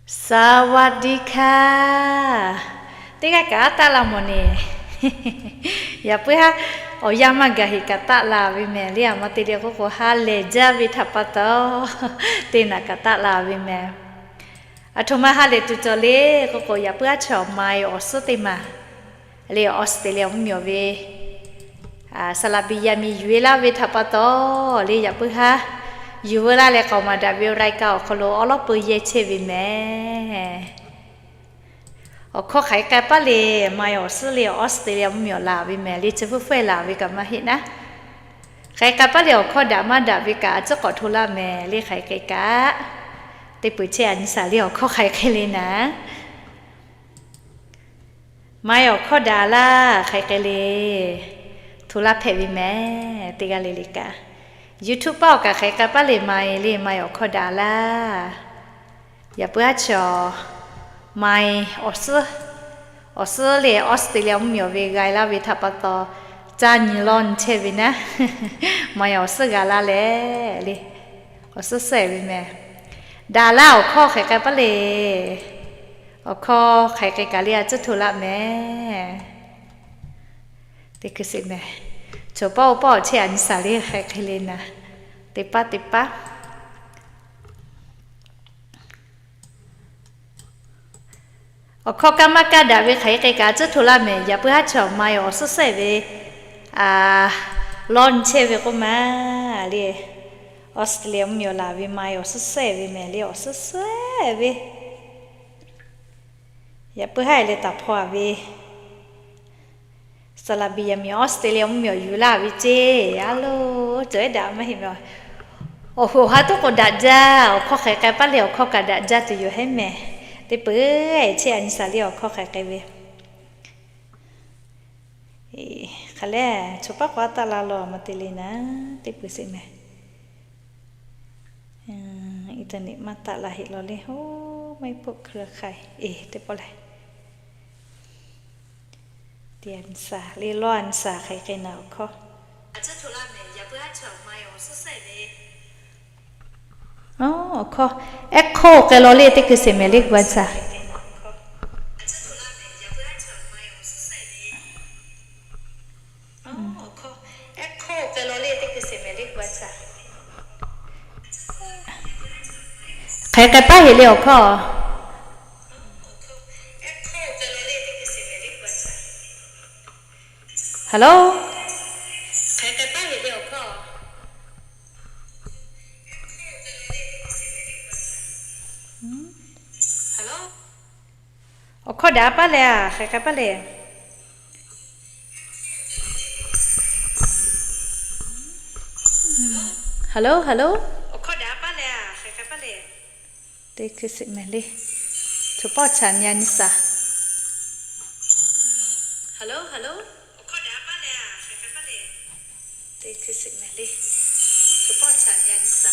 สวัสดีค่ะ Teˇ g'aˇ kaꞈ taˆ la mawˬ neˬ. Yaꞈ puiˉ haˉ awˬ yanˇ maˇ gaˬ heꞈ kaꞈ taˆ la ve mehˍ le. A ma te leh k'oˆ k'o, ha lehˬ jaˇ ve htaꞈ pa taw, teˇ naꞈ kaꞈ taˆ la ve mehˍ. Aˬ htoꞈ ma ha lehˬ tuˬ cawˬ le k'oˆ k'o, yaꞈ puiˉ haˉ chaw mai awˬ suhˉ teˇ maˬ le, Australia mvuhˇmiˬ ve saˍ laˍ biˍ yaꞈ miˍ yuˬ e laˇ ve htaꞈ pa taw le, yaꞈ puiˉ haˉ yuˬ veu laˇ leh k'aoˍ maˍ daꞈ ve รายการ awˬ hk'aw lo awˉ lawˉ peu yehˇ chehˇ ve mehˍ. Awˬ hkawˇ hk'aˬ hk'e k'ai paˉ le, mai awˬ suhˉ le Australia mvuhˇmiˬ laˬ ve mehˍ le, chi fuˉ fuˉ e laˬ ve kaꞈ maˇ heˆ naˉ. Hk'aˬ hk'e k'ai paˉ le awˬ hkawˇ daꞈ maˇ daꞈ ve kaꞈ a ciˉ k'awꞈ hto laˇ mehˍ le. Hk'aˬ hk'e k'ai kaꞈ, teˇ peuˬ chehˇ a nyi saˍ le awˬ hkawˇ hk'aˬ hk'e le naˉ. Mai awˬ hkawˇ daꞈ laˇ hk'aˬ hk'e le, hto laˇ hpehꞈ ve mehˍ. Teˇ g'aˇ le le kaꞈ, YouTube paˆ awˬ kaꞈ hk'aˬ hk'e k'ai paˉ le mai le, mai awˬ hkawˇ daꞈ laˇ. Yaꞈ puiˉ haˉ chaw mai awˬ suhˉ, awˬ suhˉ le Australia mvuhˇmiˬ ve g'a laˇ ve htaꞈ pa taw, caˇ nyi lawˇ nyi chehˇ ve naˉ. Mai awˬ suhˉ g'a laˇ leh le, awˬ suhˉ suhˉ e ve mehˍ. Daꞈ laˇ awˬ hkawˇ hk'aˬ hk'e k'ai paˉ le. Awˬ hkawˇ hk'aˬ hk'e k'ai kaꞈ le a ciˉ hto laˇ mehˍ. Teˇ hkui sheˍ mehˍ. Chaw pawˆ oˇ pawˆ chehˇ a nyi saˍ le hk'aˬ hk'e le naˉ. Teˇ paˉ teˇ paˉ awˬ hkawˇ kaˇ maˇ kaˇ daꞈ ve hk'aˬ hk'e k'ai kaꞈ a ciˉ hto laˇ mehˍ. Yaꞈ puiˉ haˉ chaw mai awˬ suhˉ suhˉ e ve, lawˇ nyi chehˇ ve k'oˆ ma le. Australia mvuhˇmiˬ laˬ ve mai awˬ suhˉ suhˉ e ve mehˍ le, awˬ suhˉ suhˉ e ve. Yaꞈ puiˉ haˉ e leh taˍ hpaw a ve saˍ laˍ biˍ yaꞈ miˍ Australia mvuhˇmiˬ yuˬ laˇ ve ceˇ. A lo, cawˬ ehˉ daꞈ maˇ heˆ mehˍ. Awˬ hoꞈ ha tuˉ k'o daꞈ jaˇ. Awˬ hkawˇ hk'aˬ hk'e k'ai paˉ le awˬ hkawˇ kaꞈ daꞈ jaˇ tuˬ yoˬ hehˉ mehˍ. Teˇ peuˬ chehˇ a nyi saˍ le awˬ hkawˇ hk'aˬ hk'e k'ai ve. Hk'aˬ lehˬ, chaw paˉ k'o a taˆ la law a ma te le naˉ, teˇ peuˬ sheˍ mehˍ. Internet maˇ taˆ la heˆ law le, hoˉ, maˇ heˆ puˆ hkui hk'ai, e, teˇ pawˆ lehˬ. Teˇ a nyi saˍ le, lawˇ a nyi saˍ hk'aˬ hk'e k'ai naˉ awˬ hkawˇ. Awˬ hkawˇ, ehˉ hk'oˆ k'ai law le teˇ hkui sheˍ mehˍ le gu a nyi saˍ. Hk'aˬ hk'e k'ai paˉ heˆ le awˬ hkawˇ. Hello. Hk'aˬ hk'e k'ai paˉ heˆ le awˬ hkawˇ. Awˬ hkawˇ daꞈ paˉ leh a, hk'aˬ hk'e k'ai paˉ le. Hello, hello. Awˬ hkawˇ daꞈ paˉ leh a, hk'aˬ hk'e k'ai paˉ le. Teˇ hkui sheˍ mehˍ le. Choˬ pawˆ chaꞈ nyi a nyi saˍ. Hello, hello. Awˬ hkawˇ daꞈ paˉ leh a, hk'aˬ hk'e k'ai paˉ le. Teˇ hkui sheˍ mehˍ le. Choˬ pawˆ chaꞈ nyi a nyi saˍ.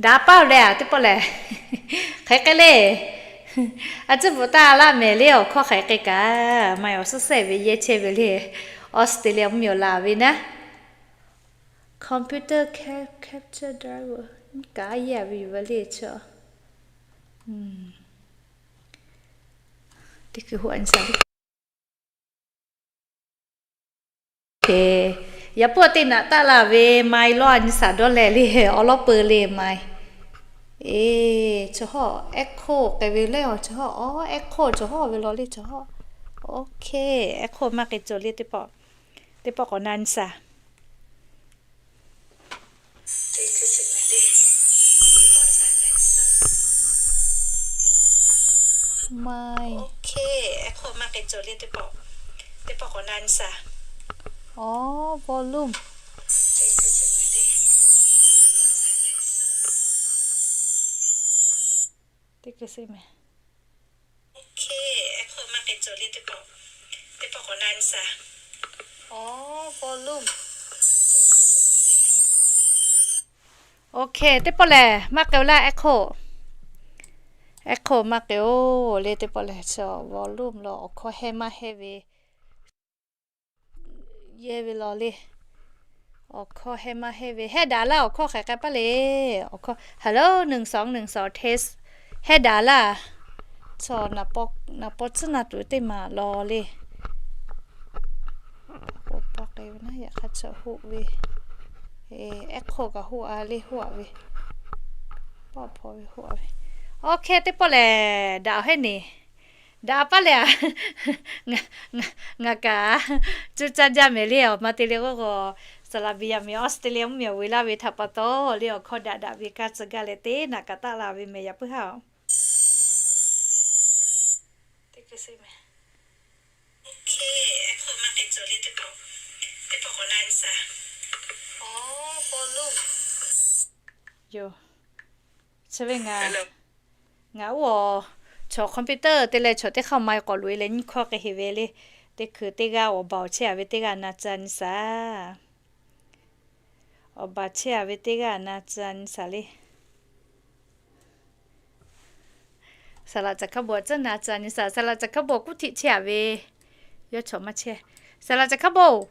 Daꞈ paˉ leh a teˇ pawˆ lehˬ. Hk'aˬ hk'e k'ai le. A ciˉ bvuhꞈ taˍ laˇ mehˍ le awˬ hkawˇ hk'aˬ hk'e k'ai kaꞈ, maˇ awˬ suhˉ suhˉ ve yehˇ chehˇ ve le. Australia mvuhˇmiˬ laˬ ve naˉ. Computer cap-, capture driver. Kaꞈ a yehˇ a ve yoˬ ve le chaw. Teˇ hkui hoꞈ a nyi saˍ le. Yaꞈ puiˉ teˇ naꞈ taˆ la ve mai lawˇ a nyi saˍ dawˇ leh le, awˉ lawˉ peu le mai. E, chaw hawˉ ehˉ hk'oˆ k'ai ve le, chaw hawˉ ehˉ hk'oˆ chaw hawˉ ve law le chaw hawˉ. Oˇ hk'e, ehˉ hk'oˆ maˇ k'ai cawˬ le teˇ pawˆ. Teˇ pawˆ k'awꞈ na nyi saˍ. Mai. Oˇ hk'e, ehˉ hk'oˆ maˇ k'ai cawˬ le teˇ pawˆ. Teˇ pawˆ k'awꞈ na nyi saˍ. Awˬ, volume. Teˇ hkui sheˍ mehˍ. Oˇ hk'e, ehˉ hk'oˆ maˇ k'ai cawˬ le teˇ pawˆ. Teˇ pawˆ k'awꞈ na nyi saˍ. Awˬ, volume. Oˇ hk'e, teˇ pawˆ lehˬ maˇ k'ai-o laˇ ehˉ hk'oˆ. Ehˉ hk'oˆ maˇ k'ai-oˬ le teˇ pawˆ lehˬ, chaw volume law awˬ hkawˇ hehˇ maˇ hehˇ ve yehˇ ve law le. Awˬ hkawˇ heh maˇ heh ve, heh daꞈ laˇ. Awˬ hkawˇ hk'aˬ hk'e k'ai paˇ le. Awˬ hkawˇ, hello, หนึ่งสองหนึ่งสอง test, heh daꞈ laˇ. Chaw naˍ paw tcuhˉ naˍ tuˬ teˇ maˬ law le. Yaꞈ hk'aˇ chaw hoˆ ve, ehˉ hk'oˆ kaꞈ hoˆ a le, hoˆ a ve, pawˆ hpaw ve hoˆ a ve. Awˬ hk'e teˇ pawˆ lehˬ, daꞈ heh neˍ. Daꞈ paˇ leh a, ngaˬ kaꞈ cuˇ caˇ jaˇ mehˍ le. Awˬ ma te le k'oˆ k'o, saˍ laˍ biˇ yaˇ miˇ Australia mvuhˇ miˬ awˬ vuiˬ laˇ ve htaꞈ pa taw le, awˬ hkawˇ daꞈ daꞈ ve kaˇ tcuh gaˇ leh teˇ naꞈ kaꞈ taˆ la ve mehˍ, yaꞈ puiˉ haˉ. Yoˬ. Chi ve ngaˬ, ngaˬ oˇ a, chaw computer te leh chaw teˇ hk'aˇ maˇ k'awꞈ loꞈ e leh nyiˇ hkawˇ k'ai heˍ ve le. Teˇ hkui teˇ g'aˇ awˬ baˬ awˬ chehˇ a ve teˇ g'aˇ na tcuh nyi saˍ. Awˬ baˬ chehˇ a ve teˇ g'aˇ na tcuh nyi saˍ le. Saˍ laꞈ caˬ hkaˇ bon tcuhˉ na tcuh nyi saˍ. Saˍ laꞈ caˬ hkaˇ bon kuˉ htiˆ chehˇ a ve, yawˇ chaw maˇ chehˇ. Saˍ laꞈ caˬ hkaˇ bon,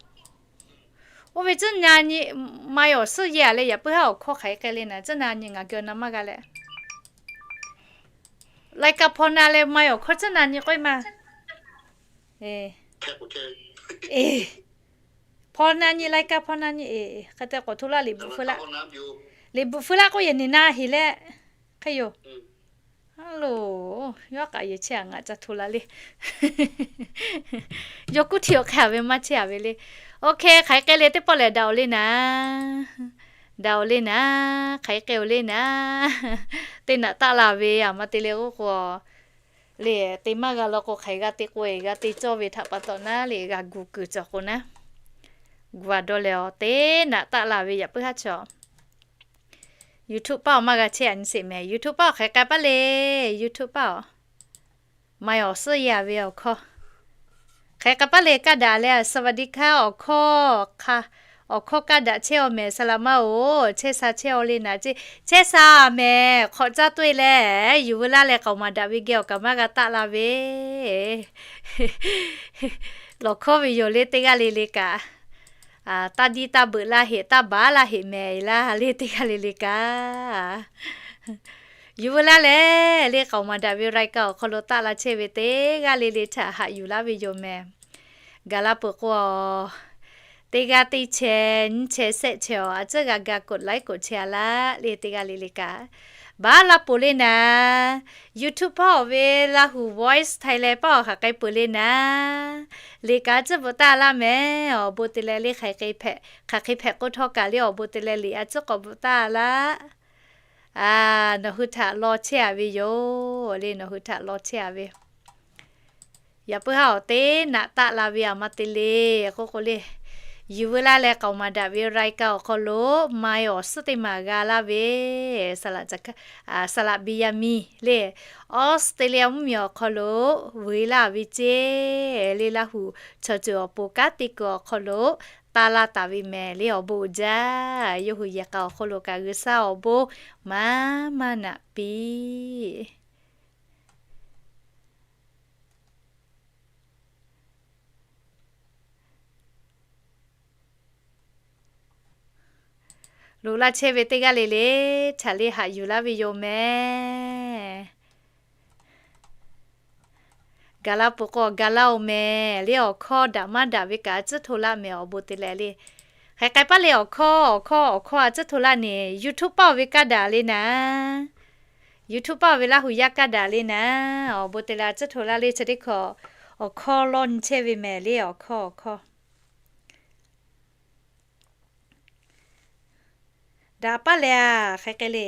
oˇ ve tcuhˉ na nyi, maˇ awˬ suhˉ yehˇ a leh, yaꞈ puiˉ haˉ awˬ hkawˇ hk'aˬ hk'e k'ai le naˍ, tcuhˉ na nyi ngaˬ geh awˬ na maˇ g'a leh. Lai ka hpaw na leh maˇ awˬ hkawˇ tcuhˉ na nyi k'oˆ e maˇ. Hpaw na nyi, lai ka hpaw na nyi, hk'e te k'awꞈ hto laˇ. Liꞈ bvuhꞈ feu laˇ k'oˆ yehˬ niˬ na heˍ leh, hk'e yoˬ. Aˬ loˬ, yawˇ k'aꞈ yehˬ chehˇ a ngaˬ ca hto la le. Yawˇ kuˉ htiˆ awˬ hk'e a ve maˇ chehˇ a ve le. Awˬ hk'e hk'aˬ hk'e k'ai le teˇ pawˆ lehˬ, daꞈ oˬ le naˍ. Daꞈ oˬ le naˍ, hk'aˬ hk'e k'ai oˬ le naˍ. Teˇ naꞈ taˆ la ve aˬ ma te le k'oˆ k'o, le te maˇ g'a law k'o hk'aˬ g'a te k'o, g'a te cawˇ ve htaꞈ pa taw naˉ le g'a gu kuiˬ cawˬ k'o naˉ, gu a dawˇ leh awˬ teˇ naꞈ taˆ la ve yaꞈ puiˉ haˉ chaw. YouTube paˇ awˬ maˇ g'a chehˇ a nyi sheˍ mehˍ. YouTube paˇ awˬ hk'aˬ hk'e k'ai paˇ le. YouTube paˇ awˬ maˇ awˬ suhˉ yehˇ a ve awˬ hkawˇ hk'aˬ hk'e k'ai paˇ le. Kaˇ daꞈ leh a, สวัสดีค่ะ awˬ hkawˇ hk'a, awˬ hkawˇ kaˇ daꞈ chehˇ aw mehˍ. Saˍ laꞈ ma oˬ, chehˇ sha chehˇ aw le naˍ, chehˇ sha mehˍ. Hk'awꞈ caˇ tuˬ e leh, yuˬ veu laˇ leh k'aoˍ maˍ daꞈ ve geh awˬ kaꞈ maˇ g'a taˆ la ve lawˬ hkawˇ ve yoˬ le teˇ g'aˇ le le kaꞈ. Taˇ diˇ taˇ beuꞈ laˇ heꞈ, taˇ baˬ laˇ heꞈ mehˍ laˇ le teˇ g'aˇ le le kaꞈ. Yuˬ veu laˇ leh le k'aoˍ maˍ daꞈ ve รายการ awˬ hk'aw lo taˆ la chehˇ ve teˇ g'aˇ le le htaꞈ haꞈ yuˬ laˇ ve yoˬ mehˍ. Gaˬ la peuˬ k'o, teˇ g'aˇ teˇ chehˇ nyiˇ chehˇ shehˆ chehˇ awˬ a tcuhˉ g'a ga กดไลค์ กดแชร์ a laˇ le teˇ g'aˇ le le kaꞈ. Baˬ la peuˬ le naˍ. YouTube paˇ awˬ ve Lahu Voice Thailand paˇ awˬ hk'aˬ k'ai peuˬ le naˍ. Liꞈ kaꞈ tcuhˉ bvuhꞈ taˇ laˇ mehˍ. Awˬ bon te leh le hk'aˬ hk'e hpehꞈ, hk'aˬ hk'e hpehꞈ k'oˆ htawˇ kaꞈ le awˬ bon te leh liꞈ a tcuhˉ k'awꞈ bvuhꞈ taˇ laˇ. Nawˬ hui htaꞈ law chehˇ a ve yoˬ le, nawˬ hui htaꞈ law chehˇ a ve. Yaꞈ puiˉ haˉ awˬ teˇ naꞈ taˆ la ve aˬ ma te le k'oˆ k'o le, yuˬ veu laˇ leh k'aoˍ maˍ daꞈ ve รายการ awˬ hk'aw lo maˇ awˬ suhˉ teˇ maˬ g'a laˇ ve, saˍ laꞈ caˬ hkaˇ, saˍ laꞈ biˇ yaˇ miˇ le, Australia mvuhˇ miˬ awˬ hk'aw lo vuiˬ laˇ ve ceˇ le, Lahu chaw ceuˬ awˬ pon kanˉ te kuiˬ awˬ hk'aw lo taˇ laˇ taˍ ve mehˍ le. Awˬ bon uiˍ jaˇ. Yawˇ hui yehˬ k'a awˬ hk'aw lo kaꞈ G'uiˬsha awˬ bon maˇ maˇ naꞈ piˇ Loꞈ laˇ chehˇ ve teˇ g'aˇ le le, htaꞈ le haꞈ yuˬ laˇ ve yoˬ mehˍ. Gaˬ la peuˬ k'o gaˬ laˇ oˬ mehˍ le. Awˬ hkawˇ daꞈ maˇ daꞈ ve kaꞈ a tcuhˉ hto laˇ mehˍ. Awˬ bon te leh le, hk'aˬ hk'e k'ai paˇ le. Awˬ hkawˇ, awˬ hkawˇ, awˬ hkawˇ a tcuhˉ hto laˇ neˍ. YouTube paˇ oˬ ve kaˇ daꞈ le naˍ. YouTube paˇ oˬ ve Laˇ huˍ yaˇ kaˇ daꞈ le naˍ. Awˬ bon te leh a tcuhˉ hto laˇ le. Chi teˇ hkawꞈ awˬ hkawˇ lawˇ nyi chehˇ ve mehˍ le. Awˬ hkawˇ, awˬ hkawˇ daꞈ paˇ leh a, hk'aˬ hk'e k'ai le.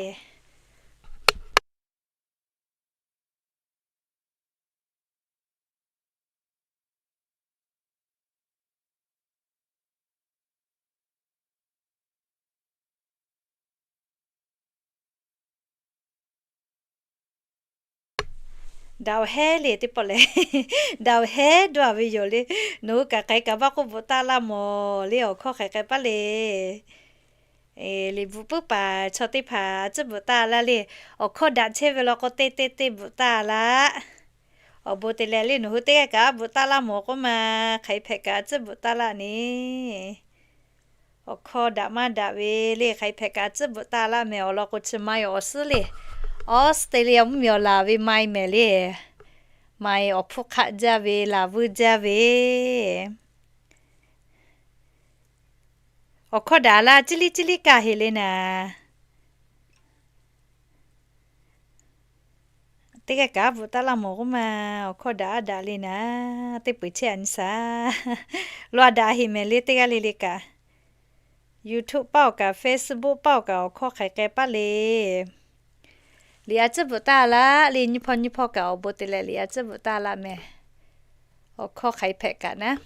Daꞈ awˬ heˉ le teˇ pawˆ lehˬ, daꞈ awˬ heˉ dawˇ a ve yoˬ le. Nawˬ hui kaꞈ hk'aˬ hk'e kaꞈ maˇ k'oˆ bvuhꞈ taˇ laˇ mawˬ le. Awˬ hkawˇ hk'aˬ hk'e k'ai paˇ le. Liꞈ bvuhꞈ puiˉ paˍ chaw teˇ hpaˍ a tcuhˉ bvuhꞈ taˇ laˇ le. Awˬ hkawˇ daꞈ chehˇ ve law k'o teˇ teˇ teˇ bvuhꞈ taˇ laˇ. Awˬ bon te leh le, nawˬ hui teˇ g'aˇ kaꞈ bvuhꞈ taˇ laˇ mawˬ k'oˆ ma, hk'aˬ hk'e hpehꞈ kaꞈ a tcuhˉ bvuhꞈ taˇ laˇ neˍ. Awˬ hkawˇ daꞈ maˇ daꞈ ve le, hk'aˬ hk'e hpehꞈ kaꞈ tcuhˉ bvuhꞈ taˇ laˇ mehˍ. Awˬ lawn k'o chi Mai awˬ suhˉ le, Australia mvuhˇmiˬ awˬ laˬ ve Mai mehˍ le. Mai awˬ hpfuhˇ hk'aˆ jaˇ ve, laˬ vuiˇ jaˇ ve. Awˬ hkawˇ daꞈ laˇ, ciˇ liˇ ciˇ liˇ kaˇ heˍ le naˍ. Teˇ g'aˇ kaꞈ bvuhꞈ taˇ laˇ mawˬ k'oˆ ma, awˬ hkawˇ daꞈ aˉ daꞈ le naˍ, teˇ peuˬ chehˇ a nyi shaˍ. Lo a daꞈ heˍ mehˍ le teˇ g'aˇ le le kaꞈ. YouTube paˇ awˬ kaꞈ Facebook paˇ awˬ kaꞈ awˬ hkawˇ hk'aˬ hk'e k'ai paˇ le. Liꞈ a tcuhˉ bvuhꞈ taˇ laˇ le, nyiˇ hpawˇ nyiˇ hpawˇ kaꞈ awˬ bon te leh liꞈ a tcuhˉ bvuhꞈ taˇ laˇ mehˍ. Awˬ hkawˇ hk'aˬ hk'e hpehꞈ kaꞈ naˉ.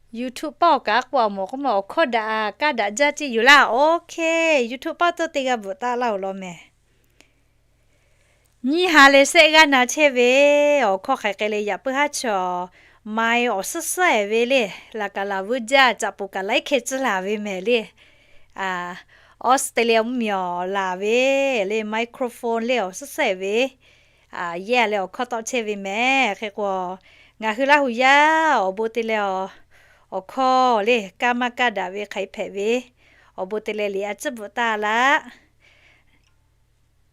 YouTube paˇ awˬ kaꞈ k'oˆ a mawˬ k'oˆ ma, awˬ hkawˇ daꞈ kaˇ daꞈ jaˇ ceˇ yoˬ laˇ. Okay, YouTube paˇ tawˇ teˇ g'aˇ bvuhꞈ taˇ laˇ oˬ law mehˍ. Nyiˇ ha leh shehˆ g'aˇ na chehˇ ve, awˬ hkawˇ hk'aˬ hk'e le yaꞈ puiˉ haˉ chaw, Mai awˬ suhˉ suhˉ eˍ ve le, laꞈ kaꞈ laˬ vuiˇ jaˇ, caꞈ poˍ kaꞈ laiˉ hkeh tcuhˉ laˬ ve mehˍ le. Australia mvuhˇmiˬ awˬ laˬ ve le, microphone le awˬ suhˉ suhˉ eˍ ve, yehˇ leh awˬ hkawˇ tawˆ chehˇ ve mehˍ. Hk'e k'o, ngaˬ hui Laˇ hu yaˇ awˬ bon te leh awˬ hkawˇ le kaˇ maˇ kaˇ daꞈ ve hk'aˬ hk'e hpehꞈ ve, awˬ bon te leh liꞈ a tcuhˉ bvuhꞈ taˇ laˇ.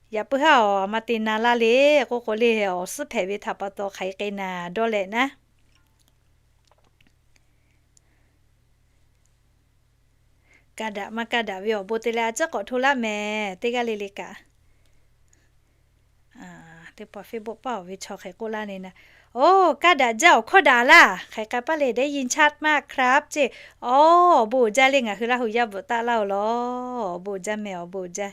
Yaꞈ puiˉ haˉ awˬ a ma te na laˇ le k'oˆ k'o le, awˬ suhˉ hpehꞈ ve htaꞈ pa taw hk'aˬ hk'e k'ai naˍ dawˇ leh naˉ. Kaˇ daꞈ maˇ kaˇ daꞈ ve awˬ bon te leh a ciˉ k'awꞈ hto laˇ mehˍ teˇ g'aˇ le le kaꞈ. Teˇ pawˆ Facebook paˇ awˬ ve chaw hk'e k'oˆ laˇ le naˍ. Oˇ, kaˇ daꞈ jaˇ, awˬ hkawˇ daꞈ laˇ, hk'aˬ hk'e k'ai paˇ le, ได้ยินชัดมากครับ ceˇ. Oˇ, awˬ bon uiˍ jaˇ le, ngaˬ hui Laˇ hu yaˇ bvuhꞈ taˇ laˇ oˬ law. Awˬ bon uiˍ jaˇ mehˍ, awˬ bon uiˍ jaˇ.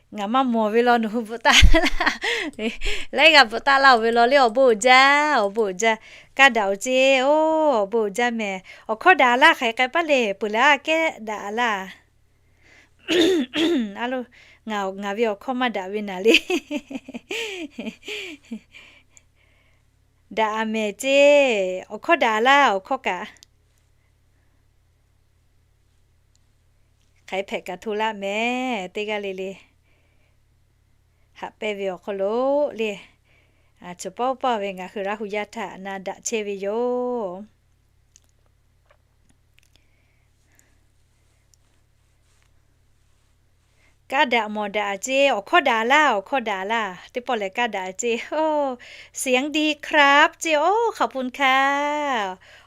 Ngaˬ maˇ mawˬ ve law nawˬ hui bvuhꞈ taˇ laˇ. Laiˉ g'aˇ bvuhꞈ taˇ laˇ oˬ ve law le, awˬ bon uiˍ jaˇ, awˬ bon uiˍ jaˇ. Kaˇ daꞈ oˬ ceˇ, oˇ, awˬ bon uiˍ jaˇ mehˍ. Awˬ hkawˇ daꞈ laˇ, hk'aˬ hk'e k'ai paˇ le, peuˬ leh a kehˉ daꞈ laˇ. A lo, ngaˬ ve awˬ hkawˇ maˇ daꞈ ve naˍ le. Daꞈ a mehˍ ceˇ, awˬ hkawˇ daꞈ laˇ, awˬ hkawˇ kaꞈ. Hk'aˬ hk'e hpehꞈ kaꞈ hto laˇ mehˍ teˇ g'aˇ le le. Haꞈ pehnˇ ve awˬ hk'aw lo le, choˬ paw paw ve ngaˬ hui Laˇ hu yaˇ htaꞈ na daꞈ chehˇ ve yoˬ. Kaˇ daꞈ mawˬ daꞈ ceˇ, awˬ hkawˇ daꞈ laˇ, awˬ hkawˇ daꞈ laˇ, teˇ pawˆ lehˬ kaˇ daꞈ ceˇ. เสียงดีครับ ceˇ, oˇ ขอบคุณค่ะ.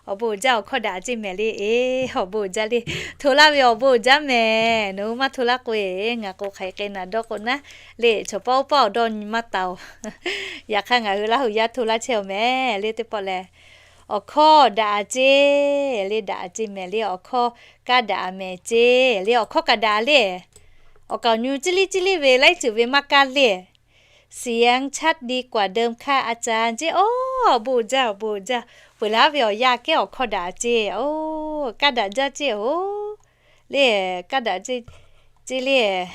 Awˬ bon uiˍ jaˇ, awˬ hkawˇ daꞈ ceˇ mehˍ le. Eˬ, awˬ bon uiˍ jaˇ le. Hto laˇ ve awˬ bon uiˍ jaˇ mehˍ. Nawˬ hui maˇ hto laˇ k'o eˬ, ngaˬ k'o hk'aˬ hk'e k'ai naˍ dawˇ k'o naˉ, le choˬ paw paw awˬ dawˇ nyi maˇ taˍ oˬ. Yaꞈ hk'aˇ ngaˬ hui Laˇ hu yaˇ hto laˇ chehˇ oˬ mehˍ le teˇ pawˆ lehˬ. Awˬ hkawˇ daꞈ a ceˇ le, daꞈ a ceˇ mehˍ le, awˬ hkawˇ kaˇ daꞈ a mehˍ ceˇ le, awˬ hkawˇ kaꞈ daꞈ le. Awˬ kaˍ awˬ nyu ciˇ liˇ ciˇ liˇ ve laiˉ ceuˬ ve maˇ kaˇ le. เสียงชัดดีกว่าเดิมค่ะอาจารย์ ceˇ, oˇ, awˬ bon uiˍ jaˇ, awˬ bon uiˍ jaˇ. Peuˬ leh a ve awˬ yanˇ kehˉ awˬ hkawˇ daꞈ ceˇ, oˇ, kaˇ daꞈ jaˇ ceˇ, oˇ, le, kaˇ daꞈ ceˇ, ceˇ le.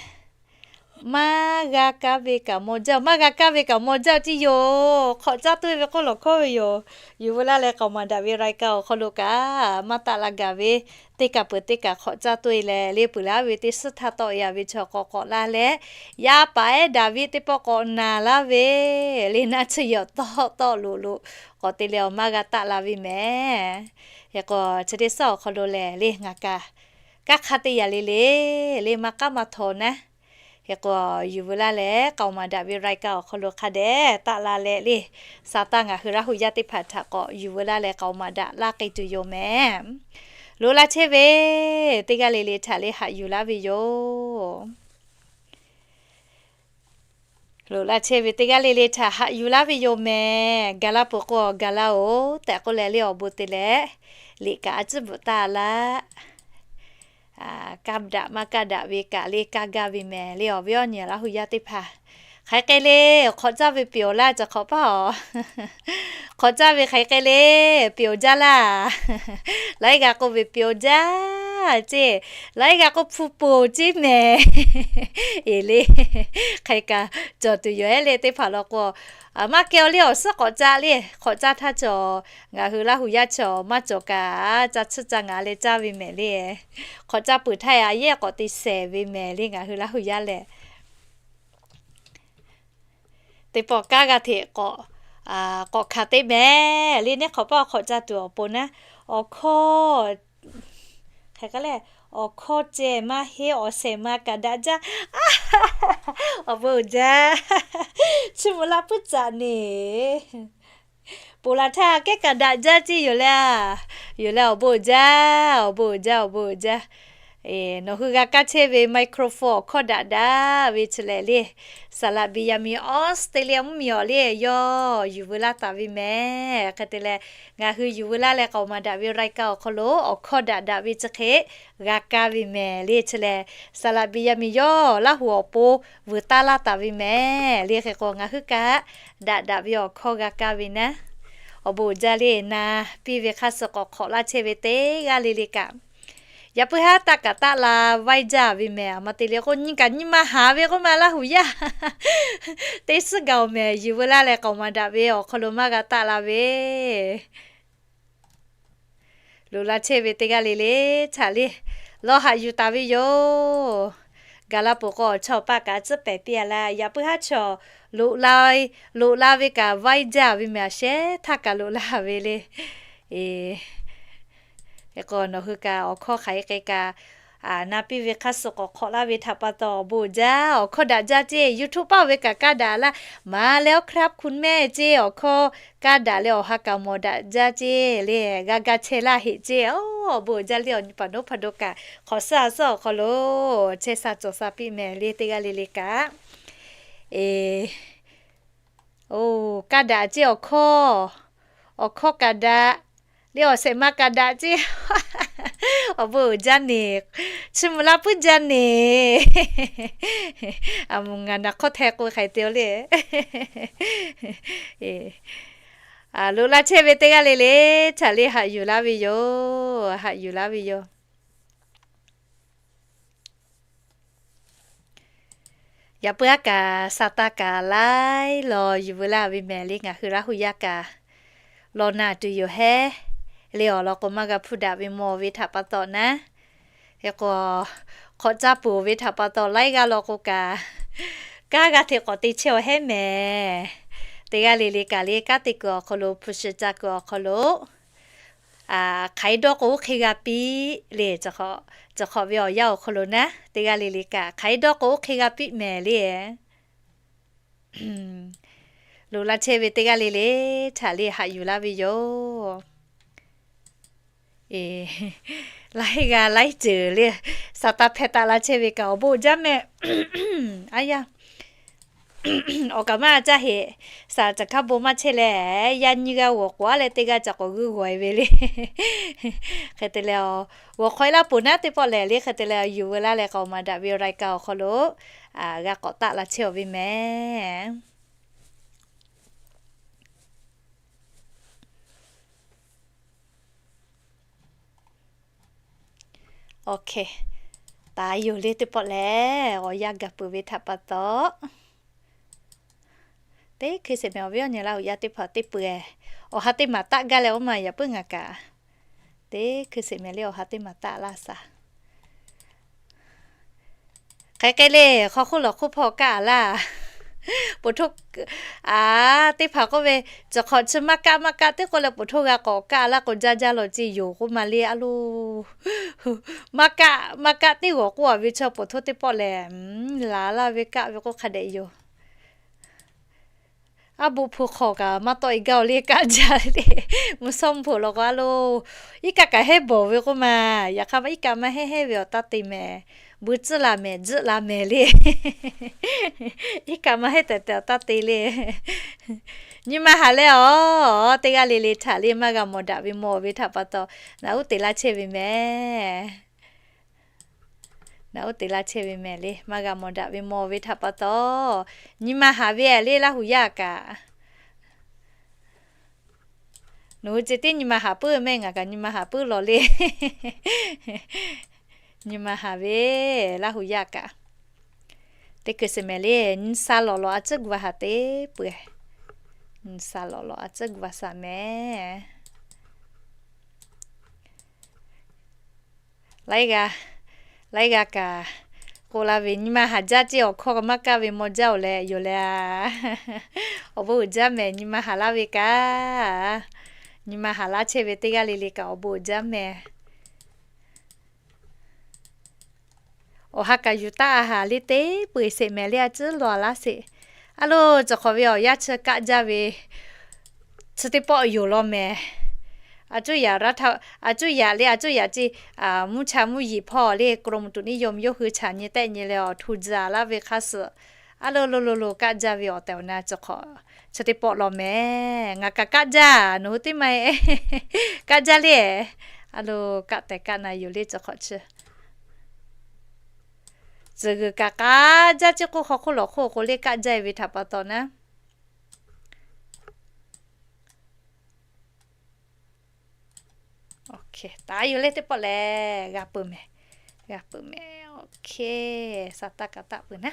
Maˇ g'a kaˇ ve kaꞈ maw jaˇ, maˇ g'a kaˇ ve kaꞈ maw jaˇ ceˇ yoˬ. Hk'awꞈ caˇ tuˬ ve k'oˆ lawˬ hkawˇ ve yoˬ. Yuˬ veu laˇ leh k'aoˍ maˍ daꞈ ve รายการ awˬ hk'aw lo kaꞈ maˇ taˆ la gaˬ ve, teˇ kaˬ peuˬ teˇ kaˬ hk'awꞈ caˇ tuˬ e leh le, peuˬ leh a ve teˇ suhˉ htaˇ tawˆ e a ve chaw k'awꞈ k'awꞈ la leh, yaˇ paˍ ehˉ Daˍviˆ teˇ pawˆ k'awꞈ naˍ laˇ ve le, naˆ tsuhˇ yawˬ tawˆ tawˆ loꞈ loꞈ k'awꞈ te leh awˬ maˇ g'a taˆ la ve mehˍ. Hk'e k'o chi teˇ suhˉ awˬ hk'aw lo lehˬ le ngaˬ kaꞈ kanˉ hk'aˇ teˇ yanˇ le le, le maˇ k'aˉ maˇ htaw naˉ. Hk'e k'o yuˬ veu laˇ leh k'aoˍ maˍ daꞈ ve รายการ awˬ hk'aw lo hk'a dehꞈ taˆ la leh le, sa taˇ ngaˬ hui Laˇ hu yaˇ teˇ hpaˍ htaꞈ k'awꞈ yuˬ veu laˇ leh k'aoˍ maˍ daꞈ laˇ k'ai tuˬ yoˬ mehˍ. Loꞈ la chehˇ ve teˇ g'aˇ le le htaꞈ le haꞈ yuˬ laˇ ve yoˬ. Loꞈ la chehˇ ve teˇ g'aˇ le le htaꞈ haꞈ yuˬ laˇ ve yoˬ mehˍ. Ga laˇ peuˬ k'o ga laˇ oˬ tehꞈ k'oˆ leh le awˬ bon te leh, liꞈ kaꞈ a tcuhˉ bvuhꞈ taˇ laˇ. Kaˇ daꞈ maˇ kaˇ daꞈ ve kaꞈ le kaˇ gaˇ ve mehˍ le. Awˬ viˉ awˬ nyi Laˇ hu yaˇ teˇ hpaˍ, hk'aˬ hk'e le hk'awꞈ caˇ ve pyawˬ laˇ ca hk'awꞈ paˇ aˬ. Hk'awꞈ caˇ ve hk'aˬ hk'e le pyawˬ jaˇ laˇ. Laiˉ g'aˇ k'oˆ ve pyawˬ jaˇ ceˇ, laiˉ g'aˇ k'oˆ hpu poˬ ceˇ mehˍ. Eˬ le, hk'e kaꞈ cawˬ tuˬ yoˬ ehˉ le teˇ hpaˍ law k'o, maˇ kehˬ awˬ le awˬ suhˉ k'awꞈ caˇ le, hk'awꞈ caˇ htaˇ cawˬ, ngaˬ hui Laˇ hu yaˇ cawˬ maˇ cawˬ kaꞈ ca tsuhˇ ca ngaˬ leh caˇ ve mehˍ le. Hk'awꞈ caˇ peuˬ htaˇ a yehˇ k'awꞈ te shehˍ ve mehˍ le ngaˬ hui Laˇ hu yaˇ lehˬ. Teˇ pawˆ kanˉ g'a hteꞈ k'awꞈ hkanˍ teˇ mehˍ le, neˇ hk'awꞈ paˇ hk'awꞈ caˇ tuˬ awˬ pon naˉ, awˬ hkawˇ Hk'e k'ai leh, awˬ hkawˇ ceh maˇ heˆ, awˬ shehˍ ma kaꞈ daꞈ jaˇ. Awˬ bon uiˍ jaˇ. Chiˇ mvuh laˇ puiˉ caꞈ neˬ. Ponˬ laˬ htaˇ kehˉ kaꞈ daꞈ jaˇ ceˇ yoˬ le. Yoˬ leh awˬ bon uiˍ jaˇ, awˬ bon uiˍ jaˇ, awˬ bon uiˍ jaˇ. Nawˬ hui g'a kaˇ chehˇ ve microphone awˬ hkawˇ daꞈ daꞈ ve chi lehˬ le, Saˍ laꞈ Beˍyaˍmenˍ Australia mvuhˇmiˬ awˬ le yawˇ yuˬ veu laˇ taˍ ve mehˍ. Hk'e te leh, ngaˬ hui yuˬ veu laˇ leh k'aoˍ maˍ daꞈ ve รายการ awˬ hk'aw lo awˬ hkawˇ daꞈ daꞈ ve chi hk'e g'a kaˇ ve mehˍ le. Chi lehˬ, Saˍ laꞈ Beˍyaˍmenˍ yawˇ Laˇ huˍ awˬ pon vuiˬ taˇ laˇ taˍ ve mehˍ le. Hk'e k'o, ngaˬ hui kaꞈ daꞈ daꞈ ve awˬ hkawˇ g'a kaˇ ve naˉ. Awˬ bon uiˍ jaˇ le. Na piˇ ve hk'aˇ suh k'awꞈ hk'awꞈ laˇ chehˇ ve teˇ g'aˇ le le kaꞈ, yaꞈ puiˉ haˉ taˆ kaꞈ taˆ la vaiˇ jaˇ ve mehˍ. A ma te le k'o, nyi kaꞈ nyi ma haˍ ve k'oˆ ma Laˇ huˍ yaˇ teˇ suhˉ gaˬ-oˬ mehˍ. Yuˬ veu laˇ leh k'aoˍ maˍ daꞈ ve awˬ hk'aw lo maˇ g'a taˆ la ve. Loꞈ la chehˇ ve teˇ g'aˇ le le htaꞈ le, lawˇ haꞈ yuˬ taˍ ve yoˬ. Gaˬ la peuˬ k'o, awˬ chawˇ awˬ paˆ kaꞈ tcuhˉ pehˍ piˇ a laˇ. Yaꞈ puiˉ haˉ chaw loꞈ la, loꞈ la ve kaꞈ vaiˇ jaˇ ve mehˍ. A shehˉ htaˇ kaꞈ loꞈ la ve le. Hk'e k'o, nawˬ hui kaꞈ awˬ hkawˇ hk'aˬ hk'e k'ai kaꞈ, na piˇ ve hk'aˇ suh k'awꞈ hk'awꞈ laˇ ve htaꞈ pa taw awˬ bon uiˍ jaˇ. Awˬ hkawˇ daꞈ jaˇ ceˇ. YouTube paˆ ve kaꞈ kaˇ daꞈ laˇ. มาแล้วครับคุณแม่ ceˇ, awˬ hkawˇ kaˇ daꞈ leh awˬ ha kaꞈ mawˬ daꞈ jaˇ ceˇ le. G'a ga chehˇ laˇ heꞈ ceˇ. Awˬ bon uiˍ jaˇ le. Awˬ nyi paˍ nawˉ hpaˍ daw kaꞈ hk'awꞈ suhˉ a suhˉ awˬ hk'aw lo chehˇ sha cawˬ sha piˇ mehˍ le teˇ g'aˇ le le kaꞈ. Oˬ, kaˇ daꞈ ceˇ awˬ hkawˇ. Awˬ hkawˇ kaꞈ daꞈ le, awˬ shehˍ ma kaꞈ daꞈ ceˇ. Awˬ bon uiˍ jaˇ neˬ. Chiˇ mvuh laˇ puiˉ jaˇ neˬ. A, mvuhˇ ngaˬ naˬ hk'awˇ hteh k'o hk'aˬ hk'e te-o le. Loꞈ la chehˇ ve teˇ g'aˇ le le htaꞈ le haꞈ yuˬ laˇ ve yoˬ. Haꞈ yuˬ laˇ ve yoˬ. Yaꞈ puiˉ aˉ kaꞈ sa taˇ kaꞈ laiˉ law yuˬ veu laˇ ve mehˍ le. Ngaˬ hui Laˇ huˍ yaˇ kaꞈ law na tuˬ yoˬ hehˉ le. Awˬ lawn k'o, maˇ g'a hpuˇ daꞈ ve mawˬ ve htaꞈ pa taw naˉ. Hk'e k'o, hk'awꞈ caˇ peuˬ ve htaꞈ pa taw laiˉ g'aˇ law k'o kaꞈ, kanˉ g'a hteꞈ k'awꞈ te chehˇ-aw hehˉ mehˍ. Teˇ g'aˇ le le kaꞈ le, kanˉ te kuiˬ awˬ hk'aw lo, hpu shi ca kuiˬ awˬ hk'aw lo, hk'aˬ hk'e dawˇ k'o oˇ hk'e g'a piˇ le. Cawˬ hk'awꞈ ve awˬ yanˇ awˬ hk'aw lo naˉ, teˇ g'aˇ le le kaꞈ hk'aˬ hk'e dawˇ k'o oˇ hk'e g'a piˇ mehˍ le. Loꞈ la chehˇ ve teˇ g'aˇ le le htaꞈ le haꞈ yuˬ laˇ ve yoˬ. Laiˉ g'aˇ laiˉ ceuˬ le, sa taˇ hpehˇ taˆ la chehˇ ve kaꞈ awˬ bon jaˇ mehˍ. Aˉ yaˇ, awˬ kaꞈ maˇ caˇ heꞈ. Saˍ caˬ hkaˉ bon maˇ chehˇ leh, yaˇ nyiˇ g'aˇ g'awˬ k'oꞈ-a leh teˇ g'aˇ ca k'awꞈ g'uiˇ g'awˬ-e ve le. Hk'e te leh, g'awˬ hk'aw e laˇ peuˬ naˉ teˇ pawˆ lehˬ le. Hk'e te leh, yuˬ veu laˇ leh k'aoˍ maˍ daꞈ ve รายการ awˬ hk'aw lo g'a k'awꞈ taˆ la chehˇ-aw ve mehˍ. Awˬ hk'e, taˍ yoˬ le teˇ pawˆ lehˬ, awˬ yanˇ gaˬ peuˬ ve htaꞈ pa taw, teˇ hkui sheˍ mehˍ awˬ viˉ awˬ nyi Laˇ huˍ yaˇ teˇ hpaˍ teˇ peuˬ-eˬ, awˬ ha teˇ maˍ taˆ gaˇ leh oˇ ma yaꞈ puiˉ ngaˬ kaꞈ, teˇ hkui sheˍ mehˍ le awˬ ha teˇ maˍ taˆ laˇ shaˍ. Hk'e k'ai le, hk'aw hk'oˆ lawˬ hk'oˆ hpawˇ kaˆ-a laˇ. Poˬ htoˇ, a, teˇ hpaˍ k'oˆ ve, cawˬ hk'awꞈ chi maˇ kaˆ maˇ kaˆ teˇ k'oˆ leh poˬ htoˇ g'a k'awꞈ kaˆ laˇ k'o jaˇ jaˇ lawˬ ceˇ yoˬ k'oˆ ma le a loˬ. Maˇ kaˆ maˇ kaˆ teˇ g'awˬ k'oˆ-a ve chaw poˬ htoˇ teˇ pawˆ lehˬ, laˬ laˇ ve kaˆ ve k'oˆ hk'a dehꞈ yoˬ. Aˉ boˆ hpu hk'aw kaꞈ maˇ tawˆ-e gaˇ-o le, kaˆ jaˇ le. Mvuhˇ shawˉ mvuhˇ hpoꞈ lawˬ k'o a loˬ, iˉ kaˆ kaꞈ hehnˇ bawˬ ve k'oˆ ma. Yaꞈ hk'aˇ maˇ iˉ kaˆ maˇ hehnˇ hehnˇ ve awˬ taˇ te mehˍ. Bui tcuhˉ la mehˍ, tzuhˆ la mehˍ le. Iˉ kaˆ maˇ hehnˇ tehꞈ tehꞈ awˬ taˇ te le. Nyi ma haˍ leh awˬ, teˇ g'aˇ le le htaꞈ le maˇ g'a mawˬ daꞈ ve mawˬ ve htaꞈ pa taw, naꞈ uˉ te laˇ chehˇ ve mehˍ. Naꞈ uˉ te laˇ chehˇ ve mehˍ le. Maˇ g'a mawˬ daꞈ ve mawˬ ve htaꞈ pa taw, nyi ma haˍ ve le Laˇ huˍ yaˇ kaꞈ. Nawˬ hui ceh tiˉ nyi ma haˍ puiˉ mehˆ, ngaˬ kaꞈ nyi ma haˍ puiˉ lawˬ le. Nyi ma haˍ ve Laˇ huˍ yaˇ kaꞈ. Teˇ hkui sheˍ mehˍ le, nyi sha lawˬ lawˬ a tcuhˉ gu va haˍ te peuˬ. Nyi sha lawˬ lawˬ a tcuhˉ gu va shaˍ mehˍ. Laiˉ g'aˇ, laiˉ g'aˇ kaꞈ k'oˆ laˇ ve, nyi ma haˍ jaˇ ceˇ, awˬ hkawˇ maˇ kaˆ ve maw jaˇ-oˬ leh yoˬ le a. Awˬ bon uiˍ jaˇ mehˍ, nyi ma haˍ laˇ ve kaꞈ. Nyi ma haˍ laˇ chehˇ ve teˇ g'aˇ le le kaꞈ awˬ bon uiˍ jaˇ mehˍ. Awˬ ha kaꞈ yuˬ taˆ a haˍ le teˇ peu eˬ sheˍ mehˍ le, a ciˉ law a laˇ sheˍ. A lo, cawˬ hk'awꞈ ve awˬ yanˇ chi kaˆ jaˇ ve chi teˇ pawˆ yoˬ law mehˍ. A cuˇ yaꞈ le, a cuˇ yaꞈ ce, mvuhˇ cha mvuhˇ yiˍ hpawˇ le กรมอุตุนิยม yawˇ hui chaꞈ nyi tehˆ nyi leh awˬ htu tzuhˬ laˇ ve hk'a suhˍ, a lo lo lo lo kaˆ jaˇ ve awˬ tehˬ awˬ na cawˬ hk'awꞈ chi teˇ pawˆ law mehˍ. Ngaˬ kaꞈ kaˆ jaˇ, nawˬ hui teˇ ma kaˆ jaˇ le. A lo, kaˆ tehˬ kaˆ na yoˬ le cawˬ hk'awꞈ chi. Tcuh g'uiˬ kaꞈ k'a jaˇ, chi k'oˆ hk'aw hk'oˆ lawˬ hk'oˆ k'o le kaˆ jaˇ ve htaꞈ pa taw naˉ, taˍ yoˬ le teˇ pawˆ lehˬ g'a peuˬ mehˍ. G'a peuˬ mehˍ. Sa taˇ kaꞈ taˆ peuˬ naˉ.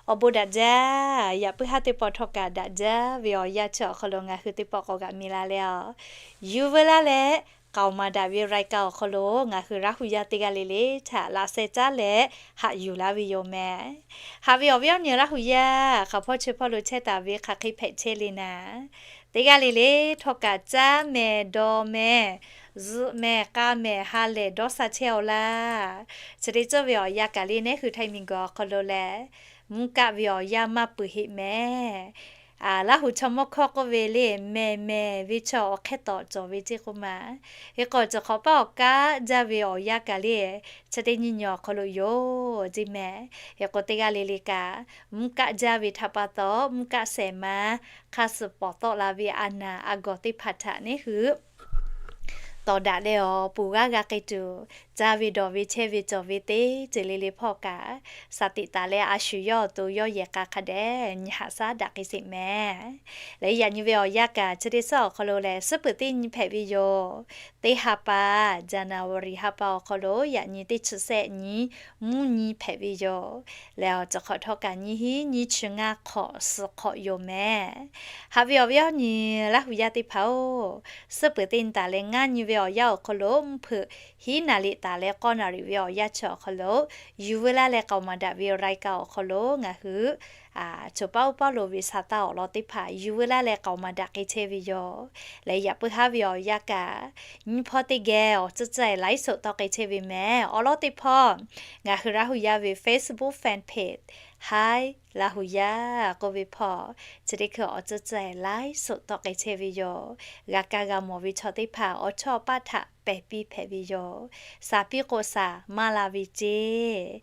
Awˬ bon daꞈ jaˇ. Yaꞈ puiˉ haˉ teˇ pawˆ htawˇ kaꞈ daꞈ jaˇ ve awˬ yanˇ chi awˬ hk'aw lo ngaˬ hui teˇ pawˆ k'awꞈ g'aꞈ mi la leh a, yuˬ veu laˇ leh k'aoˍ maˍ daꞈ ve รายการ awˬ hk'aw lo ngaˬ hui Laˇ hu yaˇ teˇ g'aˇ le le htaꞈ laꞈ sheh caˉ leh haꞈ yuˬ laˇ ve yoˬ mehˍ. Haꞈ ve awˬ viˉ awˬ nyi Laˇ hu yaˇ hk'aˬ hpawˇ chi hpawˇ lo chehˇ taˍ ve hk'aˬ hk'e hpehꞈ chehˇ le naˍ, teˇ g'aˇ le le htawˇ kaꞈ caˇ mehˍ, dawˬ mehˍ, zuhꞈ mehˍ, k'a mehˍ, ha lehˬ dawˇ sha chehˇ-aw laˇ. Chi teˇ ceuˬ ve awˬ yanˇ kaꞈ le neˉ hui htaiˇ miˬguiˬ awˬ hk'aw lo lehˬ, mvuhˇ kaˆ ve awˬ yanˇ maˇ peuˬ heˆ mehˍ. Laˇ hu chaw mawˇ hkawˇ k'oˆ ve le, mehˬ mehˬ ve chaw awˬ hk'ehˇ tawꞈ cawˬ ve ceˇ k'oˆ ma. Hk'e k'o, cawˬ hk'awꞈ paˇ awˬ kaˆ jaˇ ve awˬ yanˇ kaꞈ le, chi teˇ nyi nyi awˬ hk'aw lo yoˬ ceˇ mehˍ. Hk'e k'o, teˇ g'aˇ le le kaꞈ mvuhˇ kaˆ jaˇ ve htaꞈ pa taw, mvuhˇ kaˆ shehˍ ma hk'a suhˍ pawˍ tawˆ la ve a naˍ a gawˬ teˇ hpaˍ htaꞈ neˉ hui tawˍ daꞈ leh awˬ pon g'aˇ g'a k'ai tuˬ, caˇ ve dawˬ ve chehˇ ve cawˬ ve teˇ ceuˬ le le hpawˇ kaꞈ, shaˍ tiꞈ taˍ leh a shu yawˇ awˬ to yawˇ yehˬ k'a hk'a dehꞈ nyi haꞈ shaˉ daꞈ k'ai sheˍ mehˍ. Leh yaꞈ nyi ve awˬ yanˇ kaꞈ chi teˇ suhˉ awˬ hk'aw lo lehˬ, suhˉ peuˬ teˇ nyi hpehꞈ ve yoˬ. Teˇ ha pa, January ha pa awˬ hk'aw lo yaꞈ nyi teˇ chi shehˆ nyi mvuhˇ nyi hpehꞈ ve yoˬ. Leh awˬ cawˬ hk'awꞈ htawˇ kaꞈ nyiˇ hinˉ nyiˇ chi ngaˇ hk'awꞈ suhˍ hk'awꞈ yoˬ mehˍ. Haꞈ ve awˬ viˉ awˬ nyi Laˇ hu yaˇ teˇ hpaˍ-oˬ, suhˉ peuˬ teˇ nyi taˍ leh ngaˇ nyi ve awˬ yanˇ awˬ hk'aw lo mvuhˇ hpeuꞈ hiˉ naˍ riˍ taˍ leh k'awˇ naˍ riˍ ve awˬ yanˇ chi awˬ hk'aw lo, yuˬ veu laˇ leh k'aoˍ maˍ daꞈ ve รายการ awˬ hk'aw lo ngaˬ hui choˬ paˉ oˇ paˉ lo ve sa taˇ awˬ lawn teˇ hpaˍ yuˬ veu laˇ leh k'aoˍ maˍ daꞈ k'ai chehˇ ve yoˬ. Leh yaꞈ puiˉ haˉ ve awˬ yanˇ kaꞈ, nyiˇ hpawˇ teˇ geh awˬ tcuhˇ tcuhˇ-ehˍ ไลฟ์สด tawˆ k'ai chehˇ ve mehˍ. Awˬ lawn teˇ hpawˇ ngaˬ hui Laˇ hu yaˇ ve Facebook fan page Hi Laˇ hu yaˇ k'oˆ ve hpawˇ, chi teˇ hkui awˬ tcuhˇ tcuhˇ-ehˍ ไลฟ์สด tawˆ k'ai chehˇ ve yoˬ. G'a kaˇ g'a mawˬ ve chaw teˇ hpaˍ awˬ chawˇ paˇ htaꞈ pehˬ piˇ hpehꞈ ve yoˬ. Shaˍ piˇ k'o shaˍ maˇ la ve ceˇ.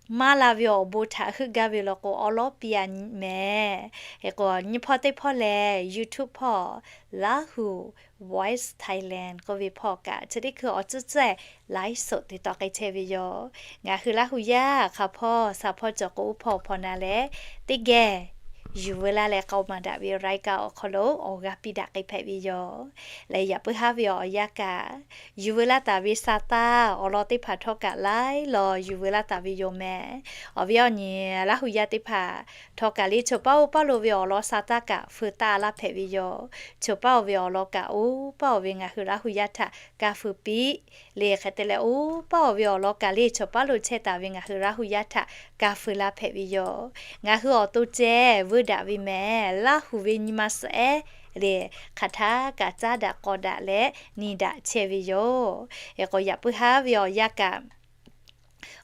Maˇ la ve awˬ bon htaꞈ heuˆ gaˇ ve law k'o, awˉ lawˉ piˇ a nyi mehˍ. Hk'e k'o, nyiˇ hpawˇ teˇ hpawˇ lehˬ, YouTube hpawˇ Lahu Voice Thailand k'oˆ ve hpawˇ kaꞈ, chi teˇ hkui awˬ tcuhˇ tcuhˇ-ehˍ ไลฟ์สด te tawˆ k'ai chehˇ ve yoˬ. Ngaˬ hui Laˇ hu yaˇ hk'aˬ hpawˇ shaˍ hpawˇ cawˬ k'o, oˇ hpawˇ hpawˇ na leh teˇ geh yuˬ veu laˇ leh k'aoˍ maˍ daꞈ ve รายการ awˬ hk'aw lo awˬ g'a piˇ daꞈ k'ai hpehꞈ ve yoˬ. Leh yaꞈ puiˉ haˉ ve awˬ yanˇ kaꞈ, yuˬ veu laˇ taˍ ve sa taˇ awˬ lawn teˇ hpaˍ htawˇ kaꞈ laiˉ law yuˬ veu laˇ taˍ ve yoˬ mehˍ. Awˬ viˉ awˬ nyi Laˇ hu yaˇ teˇ hpaˍ htawˇ kaꞈ le choˬ paˉ oˇ paˉ lo ve awˬ lawn sa taˇ kaꞈ feu taˇ laˇ hpehꞈ ve yoˬ. Choˬ paˉ oˇ ve awˬ lawn kaꞈ oˇ paˉ oˇ ve ngaˬ hui Laˇ hu yaˇ htaꞈ kaˇ feu piˇ le. Hk'e te leh oˇ paˉ oˇ ve awˬ lawn kaꞈ le choˬ paˉ lo chehˇ taˍ ve ngaˬ hui Laˇ hu yaˇ htaꞈ kaˇ feu laˇ hpehꞈ ve yoˬ. Ngaˬ hui awˬ to ceh veu daꞈ ve mehˍ. Laˇ hu ve nyi ma suhˍ ehˉ le, hk'aˬ htaˇ kaꞈ caˉ daꞈ k'awꞈ daꞈ leh ni daꞈ chehˇ ve yoˬ. Hk'e k'o, yaꞈ puiˉ haˉ ve awˬ yanˇ kaꞈ,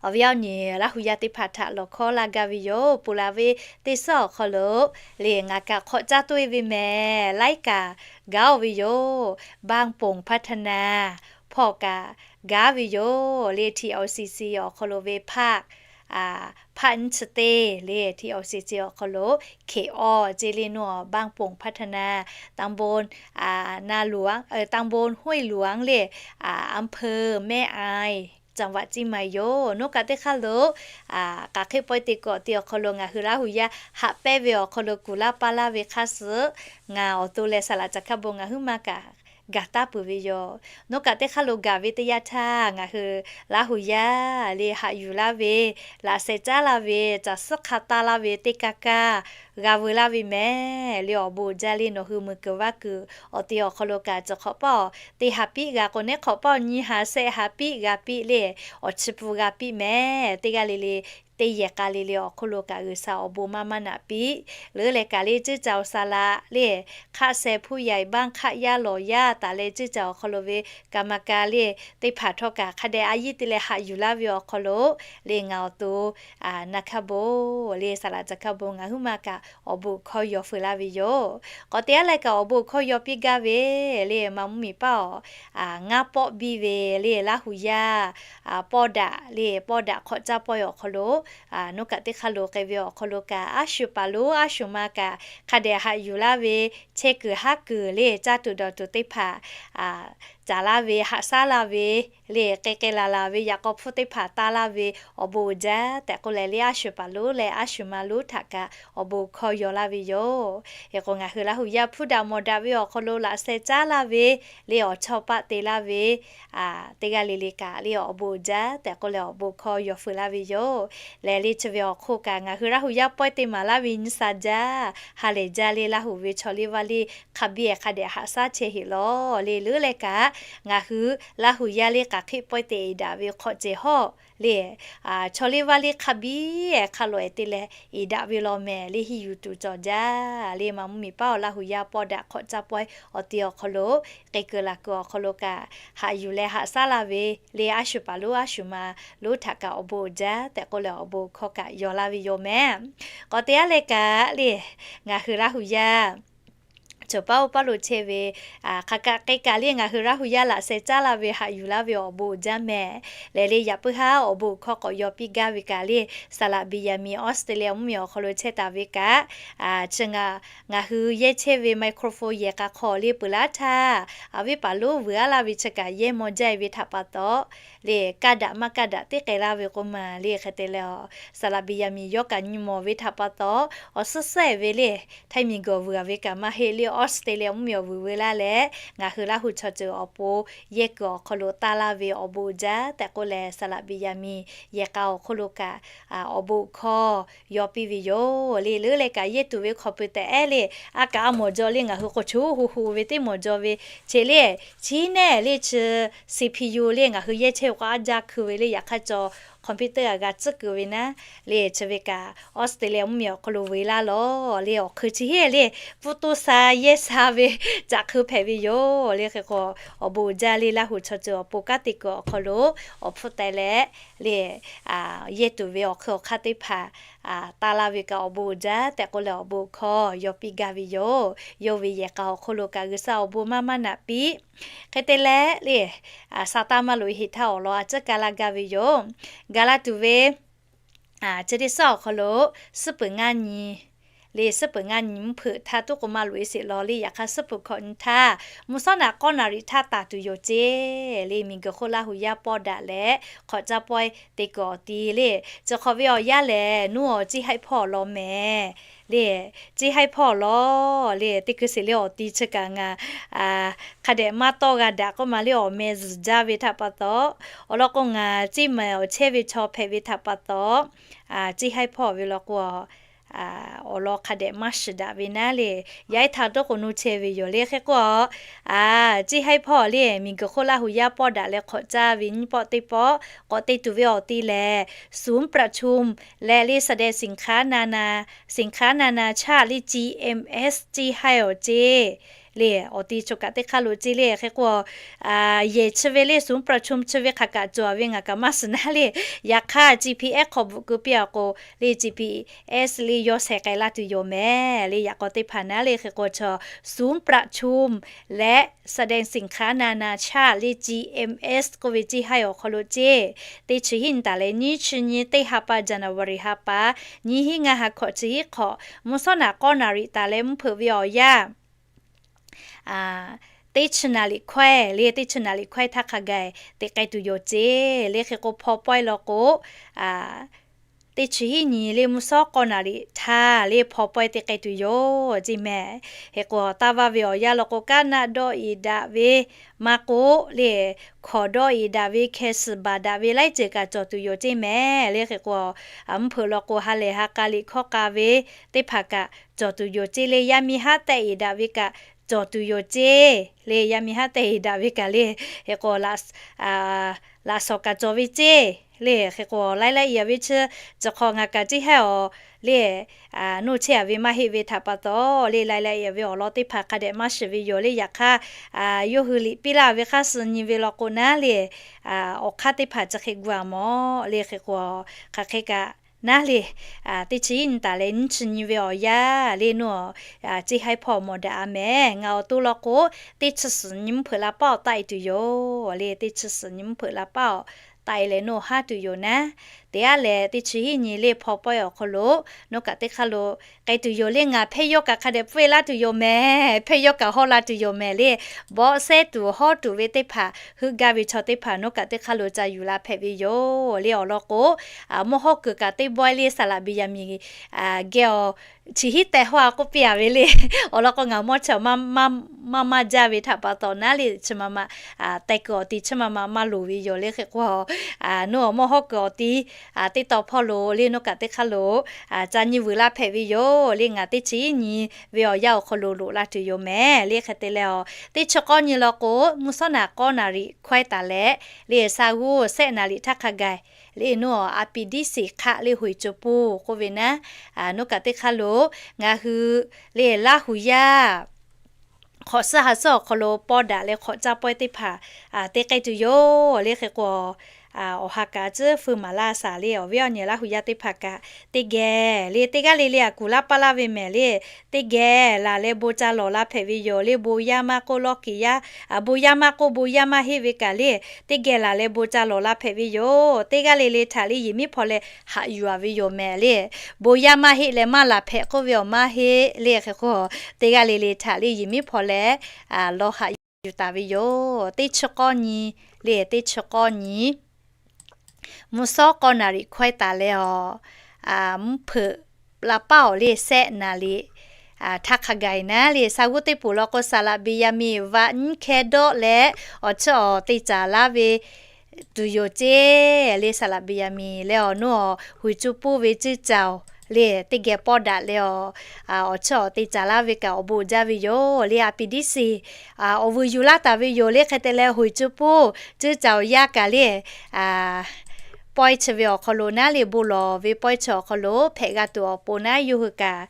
awˬ viˉ awˬ nyi Laˇ hu yaˇ teˇ hpaˍ htaꞈ lawˬ hkawˇ laˇ gaˇ ve yoˬ. Ponˬ laˬ ve teˇ suhˉ awˬ hk'aw lo le ngaˬ kaꞈ hk'awꞈ caˇ toˇ e ve mehˍ. Laiˉ kaꞈ gaˇ-oˬ ve yoˬ. บางโป่งพัฒนา hpawˇ kaꞈ gaˇ ve yoˬ. Le TOCC awˬ hk'aw lo ve ภาค ภาค nyiˇ chi teˇ le TOCC awˬ hk'aw lo เขต awˬ ceˇ le naw บางโป่งพัฒนา ตำบล นาหลวง ตำบลห้วยหลวง le อำเภอแม่อาย จังหวัดเชียงใหม่ yoˬ. Nawˬ kaꞈ teˇ hk'aˇ lo k'aˬ hk'e pawehˇ te kawꞈ te awˬ hk'aw lo ngaˬ hui Laˇ hu yaˇ haꞈ pehˇ ve awˬ hk'aw lo kuˬ laˇ paˇ laˇ ve hk'a suhˍ, ngaˬ awˬ to leh saˍ laꞈ caˬ hkaˇ bon ngaˬ huiˉ ma kaꞈ gaˬ taˇ peuˬ ve yoˬ. Nawˬ kaꞈ teˇ hk'aˇ lo gaˬ ve teˇ yanˇ htaˇ ngaˬ hui Laˇ hu yaˇ le haꞈ yuˬ laˇ ve, laꞈ sheh caˉ laˇ ve, caˬ suhˉ hk'a taˇ laˇ ve teˇ kaˇ kaˇ g'a veu laˇ ve mehˍ. Le awˬ bon jaˇ le nawˬ hui meuˬ kuiˬ vaˇ kuiˬ awˬ te awˬ hk'aw lo kaꞈ cawˬ hk'awꞈ paˇ-oˬ, teˇ ha piˆ g'a k'o, neˉ hk'awꞈ paˇ-oˬ, nyiˇ ha shehˆ ha piˆ g'a piˆ le, awˬ chi pun g'a piˆ mehˍ. Teˇ g'aˇ le le teˇ yehˬ k'a le le awˬ hk'oˆ lo kaꞈ G'uiˬsha awˬ bon maˇ maˇ naꞈ piˇ. Leuˉ leh kaꞈ le, cuˇ caˍ awˬ saˍ laꞈ le, hk'aˆ sheh hpuˇ yaꞈ baˆ hk'aˆ yaˇ lawˬ yaˇ taˍ leh cuˇ caˍ awˬ hk'aw lo ve kaˍ maˍ kaˍ le, teˇ hpaˍ htawˇ kaꞈ hk'a dehꞈ a yiˇ te leh haꞈ yuˬ laˇ ve awˬ hk'aw lo le, ngaˬ awˬ to naˍ hkaˇ bon le, saˍ laꞈ caˍ hkaˇ bon ngaˬ huiˉ ma kaꞈ awˬ bon awˬ hkawˇ yaw feu laˇ ve yoˬ. K'awꞈ te aˉ leh kaꞈ awˬ bon awˬ hkawˇ yaw piˇ gaˇ ve le, maˇ mvuhˇmiˬ paˇ awˬ ngaˇ pawˆ biˇ ve le, Laˇ hu yaˇ pawˇ daꞈ le, pawˇ daꞈ hk'awꞈ caˇ pawehˇ awˬ hk'aw lo, nawˉ kaꞈ teˇ hk'aˇ lo k'ai ve awˬ hk'aw lo kaꞈ, a shu paˍ lonˉ a shu ma kaꞈ hk'a dehꞈ haꞈ yuˬ laˇ ve, chehˇ kuiˬ haˉ kuiˬ le, caˇ tuˬ dawˬ tuˬ teˇ hpaˍ caˍ laˇ ve, haꞈ shaˉ laˇ ve le, k'ai k'ai laˬ laˬ ve yaꞈ k'aw hpfuhˇ teˇ hpaˍ taˇ laˇ ve awˬ bon uiˍ jaˇ tehꞈ k'oˆ leh le, a shu paˍ lonˉ leh a shu ma lonˉ htaꞈ kaꞈ awˬ bon awˬ hkawˇ yaw laˇ ve yoˬ. Hk'e k'o, ngaˬ hui Laˇ hu yaˇ hpuˇ daꞈ mawˬ daꞈ ve awˬ hk'aw lo laꞈ sheh caˉ laˇ ve le, awˬ chawˇ paˆ te laˇ ve teˇ g'aˇ le le kaꞈ le, awˬ bon uiˍ jaˇ tehꞈ k'oˆ leh awˬ bon awˬ hkawˇ yaw feu laˇ ve yoˬ. Lehˬ le, chi ve awˬ hk'oˆ kaꞈ ngaˬ hui Laˇ hu yaˇ pawehˇ teˇ maˍ laˇ ve nyi sa jaˇ, ha lehˬ jaˇ le, Laˇ hu ve chaw liˇ vaˇ liˇ hk'a biˇ hk'a dehꞈ haꞈ shaˉ chehˇ heˆ lawˬ le. Leuˉ leh kaꞈ ngaˬ hui Laˇ hu yaˇ le k'aˬ hk'eˆ pawehˇ te eˍ daꞈ ve hk'awꞈ cehˬ hawˉ le, chaw liˇ vaˇ liˇ hk'a biˇ hk'a lawꞈ e te leh eˍ daꞈ ve law mehˍ le, henˇ yuˬ tuˬ cawˬ jaˇ le, maˇ mvuhˇmiˬ paˇ awˬ Laˇ hu yaˇ pawˇ daꞈ hk'awꞈ caˇ pawehˇ awˬ ti awˬ hk'aw lo, k'ai kuiˬ laˬ kuiˬ awˬ hk'aw lo kaꞈ haꞈ yuˬ leh haꞈ shaˉ laˇ ve le, a shu paˍ lonˉ a shu ma lonˉ htaꞈ kaꞈ awˬ bon uiˍ jaˇ tehꞈ k'oˆ leh awˬ bon awˬ hkawˇ kaꞈ yaw laˇ ve yoˬ mehˍ. K'awꞈ te aˉ leh kaꞈ le, ngaˬ hui Laˇ hu yaˇ cawˬ paˉ oˇ paˉ lo chehˇ ve hk'aˬ kaꞈ k'ai kaꞈ le, ngaˬ hui Laˇ hu yaˇ laꞈ sheh caˉ laˇ ve haꞈ yuˬ laˇ ve awˬ bon uiˍ jaˇ mehˍ. Lehˬ le, yaꞈ puiˉ haˉ awˬ bon awˬ hkawˇ k'awꞈ yaw piˇ gaˇ ve kaꞈ le, saˍ laꞈ Beˍyaˍmiˍ Awˉsuˍteˍliˍyaˍ mvuhˇmiˬ awˬ hk'aw lo chehˇ taˍ ve kaꞈ, chi ngaˬ hui yehˇ chehˇ ve microphone yehˬ k'a hk'aw le peuˬ laˇ htaˇ, a viˉ paˍ lonˉ vuiˬ aˉ laˇ ve chi kaꞈ yehˇ maw jaˇ e ve htaꞈ pa taw le, kaˇ daꞈ maˇ kaˇ daꞈ teˇ k'ai laˇ ve k'oˆ ma le. Hk'e te leh a, saˍ laꞈ Beˍyaˍmiˍ yawˇ kaꞈ nyi mawˬ ve htaꞈ pa taw, awˬ suhˉ suhˉ e ve le, htaiˇ miˬguiˬ vuiˬ a ve kaꞈ maˇ heˆ le, Awˉsuˍteˍliˍyaˍ mvuhˇmiˬ awˬ vuiˬ veu laˇ leh, ngaˬ hui Laˇ hu chaw ceuˬ awˬ pon yehˇ kuiˬ awˬ hk'aw lo taˇ laˇ ve awˬ bon uiˍ jaˇ tehꞈ k'oˆ leh, saˍ laꞈ Beˍyaˍmiˍ yehˬ k'a awˬ hk'oˆ lo kaꞈ awˬ bon awˬ hkawˇ yaw piˇ ve yoˬ le. Leuˉ leh kaꞈ yehˇ tuˬ ve hk'aw pui tehꞈ ehˉ le, a kaꞈ a mawˬ jaw le, ngaˬ hui k'o choˬ hu hu ve teˇ mawˬ jaw ve, che le, chi neˇ le chi CPU le, ngaˬ hui yehˇ chehˇ ve k'o aˉ jaˇ hkui ve le, yaꞈ hk'aˇ cawˬ computer a g'a tcuhˉ kuiˬ ve naˉ le, chi ve kaꞈ Awˉsuˍteˍliˍyaˍ mvuhˇmiˬ awˬ hk'aw lo vuiˬ laˇ lawˬ le, awˬ hk'eun chi heˆ le, pfuhˇ toˇ sha yehˇ sha ve caꞈ hk'eun hpehꞈ ve yoˬ le. Hk'e k'o, awˬ bon uiˍ jaˇ le, Laˇ hu chaw ceuˬ awˬ pon kanˉ te kuiˬ awˬ hk'aw lo awˬ hpfuhˇ teh leh le, yehˇ tuˬ ve awˬ hk'eun awˬ hk'aˇ teˇ hpaˍ taˇ laˇ ve kaꞈ awˬ bon uiˍ jaˇ tehꞈ k'oˆ leh awˬ bon awˬ hkawˇ yaw piˇ gaˇ ve yoˬ. Yawˇ ve yehˬ k'a awˬ hk'oˆ lo kaꞈ G'uiˬsha awˬ bon maˇ maˇ naꞈ piˇ. Hk'e te leh le, Saˍtanˍ maˇ loꞈ e heˆ htaˇ awˬ lawn a ciˉ kaˇ laˇ gaˇ ve yoˬ. Gaˬ laˇ tuˬ ve chi teˇ suhˉ awˬ hk'aw lo suhˉ peuˬ ngaˇ nyi le, suhˉ peuˬ ngaˇ nyi mvuhˇ hpeuꞈ htaˇ tuˉ k'o maˇ loꞈ e sheˍ law le, yaꞈ hk'aˇ suhˉ peuˬ hkawꞈ nyi htaˇ mvuhˇ shawˉ naꞈ k'awˇ naˍ riˍ htaˇ taˍ tuˬ yoˬ ceˇ le. Miˬguiˬ hk'oˆ Laˇ hu yaˇ pawˇ daꞈ leh hk'awꞈ caˇ pawehˇ te kuiˬ awˬ ti le, chi hk'awꞈ ve awˬ yanˇ lehˬ, nuˇ awˬ ciˇ haiˆ hpawˇ awˬ lawn mehˍ le, ciˇ haiˆ hpawˇ awˬ lawn le, teˇ hkui sheˍ le awˬ ti chi kaꞈ ngaˬ hk'a dehꞈ maˇ tawˆ g'a daꞈ k'oˆ ma le, awˬ meh zuhˬ jaˇ ve htaꞈ pa taw, awˬ lawn k'o ngaˬ ciˇ mehˍ awˬ chehˇ ve chaw hpehꞈ ve htaꞈ pa taw, ciˇ haiˆ hpawˇ ve law k'o, awˬ lawn hk'a dehꞈ maˇ shiˍ daꞈ ve naˉ le, yaꞈ ehˉ htaˇ dawˇ k'o nuˇ chehˇ ve yoˬ le. Hk'e k'o, ciˇ haiˆ hpawˇ le, miˬguiˬ hk'oˆ Laˇ hu yaˇ pawˇ daꞈ leh hk'awꞈ caˇ ve nyiˇ pawˆ teˇ pawˆ k'awꞈ te tuˬ ve awˬ ti lehˬ, ศูนย์ประชุม leh le แสดงสินค้านานา สินค้านานาชาติ le GMS ciˇ haiˆ awˬ ceˇ le, awˬ ti chaw kaꞈ teˇ hk'aˇ lo ceˇ le. Hk'e k'o, yehˬ chi ve le ศูนย์ประชุม chi ve hk'aˬ kaꞈ cawˬ ve ngaˬ kaꞈ maˇ shiˍ naˉ le, yaꞈ hk'aˇ GPS hk'aw bvuhꞈ keu piˇ a k'o le, GPS le yawˇ sheh k'ai laˇ tuˬ yoˬ mehˍ le, yaꞈ k'aw teˇ hpaˍ naˉ le. Hk'e k'o chaw ศูนย์ประชุม leh แสดงสินค้านานาชาติ le GMS k'oˆ ve ciˇ haiˆ awˬ hk'aw lo ceˇ, teˇ chi hiˉ nyi taˍ leh nyiˇ chi nyi teˇ ha pa January ha pa, nyiˇ hiˉ ngaˇ ha hkawꞈ chi hiˉ hk'awꞈ, mvuhˇ shawˉ naꞈ k'awˇ naˍ riˍ taˍ leh mvuhˇ hpeuꞈ ve awˬ yanˇ teˇ chi naˍ riˍ hkawehˇ le, teˇ chi naˍ riˍ hkawehˇ htaˇ hk'a gaˬ te k'ai tuˬ yoˬ ceˇ le. Hk'e k'o hpaw pawehˇ law k'o, teˇ chi hiˉ nyi le mvuhˇ shawˉ k'awˇ naˍ riˍ htaˇ le hpaw pawehˇ te k'ai tuˬ yoˬ ceˇ mehˍ. Hk'e k'o taˇ vaˇ ve awˬ yanˇ law k'o, kaˉ naˆ dawˆ eˍ daꞈ ve maˇ k'oˆ le, hkawˍ dawˆ eˍ daꞈ ve, hkeh suhˍ baˬ daꞈ ve laiˉ ceuˬ kaꞈ cawˬ tuˬ yoˬ ceˇ mehˍ le. Hk'e k'o, mvuhˇ hpeuꞈ law k'o ha lehˬ ha k'a liꞈ hkawˇ k'a ve teˇ hpaˍ kaꞈ cawˬ tuˬ yoˬ ceˇ le. Yaˇ miˇ haˉ tehˆ eˍ daꞈ ve kaꞈ cawˬ tuˬ yoˬ ceˇ le. Yaˇ miˇ haˉ tehˆ eˍ daꞈ ve kaꞈ le, hk'e k'o laꞈ shawˍ kaꞈ cawˬ ve ceˇ le. Hk'e k'o, รายละเอียด ve chi, chi hk'aw ngaˬ kaꞈ ceˇ haiˉ awˬ le, noˇ chehˇ a ve maˇ heˆ ve htaꞈ pa taw le, รายละเอียด ve awˬ lawn teˇ hpaˍ hk'a dehꞈ maˇ shiˍ ve yoˬ le. Yaꞈ hk'aˇ, yawˇ hui liꞈ piˇ laˇ ve hk'aˇ suh nyi ve law k'o naˉ le, awˬ hk'aˇ teˇ hpaˍ chi hk'e gu a mawˬ le. Hk'e k'o, hk'aˬ hk'e kaꞈ naˉ le, teˇ chi hiˉ nyi taˍ leh nyiˇ chi nyi ve awˬ yanˇ le, noˇ ceˇ haiˉ hpawˇ mawˬ daꞈ a mehˍ. Ngaˬ awˬ to law k'o, teˇ chi suhˍ nyi mvuhˇ hpeuꞈ la paˉ awˬ taˆ e tuˬ yoˬ le. Teˇ chi suhˍ nyi mvuhˇ hpeuꞈ la paˉ awˬ taˆ e leh noˇ haˉ tuˬ yoˬ naˉ. Teˇ aˉ leh teˇ chi hiˉ nyi le hpaw pawehˇ awˬ hk'aw lo, noˇ kaꞈ teˇ hk'aˇ lo k'ai tuˬ yoˬ le. Ngaˬ hpehˇ yawˇ kaꞈ hk'a dehꞈ pfuhˇ e laˇ tuˬ yoˬ mehˍ. Hpehˇ yawˇ kaꞈ hawˇ la tuˬ yoˬ mehˍ le. Bawˆ sehˉ tuˬ hawˉ tuˬ ve teˇ hpaˍ, heuˆ gaˇ ve chaw teˇ hpaˍ noˇ kaꞈ teˇ hk'aˇ lo ca yuˬ la hpehꞈ ve yoˬ le. Awˬ lawn k'o, mawˇ hawˉ kuiˬ kaꞈ teˇ bawehˇ le สระบุรี geh awˬ chi hiˉ teh hawˇ a k'oˆ piˇ a ve le. Awˬ lawn k'o, ngaˬ mawˇ chi maˇ maˇ jaˇ ve htaꞈ pa taw naˉ le, chi ma ma teh kuiˬ awˬ ti chi ma ma maˇ loˍ ve yoˬ le. Hk'e k'o, noˇ mawˇ hawˉ kuiˬ awˬ ti teˇ taw hpawˇ lo le, noˇ kaꞈ teˇ hk'aˇ lo ca nyi vuiˬ la hpehꞈ ve yoˬ le. Ngaˬ teˇ chi hiˉ nyi ve awˬ yanˇ awˬ hk'aw lo loꞈ la tuˬ yoˬ mehˍ le. Hk'e te leh, teˇ chi k'awˇ nyi law k'o, mvuhˇ shawˉ naˍ k'awˇ naˍ riˍ hkawehˇ taˍ leh le, sa g'uˇ sehˆ naˍ riˍ htaˇ hk'a gaˬ le, noˇ a pi diˉ siˍ hk'aˆ le hoiˍ co puˇ k'oˆ ve naˉ, noˇ kaꞈ teˇ hk'aˇ lo ngaˬ hui le Laˇ huˍ yaˇ hk'awꞈ suhˉ ha suhˉ awˬ hk'aw lo pawˇ daꞈ leh hk'awꞈ caˇ pawehˇ teˇ hpaˍ te k'ai tuˬ yoˬ le. Hk'e k'o, awˬ ha kaꞈ tcuhˉ feu maˍ laˇ shaˍ le. Awˬ viˉ awˬ nyi Laˇ huˍ yaˇ teˇ hpaˍ kaꞈ teˇ geh le, teˇ g'aˇ le le a kuˬ laˇ paˇ laˇ ve mehˍ le. Teˇ geh laˬ leh bon ca lawˬ la hpehꞈ ve yoˬ le. Bon yaˇ maˇ k'oˆ, lawˇ kiˍ yaˇ, bon yaˇ maˇ k'oˆ, bon yaˇ maˇ heˆ ve kaꞈ le, teˇ geh laˬ leh bon ca lawˬ la hpehꞈ ve yoˬ. Teˇ g'aˇ le le htaꞈ le yehˬ miˉ hpaw leh haꞈ yuˬ a ve yoˬ mehˍ le. Bon yaˇ maˇ heˆ leh maˇ laˬ hpehꞈ k'oˆ ve awˬ maˇ heˆ le. Hk'e k'o, teˇ g'aˇ le le htaꞈ le yehˬ miˉ hpaw leh lawˬ haꞈ yuˬ taˍ ve yoˬ. Teˇ chi k'awˇ nyi le, teˇ chi k'awˇ nyi mvuhˇ shawˉ k'awˇ naˍ riˍ hkawehˇ taˍ leh awˬ, mvuhˇ hpeuꞈ la paˉ awˬ le sehˆ naˍ riˍ htaˇ hk'a gaˬ naˉ le, sa g'uˇ teˇ poˬ law k'o, สระบุรี vaꞈ nyiˇ hkeh dawˆ leh awˬ chiˇ awˬ te caˍ laˇ ve tuˬ yoˬ ceˇ le. สระบุรี leh awˬ noˇ awˬ hoiˍ co puˇ ve cuˇ caoˬ le, teˇ geh pawˇ daꞈ leh awˬ, awˬ chiˇ awˬ te caˍ laˇ ve kaꞈ awˬ bon jaˇ ve yoˬ le. A pi diˉ siˍ awˬ vuiˬ yuˬ laˇ taˍ ve yoˬ le. Hk'e te leh hoiˍ co puˇ cuˇ caoˬ yaˇ kaꞈ le, pawehˇ chi ve awˬ hk'aw lo naˉ le, bon lawˬ ve pawehˇ chi awˬ hk'aw lo hpehꞈ g'a tuˬ awˬ pon naˉ, yawˇ hui kaꞈ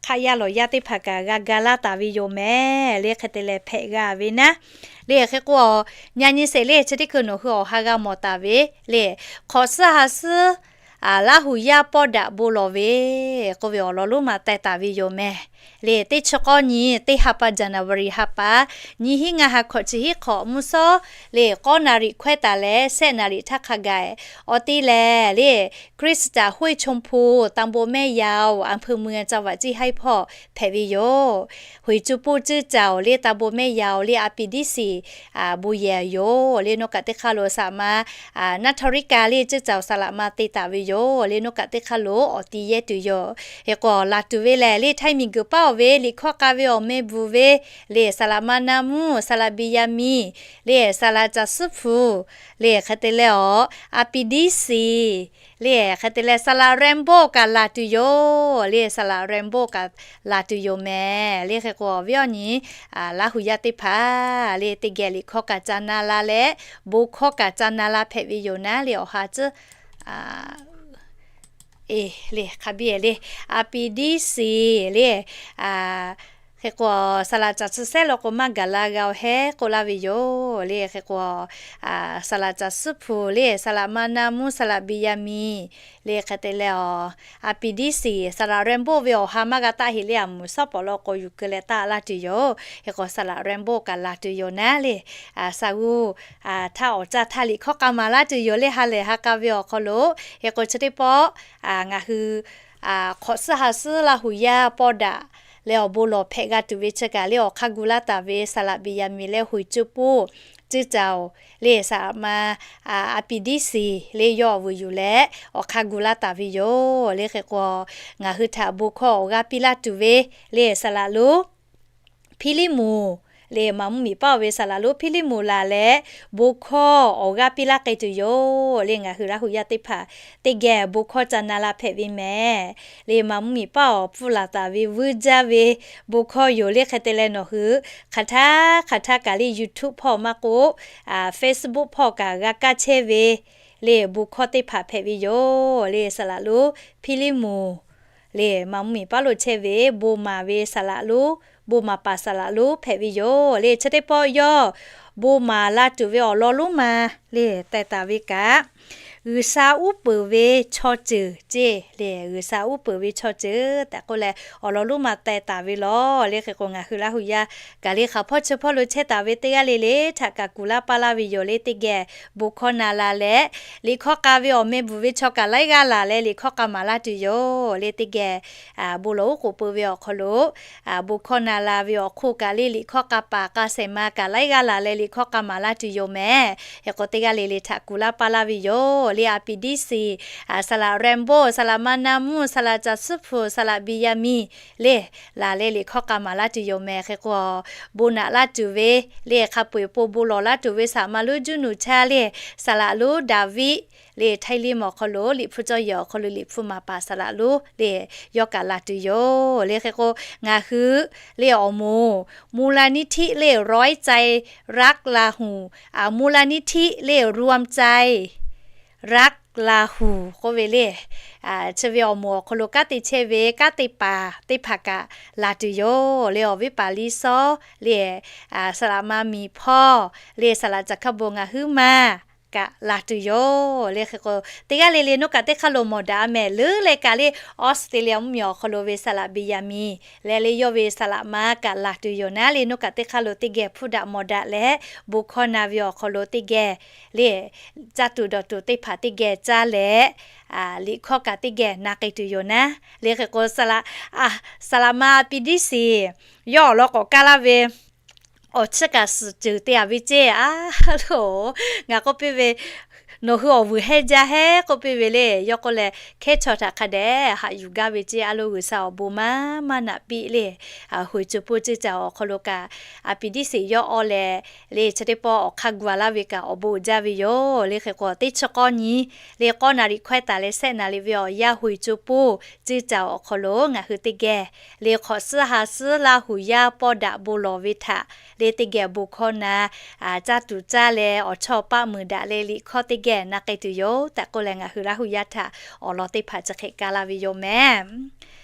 hk'aˆ yaˇ lawˬ yaˇ teˇ hpaˍ kaꞈ g'a ga laˇ taˍ ve yoˬ mehˍ le. Hk'e te leh hpehꞈ g'a ve naˉ le. Hk'e k'o, nyi nyi sheˍ le, chi teˇ hkui nawˬ hui awˬ ha g'a mawˬ taˍ ve le, hk'awꞈ suhˉ ha suhˉ Laˇ huˍ yaˇ pawˇ daꞈ bon lawˬ ve k'oˆ ve awˬ lawn lonˉ ma teh taˍ ve yoˬ mehˍ le. Teˇ chi k'awˇ nyi, teˇ ha pa January ha pa, nyiˇ hinˉ ngaˇ ha hkawꞈ chi hiˉ hk'awꞈ mvuhˇ shawˉ le k'awˇ naˍ riˍ hkawehˇ taˍ leh sehˆ naˍ riˍ htaˇ hk'a gaˬ awˬ te lehˬ le, คริสตจักรห้วยชมพู ตำบลแม่ยาว อำเภอเมือง จังหวัดเชียงราย hpawˇ hpehꞈ ve yoˬ. Hoiˍ co puˇ cuˇ caoˬ le ตำบลแม่ยาว le a pi diˉ siˍ bon yehˬ yoˬ le. Noˇ kaꞈ teˇ hk'aˇ lo saˍ laˍ ma naˉ htaw riˉ ka le cuˇ caoˬ saˍ laˍ ma te taˍ ve yoˬ le. Noˇ kaꞈ teˇ hk'aˇ lo awˬ ti yehˇ tuˬ yoˬ. Hk'e k'o, laˬ tuˬ ve lehˬ le, htaiˇ miˬ guiˬ paˉ awˬ ve liꞈ hkawˇ k'a ve awˬ meh bvuhˬ ve le, saˍ laˍ ma naˇ mvuhˇ, saˍ laˍ biˍ yaˇ miˇ le, saˍ laˍ caˬ suhˉ hpu le, hk'e te leh awˬ a pi diˉ siˍ le, hk'e te leh saˍ laˍ แรมโบ้ kaꞈ laˬ tuˬ yoˬ le. Saˍ laˍ แรมโบ้ kaꞈ laˬ tuˬ yoˬ mehˍ le. Hk'e k'o, awˬ viˉ awˬ nyi Laˇ huˍ yaˇ teˇ hpaˍ le, teˇ geh liꞈ hkawˇ kaꞈ ca na la leh, bon hkawˇ kaꞈ ca na la hpehꞈ ve yoˬ naˉ le. Awˬ ha tcuhˉ e le hk'a biˇ le, a pi diˉ siˍ le. Hk'e k'o, saˍ laˍ caˬ chi sehˉ law k'o maˇ gaˬ la g'a-oˬ hehˉ k'oˆ laˇ ve yoˬ le. Hk'e k'o, saˍ laˍ caˬ suhˉ hpu le, saˍ laˍ ma naˇ mvuhˇ, saˍ laˍ biˍ yaˇ miˇ le, hk'e te leh awˬ a pi diˉ siˍ saˍ laˍ แรมโบ้ ve awˬ ha maˇ g'a taˆ heꞈ le, a mvuhˬ shawˉ pawˍ law k'o yuˬ keu leh taˆ laˇ tuˬ yoˬ. Hk'e k'o, saˍ laˍ แรมโบ้ kaꞈ laˬ tuˬ yoˬ naˉ le. Sa g'uˇ htaˇ awˬ caˇ htaˇ liꞈ hkawˇ k'a maˍ laˇ tuˬ yoˬ le, ha lehˬ ha k'a ve awˬ hk'aw lo. Hk'e k'o, chi teˇ pawˆ ngaˬ hui hk'awꞈ suhˉ ha suhˉ Laˇ huˍ yaˇ pawˇ daꞈ leh awˬ bon lawˬ hpehꞈ g'a tuˬ ve chi kaꞈ le, awˬ hk'aˇ gu laˇ taˍ ve saˍ laˍ biˍ yaˇ miˇ leh hoiˍ co puˇ cuˇ caoˬ le, saˍ laˍ ma a pi diˉ siˍ le, yawˇ awˬ vuiˬ yuˬ leh awˬ hk'aˇ gu laˇ taˍ ve yoˬ le. Hk'e k'o, ngaˬ hui htaꞈ bon hkawˇ awˬ g'aˇ piˇ laˇ tuˬ ve le, saˍ laˍ lonˉ Hpiˇliˇmonˍ le, maˍ mvuhˇ miˬ paˉ awˬ ve saˍ laˍ lonˉ Hpiˇliˇmonˍ laˬ leh, bon hkawˇ awˬ g'aˇ piˇ laˇ k'ai tuˬ yoˬ le. Ngaˬ hui Laˇ huˍ yaˇ teˇ hpaˍ teˇ geh bon hkawˇ ca na la hpehꞈ ve mehˍ le. Maˍ mvuhˇ miˬ paˉ awˬ pfuhˇ laˬ taˍ ve vuiˇ jaˇ ve bon hkawˇ yoˬ le. Hk'e te leh nawˬ hui hk'aˬ htaˇ hk'aˬ htaˇ kaꞈ le, YouTube hpawˇ maˇ k'oˆ, Facebook hpawˇ kaꞈ g'a kaˇ chehˇ ve le bon hkawˇ teˇ hpaˍ hpehꞈ ve yoˬ le. Saˍ laꞈ lonˉ Hpiˇliˇmuˍ le, maˍ mvuhˇmiˬ paˉ lo chehˇ ve bon maˍ ve saˍ laꞈ lonˉ, bon maˍ paˍ saˍ laꞈ lonˉ hpehꞈ ve yoˬ le. Chi teˇ pawˆ yawˇ bon maˍ la tuˬ ve awˬ lawn lonˉ ma le teh taˍ ve kaꞈ, G'uiˬsha uˉ peunˍ ve chaw ceuˬ ceˇ le. G'uiˬsha uˉ peunˍ ve chaw ceuˬ tehꞈ k'oˆ leh awˬ lawn lonˉ ma teh taˍ ve lawˬ le. Hk'e k'o, ngaˬ hui Laˇ huˍ yaˇ kaꞈ le hk'aˬ hpawˇ chi hpawˇ lo chehˇ taˍ ve teˇ g'aˇ le le htaꞈ kaꞈ kuˬ laˇ paˇ laˇ ve yoˬ le. Teˇ geh bon hkawˇ na la leh, liꞈ hkawˇ k'a ve awˬ meh bvuhˬ ve chaw kaꞈ laiˉ g'aˇ laˬ leh liꞈ hkawˇ k'a maˍ laˇ tuˬ yoˬ le. Teˇ geh bon lawˬ oˉ k'oˍ pui ve awˬ hk'aw lo bon hkawˇ na la ve awˬ hk'oˆ kaꞈ le, liꞈ hkawˇ k'a paˍ k'a shehˍ ma kaꞈ laiˉ g'aˇ laˬ leh liꞈ hkawˇ k'a maˍ laˇ tuˬ yoˬ mehˍ. Hk'e k'o, teˇ g'aˇ le le htaꞈ kuˬ laˇ paˇ laˇ ve yoˬ le. A piˍ diˉ siˍ, saˍ laꞈ Rainbow, saˍ laꞈ ma Na mvuhˇ, saˍ laꞈ Caˍ suhˉ hpu, saˍ laꞈ Beˍyaˍmiˍ le, laˬ leh liꞈ hkawˇ k'a maˍ laˇ tuˬ yoˬ mehˍ. Hk'e k'o, bon naꞈ laˇ tuˬ ve le, hk'a peu-eˬ po bon lawˬ laˇ tuˬ ve saˍ laꞈ ma lonˉ Juˇnuˍ chaˇ le, saˍ laꞈ lonˉ Daˍviˆ le, Htaiˇ liˇ mvuhˇ awˬ hk'aw lo liꞈ hpu cawˇ yehˬ awˬ hk'aw lo liꞈ hpu maˍ paˍ saˍ laꞈ lonˉ le, yawˇ kaꞈ laˬ tuˬ yoˬ le. Hk'e k'o, ngaˬ hui le awˬ moˍ มูลนิธิ le ร้อยใจรักลาหู อ่า มูลนิธิ le รวมใจรักลาหู k'oˆ ve le. Chi ve awˬ moˍ awˬ hk'aw lo kanˉ te chehˇ ve kanˉ te paˍ teˇ hpaˍ kaꞈ laˬ tuˬ yoˬ le. Awˬ viˉ paˍ Liˇsawˉ le, saˍ laꞈ ma miˬ hpawˇ le, saˍ laꞈ Caˍ hkaˇ bon ngaˬ huiˉ ma kaꞈ laˬ tuˬ yoˬ le. Hk'e k'o, teˇ g'aˇ le le nawˬ kaꞈ teˇ hk'aˇ lo mawˬ daꞈ a mehˍ. Leuˉ leh kaꞈ le Australia mvuhˇmiˬ awˬ hk'aw lo ve saˍ laꞈ Beˍyaˍmiˍ leh le yawˇ ve saˍ laꞈ ma kaꞈ laˬ tuˬ yoˬ naˉ le, nawˬ kaꞈ teˇ hk'aˇ lo teˇ geh hpuˇ daꞈ mawˬ daꞈ leh, bon hkawˇ na ve awˬ hk'aw lo teˇ geh le, caˇ tuˬ dawˬ tuˬ teˇ hpaˍ teˇ geh caˇ leh, liꞈ hkawˇ kaꞈ teˇ geh na k'ai tuˬ yoˬ naˉ le. Hk'e k'o, saˍ laꞈ, saˍ laꞈ ma piˍ diˉ siˍ yawˇ awˬ lawn k'awꞈ kaˇ laˇ ve awˬ chiˇ kaꞈ suhˍ ceuˬ te a ve ceˇ a loˬ. Ngaˬ k'oˆ piˇ ve, nawˬ hui awˬ vuiˬ hehnˇ jaˇ hehnˇ k'oˆ piˇ ve le. Yawˇ k'oˆ leh, hkehˉ chaw htaꞈ hk'a dehꞈ haꞈ yuˬ gaˇ ve ceˇ a loˬ. G'uiˬsha awˬ bon maˇ maˇ naꞈ piˇ le, hoiˍ co poˇ ceˇ caˬ awˬ hk'aw lo kaꞈ, a piˍ diˉ siˍ yawˇ awˬ leh le chi teˇ pawˆ awˬ hk'aˇ gu a laˇ ve kaꞈ awˬ bon jaˇ ve yoˬ le. Hk'e k'o, teˇ chi k'awˇ nyi le k'awˇ naˍ riˍ hkawehˇ taˍ leh sehˆ naˍ riˍ ve awˬ yanˇ hoiˍ co poˇ ceˇ caˬ awˬ hk'aw lo ngaˬ hui teˇ geh le hk'awꞈ suhˉ ha suhˉ Laˇ huˍ yaˇ pawˇ daꞈ bon lawˬ ve htaꞈ le teˇ geh bon hkawˇ na, caˇ tuˬ caˇ leh awˬ chawˇ paˆ muiˬ daꞈ leh liꞈ hkawˇ teˇ geh na k'ai tuˬ yoˬ tehꞈ k'oˆ leh, ngaˬ hui Laˇ huˍ yaˇ htaꞈ awˬ lawn teˇ hpaˍ chi hk'e kaˇ laˇ ve yoˬ mehˍ.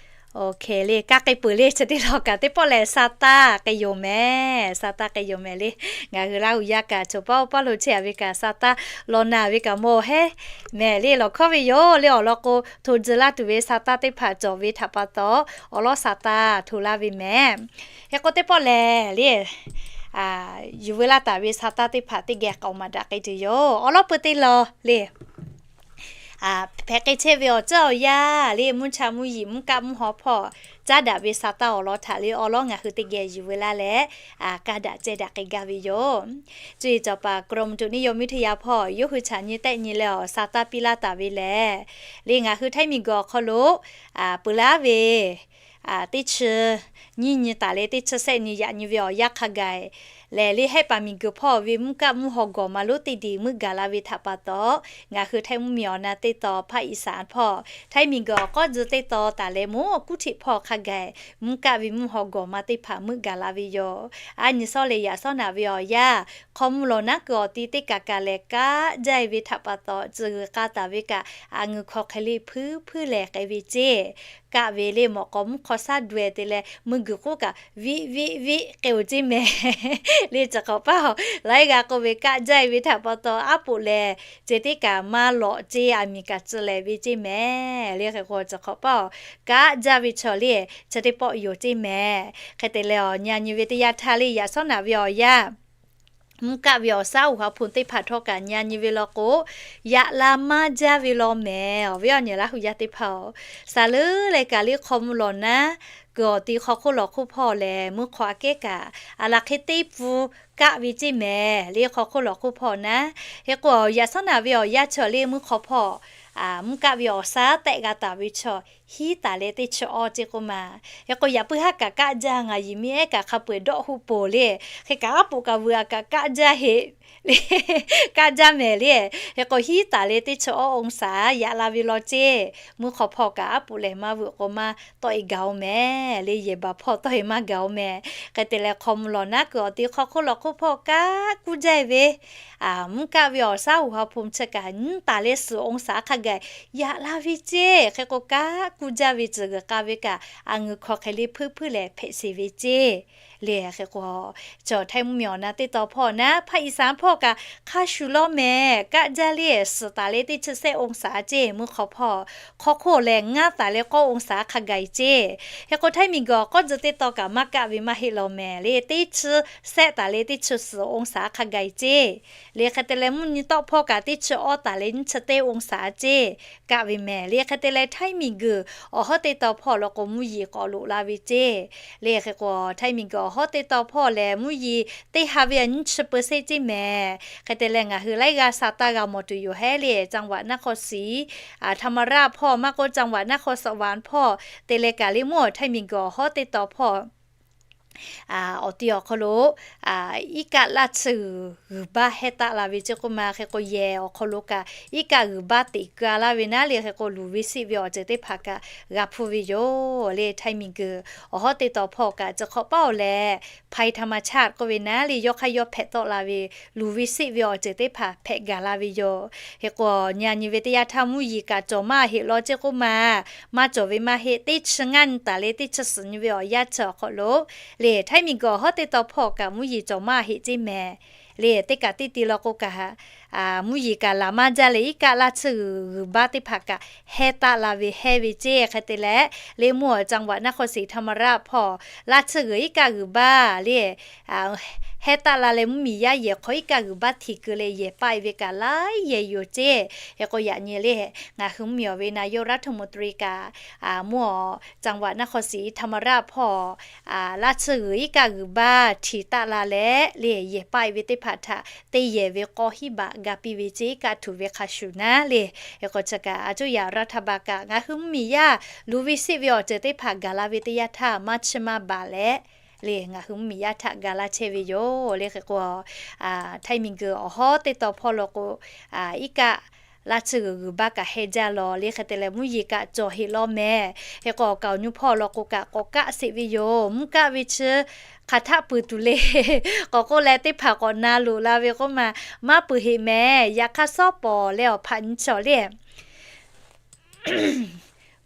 Oˇ hk'e le, kaˇ k'ai peuˬ le. Chi teˇ lawn kaꞈ teˇ pawˆ lehˬ, sa taˇ k'ai yoˬ mehˍ. Sa taˇ k'ai yoˬ mehˍ le. Ngaˬ hui Laˇ huˍ yaˇ kaꞈ choˬ paˇ oˇ paˇ lo chehˇ a ve kaꞈ sa taˇ law na ve kaꞈ mawˬ hehnˇ mehˍ le. Lawˬ hkawˇ ve yoˬ le. Awˬ lawn k'o, hto tcuh laˇ tuˬ ve sa taˇ teˇ hpaˍ cawˬ ve htaꞈ pa taw, awˬ lawn sa taˇ hto laˇ ve mehˍ. Hk'e k'o, teˇ pawˆ lehˬ le, yuˬ veu laˇ taˍ ve sa taˇ teˇ hpaˍ teˇ geh k'aoˍ maˍ daꞈ k'ai tuˬ yoˬ. Awˬ lawn peu teˇ lawn le, hpehꞈ k'ai chehˇ ve awˬ ceuˬ awˬ yanˇ le, mvuhˇ cha mvuhˇ yiˍ mvuhˇ kaˆ mvuhˇ haw hpawˇ caˉ daꞈ ve sa taˇ awˬ lawn htaꞈ le awˬ lawn ngaˬ hui teˇ geh yuˬ veu laˇ leh, kaˇ daꞈ ceh daꞈ k'ai gaˇ ve yoˬ. Cuˇ yiˍ cawˬ paˍ กรมอุตุนิยมวิทยา hpawˇ yawˇ hui chaꞈ nyi tehˆ nyi leh awˬ sa taˇ piˇ laˇ taˍ ve lehˬ, le ngaˬ hui Htaiˇ miˬguiˬ awˬ hk'aw lo peuˬ laˇ ve teˇ chi nyiˇ nyi taˍ leh teˇ chi sehˆ nyi yaꞈ nyi ve awˬ yanˇ hk'a gaˬ lehˬ, le Hehˆ paˍ miˬguiˬ hpawˇ ve mvuhˇ kaˆ mvuhˇ haw gawˬ ma lonˉ teˇ diˬ meuˆ gaˬ la ve htaꞈ pa taw, ngaˬ hui Htaiˇ mvuhˇmiˬ awˬ na teˇ taw ภาคอีสาน hpawˇ Htaiˇ miˬguiˬ awˬ k'awˇ tcuh teˇ taw taˍ leh mvuhˇ kuˉ htiꞈ hpawˇ hk'a gaˬ mvuhˇ kaˆ ve mvuhˇ haw gawˬ ma teˇ hpaˍ meuˆ gaˬ la ve yoˬ. A nyi sawˉ leh yaꞈ sawˉ naˍ ve awˬ yanˇ, hk'aw mvuh lawˬ naˉ kuiˬ awˬ ti teˇ kaˬ kaˬ lehˬ, kaˆ jaˇ ve htaꞈ pa taw, tcuh g'uiˬ k'a taˍ ve kaꞈ, a ngeuˬ hk'aw hk'e le hpuiˇ hpuiˇ lehˬ k'ai ve ceˇ. Kaˆ ve le mawꞈ k'aw mvuhˇ hk'aw shaˉ daweh te leh mui guiˬ k'oˆ kaꞈ viˆ viˆ viˆ k'ai-oˬ ceˇ mehˍ. Le chi hk'awꞈ paˇ laiˉ g'a k'oˆ ve kaˆ jaˇ ve htaꞈ pa taw, aˉ poꞈ lehˬ ceh teˇ kaˬ maˇ lawꞈ ceˇ, a miˬ kaꞈ tcuh lehˬ ve ceˇ mehˍ. Le hk'e k'o, chi hk'awꞈ paˇ kaˆ jaˇ ve chaw le chi teˇ pawˆ yoˬ ceˇ mehˍ. Hk'e te leh awˬ nyi a nyi ve teˇ yanˇ htaˇ le yaꞈ sawˉ naˍ ve awˬ yanˇ, mvuhˇ kaˆ ve awˬ shaˉ uˬ ha hpu teˇ hpaˍ htawˇ kaꞈ nyi a nyi ve law k'o, yaꞈ la maˇ jaˇ ve law mehˍ. Awˬ viˉ awˬ nyi Laˇ huˍ yaˇ teˇ hpaˍ-oˬ, saˍ leuˉ leh kaꞈ le hk'aw mvuh lawˬ naˉ kuiˬ awˬ ti hk'aw hk'oˆ lawˬ hk'oˆ hpawˇ lehˬ, mvuhˇ hk'aw aꞈ kehˉ kaꞈ a laˬ hk'e teˇ pfuhˇ kaˆ ve ceˇ mehˍ. Le hk'aw hk'oˆ lawˬ hk'oˆ hpawˇ naˉ. Hk'e k'o, yaꞈ sawˉ naˍ ve awˬ yanˇ chaw le mvuhˇ hk'aw hpawˇ Mvuhˇ kaˆ ve awˬ shaˉ tehˆ g'a taˍ ve chaw hiˉ taˍ leh teˇ chi awˇ ceˇ k'oˆ ma. Hk'e k'o yaꞈ puiˉ haˉ kaꞈ kaˆ jaˇ, ngaˬ yiˬ miˇ ehˉ kaꞈ hk'a peu-eˬ dawˆ huˆ poˬ le. Hk'e kaꞈ aˉ poꞈ kaꞈ vuiˬ a kaꞈ kaˆ jaˇ heꞈ le, kaˆ jaˇ mehˍ le. Hk'e k'o hiˉ taˍ leh teˇ chi awˇ องศา yaꞈ la ve law ceˇ. Mvuhˇ hk'aw hpawˇ kaꞈ aˉ poꞈ lehˬ maˇ vuiˬ k'o maˇ tawˆ e gaˬ-oˬ mehˍ le, yehˬ baˬ hpawˇ tawˆ e maˇ gaˬ-oˬ mehˍ. Hk'e te leh hk'aw mvuh lawˬ naˉ kuiˬ awˬ ti hk'aw hk'oˆ law hk'oˆ hpawˇ kaˆ kuˇ jaˇ ve, mvuhˇ kaˆ ve awˬ shaˉ huˍ ha hpu chi kaꞈ nyiˉ taˍ leh suhˍ องศา hk'a gaˬ yaꞈ la ve ceˇ. Hk'e k'o kaˆ kuˇ jaˇ ve tcuhˬ g'uiˬ k'a ve kaꞈ a ngeuˬ hk'aw hk'e le hpuiˇ hpuiˇ leh hpehꞈ sheˍ ve ceˇ. Le hk'e k'o, chaw Htaiˇ mvuhˇmiˬ awˬ na teˇ taw hpawˇ naˉ ภาคอีสาน hpawˇ kaꞈ hk'a shuˍ law mehˍ, kaˆ jaˇ le, suhˍ taˍ leh teˇ chi sehˆ องศา ceˇ. Mvuhˇ hk'aw hpawˇ hk'aw hk'oˆ lehˬ ngaˇ taˍ leh k'awˇ องศา hk'a gaˬ e ceˇ. Hk'e k'o Htaiˇ miˬguiˬ awˬ k'awˇ tcuh teˇ taw kaꞈ maˇ kaˆ ve maˇ heˆ law mehˍ le, teˇ chi sehˆ taˍ leh teˇ chi suhˍ องศา hk'a gaˬ e ceˇ. Le hk'e te leh mvuhˇ nyi tawˆ hpawˇ kaꞈ teˇ chi awˇ taˍ leh nyiˇ chi teˇ องศา ceˇ, kaˆ ve mehˍ le. Hk'e te leh Htaiˇ miˬguiˬ awˬ hawˉ teˇ taw hpawˇ law k'o mvuhˇ yeˬ k'awꞈ loꞈ la ve ceˇ. Le hk'e k'o Htaiˇ miˬguiˬ awˬ hawˉ teˇ taw hpawˇ lehˬ mvuhˇ yeˬ teˇ ha ve a nyiˇ chi เปอร์เซ็นต์ ceˇ mehˍ. Hk'e te leh ngaˬ hui laiˉ g'aˇ sha taˇ g'a mawˬ tuˬ yoˬ hehˉ le, จังหวัดนครศรีธรรมราช hpawˇ maˇ k'oˆ จังหวัดนครสวรรค์ hpawˇ te leh kaꞈ le mvuhˇ awˬ Htaiˇ miˬguiˬ awˬ hawˉ teˇ taw hpawˇ awˬ ti awˬ hk'aw lo iˉ kaˆ laˇ tsuhˇ g'uiˬ g'uiˬ baˇ heh taˆ la ve ceˇ k'oˆ ma. Hk'e k'o yehˬ awˬ hk'aw lo kaꞈ iˉ kaˆ g'uiˬ baˇ teꞈ keu-a laˇ ve naˉ le. Hk'e k'o luˬ ve seˆ ve awˬ ceuˬ teˇ hpaˍ kaꞈ g'a hpuˇ ve yoˬ le. Htaiˇ miˬguiˬ awˬ hawˉ teˇ taw hpawˇ kaꞈ chi hk'awꞈ paˉ-oˬ lehˬ ภัยธรรมชาติ k'oˆ ve naˉ le, yawˇ hk'aˇ yawˇ hpehꞈ tawˆ la ve luˬ ve seˆ ve awˬ ceuˬ teˇ hpaˍ hpehꞈ gaˬ la ve yoˬ. Hk'e k'o nyi a nyi ve teˇ yanˇ htaˇ mvuhˇ yeˬ kaꞈ cawˬ maˇ heˆ law ceˇ k'oˆ ma. Maˇ cawˬ ve maˇ heˆ, teˇ chi ngaˇ nyi taˍ leh teˇ chi suhˍ nyi ve awˬ yanˇ chi awˬ hk'aw lo le, Htaiˇ miˬguiˬ awˬ hawˉ teˇ taw hpawˇ kaꞈ mvuhˇ yeˬ cawˬ maˇ heˆ ceˇ mehˍ le. Teˇ kaꞈ teˇ ti law k'o kaꞈ, mvuhˇ yeˬ kaꞈ laˬ maˇ jaˇ leh iˉ kaˆ laˇ tsuhˇ g'uiˬ g'uiˬ baˇ teˇ hpaˍ kaꞈ heh taˆ la ve heh ve ceˇ. Hk'e te leh le mvuhˇ awˬ จังหวัดนครศรีธรรมราช hpawˇ laˇ tsuhˇ g'uiˬ iˉ kaˆ g'uiˬ baˇ le heh taˆ la leh mvuhˇmiˬ yaˇ yehˬ hk'aw iˉ kaˆ g'uiˬ baˇ htiꞈ keu leh yehˬ paˆ-e ve kaꞈ laiˉ yehˬ yoˬ ceˇ. Hk'e k'o yaꞈ nyi le ngaˬ hui mvuhˇmiˬ awˬ ve นายกรัฐมนตรี kaꞈ mvuhˇ awˬ จังหวัดนครศรีธรรมราช hpawˇ laˇ tsuhˇ g'uiˬ iˉ kaˆ g'uiˬ baˇ htiꞈ taˆ la leh le yehˬ paˆ-e ve teˇ hpaˍ htaꞈ teˇ yehˬ ve k'awˇ hiˉ baꞈ ga piˇ ve ceˇ, iˉ kaˆ htuꞈ ve hk'a shuˍ naˉ le. Hk'e k'o chi kaꞈ a coˇ yaꞈ รัฐบาล kaꞈ ngaˬ hui mvuhˇmiˬ yaˇ luˬ ve seˆ ve awˬ ceuˬ teˇ hpaˍ gaˬ la ve teˇ yanˇ htaˇ maˇ chiˇ maˇ baˬ leh le ngaˬ hui mvuhˇmiˬ yaˇ htaꞈ ga laˇ chehˇ ve yoˬ le. Hk'e k'o Htaiˇ miˬguiˬ awˬ hawˉ teˇ taw hpawˇ law k'o iˉ kaˆ laˇ tsuhˇ g'uiˬ g'uiˬ baˇ kaꞈ heh jaˇ law le. Hk'e te leh mvuhˇ yeˬ kaꞈ cawˬ heˆ law mehˍ. Hk'e k'o awˬ kaˍ awˬ nyi hpawˇ law k'o kaꞈ k'awꞈ kaˆ sheˍ ve yoˬ. Mvuhˇ kaˆ ve chi hk'aˬ htaˆ peuˬ tuˬ le k'awꞈ k'oˆ leh teˇ hpaˍ k'awꞈ na loꞈ la ve k'oˆ ma, maˇ peuˬ heˆ mehˍ. Yaꞈ hk'aˇ suhˉ pawˍ leh awˬ hpaꞈ nyi chi awˬ le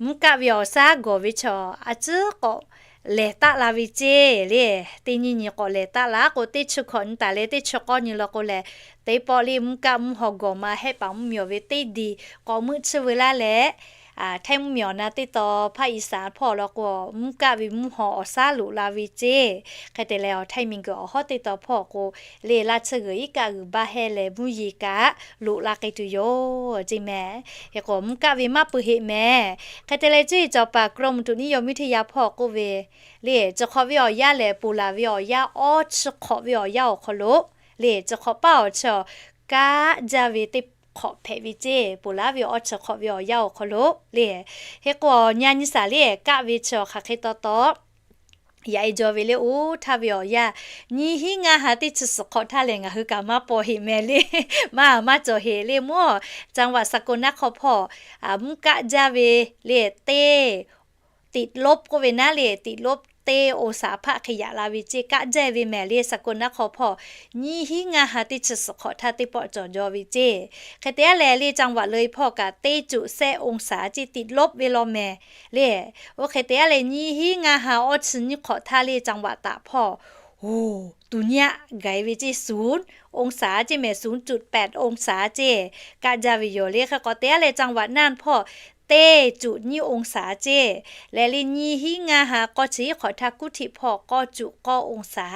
mvuhˇ kaˆ ve awˬ shaˉ gawˬ ve chaw a tcuhˉ k'awꞈ lehˬ taˆ la ve ceˇ le. Teˇ nyi nyi k'awꞈ lehˬ taˆ la k'o teˇ chi hkawꞈ nyi taˍ leh teˇ chi k'awˇ nyi law k'o lehˬ, teˇ pawˆ le mvuhˇ kaˆ mvuhˇ haw gawˬ ma hehˆ paˍ mvuhˇmiˬ awˬ ve teˇ diˬ k'awꞈ meuˆ tsuhˇ ve laˇ leh, Htaiˇ mvuhˇmiˬ awˬ na teˇ taw ภาคอีสาน hpawˇ law k'o mvuhˇ kaˆ ve mvuhˇ haw awˬ shaˉ loꞈ la ve ceˇ. Hk'e te leh awˬ Htaiˇ miˬguiˬ awˬ hawˉ teˇ taw hpawˇ k'o le laˇ tsuhˇ g'uiˬ iˉ kaˆ g'uiˬ baˇ heh leh mvuhˇ yeˬ kaꞈ loꞈ la k'ai tuˬ yoˬ ceˇ mehˍ. Hk'e k'o mvuhˇ kaˆ ve maˇ peuˬ heˆ mehˍ. Hk'e te leh cuˇ yiˍ cawˬ paˍ กรมอุตุนิยมวิทยา hpawˇ k'oˆ ve le, chi hk'awꞈ ve awˬ yanˇ lehˬ ponˬ laˬ ve awˬ yanˇ awˇ chi hk'awꞈ ve awˬ yanˇ awˬ hk'aw lo le chi hk'awꞈ paˉ awˬ chi kaˆ jaˇ ve teˇ hk'awꞈ hpehꞈ ve ceˇ. Ponˬ laˬ ve awˇ chi hk'awꞈ ve awˬ yanˇ awˬ hk'aw lo le. Hk'e k'o nyi a nyi shaˍ le kaˆ ve chi hk'aˬ hk'e taw taw yaꞈ e jaw ve le. Oˇ htaˇ ve awˬ yanˇ nyiˇ hinˉ ngaˇ ha teˇ chi suhˍ hk'awꞈ htaˇ lehˬ ngaˬ hui kaꞈ maˇ paw heˆ mehˍ le. Maˇ maˇ cawˬ heˆ le. Mvuhˇ จังหวัดสกลนคร hpawˇ mvuhˇ kaˆ jaˇ ve le teˇ ติดลบ k'oˆ ve naˉ le ติดลบ teˇ องศา hpaˆ hk'e yaꞈ la ve ceˇ. Kaˆ jaˇ ve mehˍ le สกลนคร hpawˇ nyiˇ hinˉ ngaˇ ha teˇ chi suhˍ hk'awꞈ htaˇ teˇ pawˆ cawˬ jaw ve ceˇ. Hk'e te yaˇ leh le จังหวัดเลย hpawˇ kaꞈ teˇ cuꞈ sehˆ องศา ceˇ ติดลบ ve law mehˍ le. Oˇ hk'e te yaˇ leh nyiˇ hinˉ ngaˇ ha awˇ chi nyiˇ hk'awꞈ htaˇ le จังหวัดตาก hpawˇ oˬ tuˬ nyi aˆ gaˬ e ve ceˇ ศูนย์ องศา ceˇ mehˍ ศูนย์จุดแปด องศา ceˇ kaˆ jaˇ ve yoˬ le. Hk'e k'awꞈ te yaˇ leh จังหวัดน่าน hpawˇ teˇ cuꞈ nyiˇ องศา ceˇ leh le nyiˇ hinˉ ngaˇ ha k'awˇ chi iˉ hk'awꞈ htaˇ กรุงเทพ hpawˇ k'awˇ cuꞈ k'awˇ องศา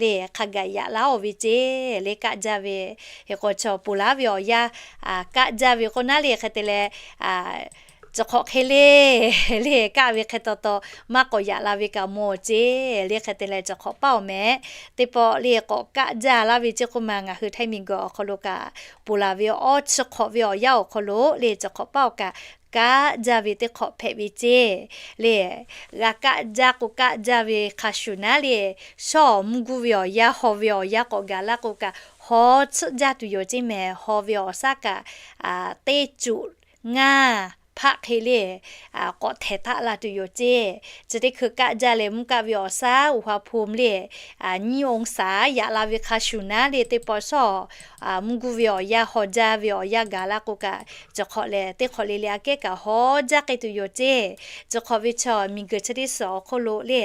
le hk'a gaˬ yaꞈ laˇ-oˬ ve ceˇ le kaˆ jaˇ ve. Hk'e k'o chaw ponˬ laˬ ve awˬ yanˇ kaˆ jaˇ ve k'o naˉ le hk'e te leh Chi hk'awꞈ hk'e le, le kaˆ ve hk'e taw taw maˇ k'awꞈ yaꞈ la ve kaꞈ mawˬ ceˇ. Le hk'e te leh chi hk'awꞈ paˇ awˬ meh teˇ pawˆ le k'awꞈ kaˆ jaˇ laˇ ve ceˇ k'oˆ ma, ngaˬ hui Htaiˇ miˬguiˬ awˬ hk'aw lo kaꞈ, ponˬ laˬ ve awˇ chi hk'awꞈ ve awˬ yanˇ awˬ hk'aw lo le chi hk'awꞈ paˇ awˬ kaꞈ kaˆ jaˇ ve teˇ hk'awꞈ hpehꞈ ve ceˇ. Le g'a kaˆ jaˇ k'o kaˆ jaˇ ve hk'a shuˍ naˉ le, shawˉ awˬ mvuhˇ guˇ ve awˬ yanˇ haw ve awˬ yanˇ k'awꞈ gaˬ laˇ k'o kaꞈ haw tsuhˆ jaˇ tuˬ yoˬ ceˇ mehˍ. Haw ve awˬ shaˉ kaꞈ teˇ cuꞈ ngaˇ hpaˆ hk'e le k'awꞈ htehˍ htaˆ la tuˬ yoˬ ceˇ. Chi teˇ hkui kaˆ jaˇ leh mvuhˇ kaˆ ve awˬ shaˉ uˬ ha hpu le nyiˇ องศา yaꞈ la ve hk'a shuˍ naˉ le teˇ pawˆ shawˉ mvuhˇ guˇ ve awˬ yanˇ haw jaˇ ve awˬ yanˇ gaˬ laˇ k'o kaꞈ, chi hk'awꞈ lehˬ teˇ hk'awꞈ le le aꞈ kehˉ kaꞈ haw jaˇ k'ai tuˬ yoˬ ceˇ. Chi hk'awꞈ ve chaw miˬguiˬ chi teˇ suhˍ awˬ hk'oˆ lo le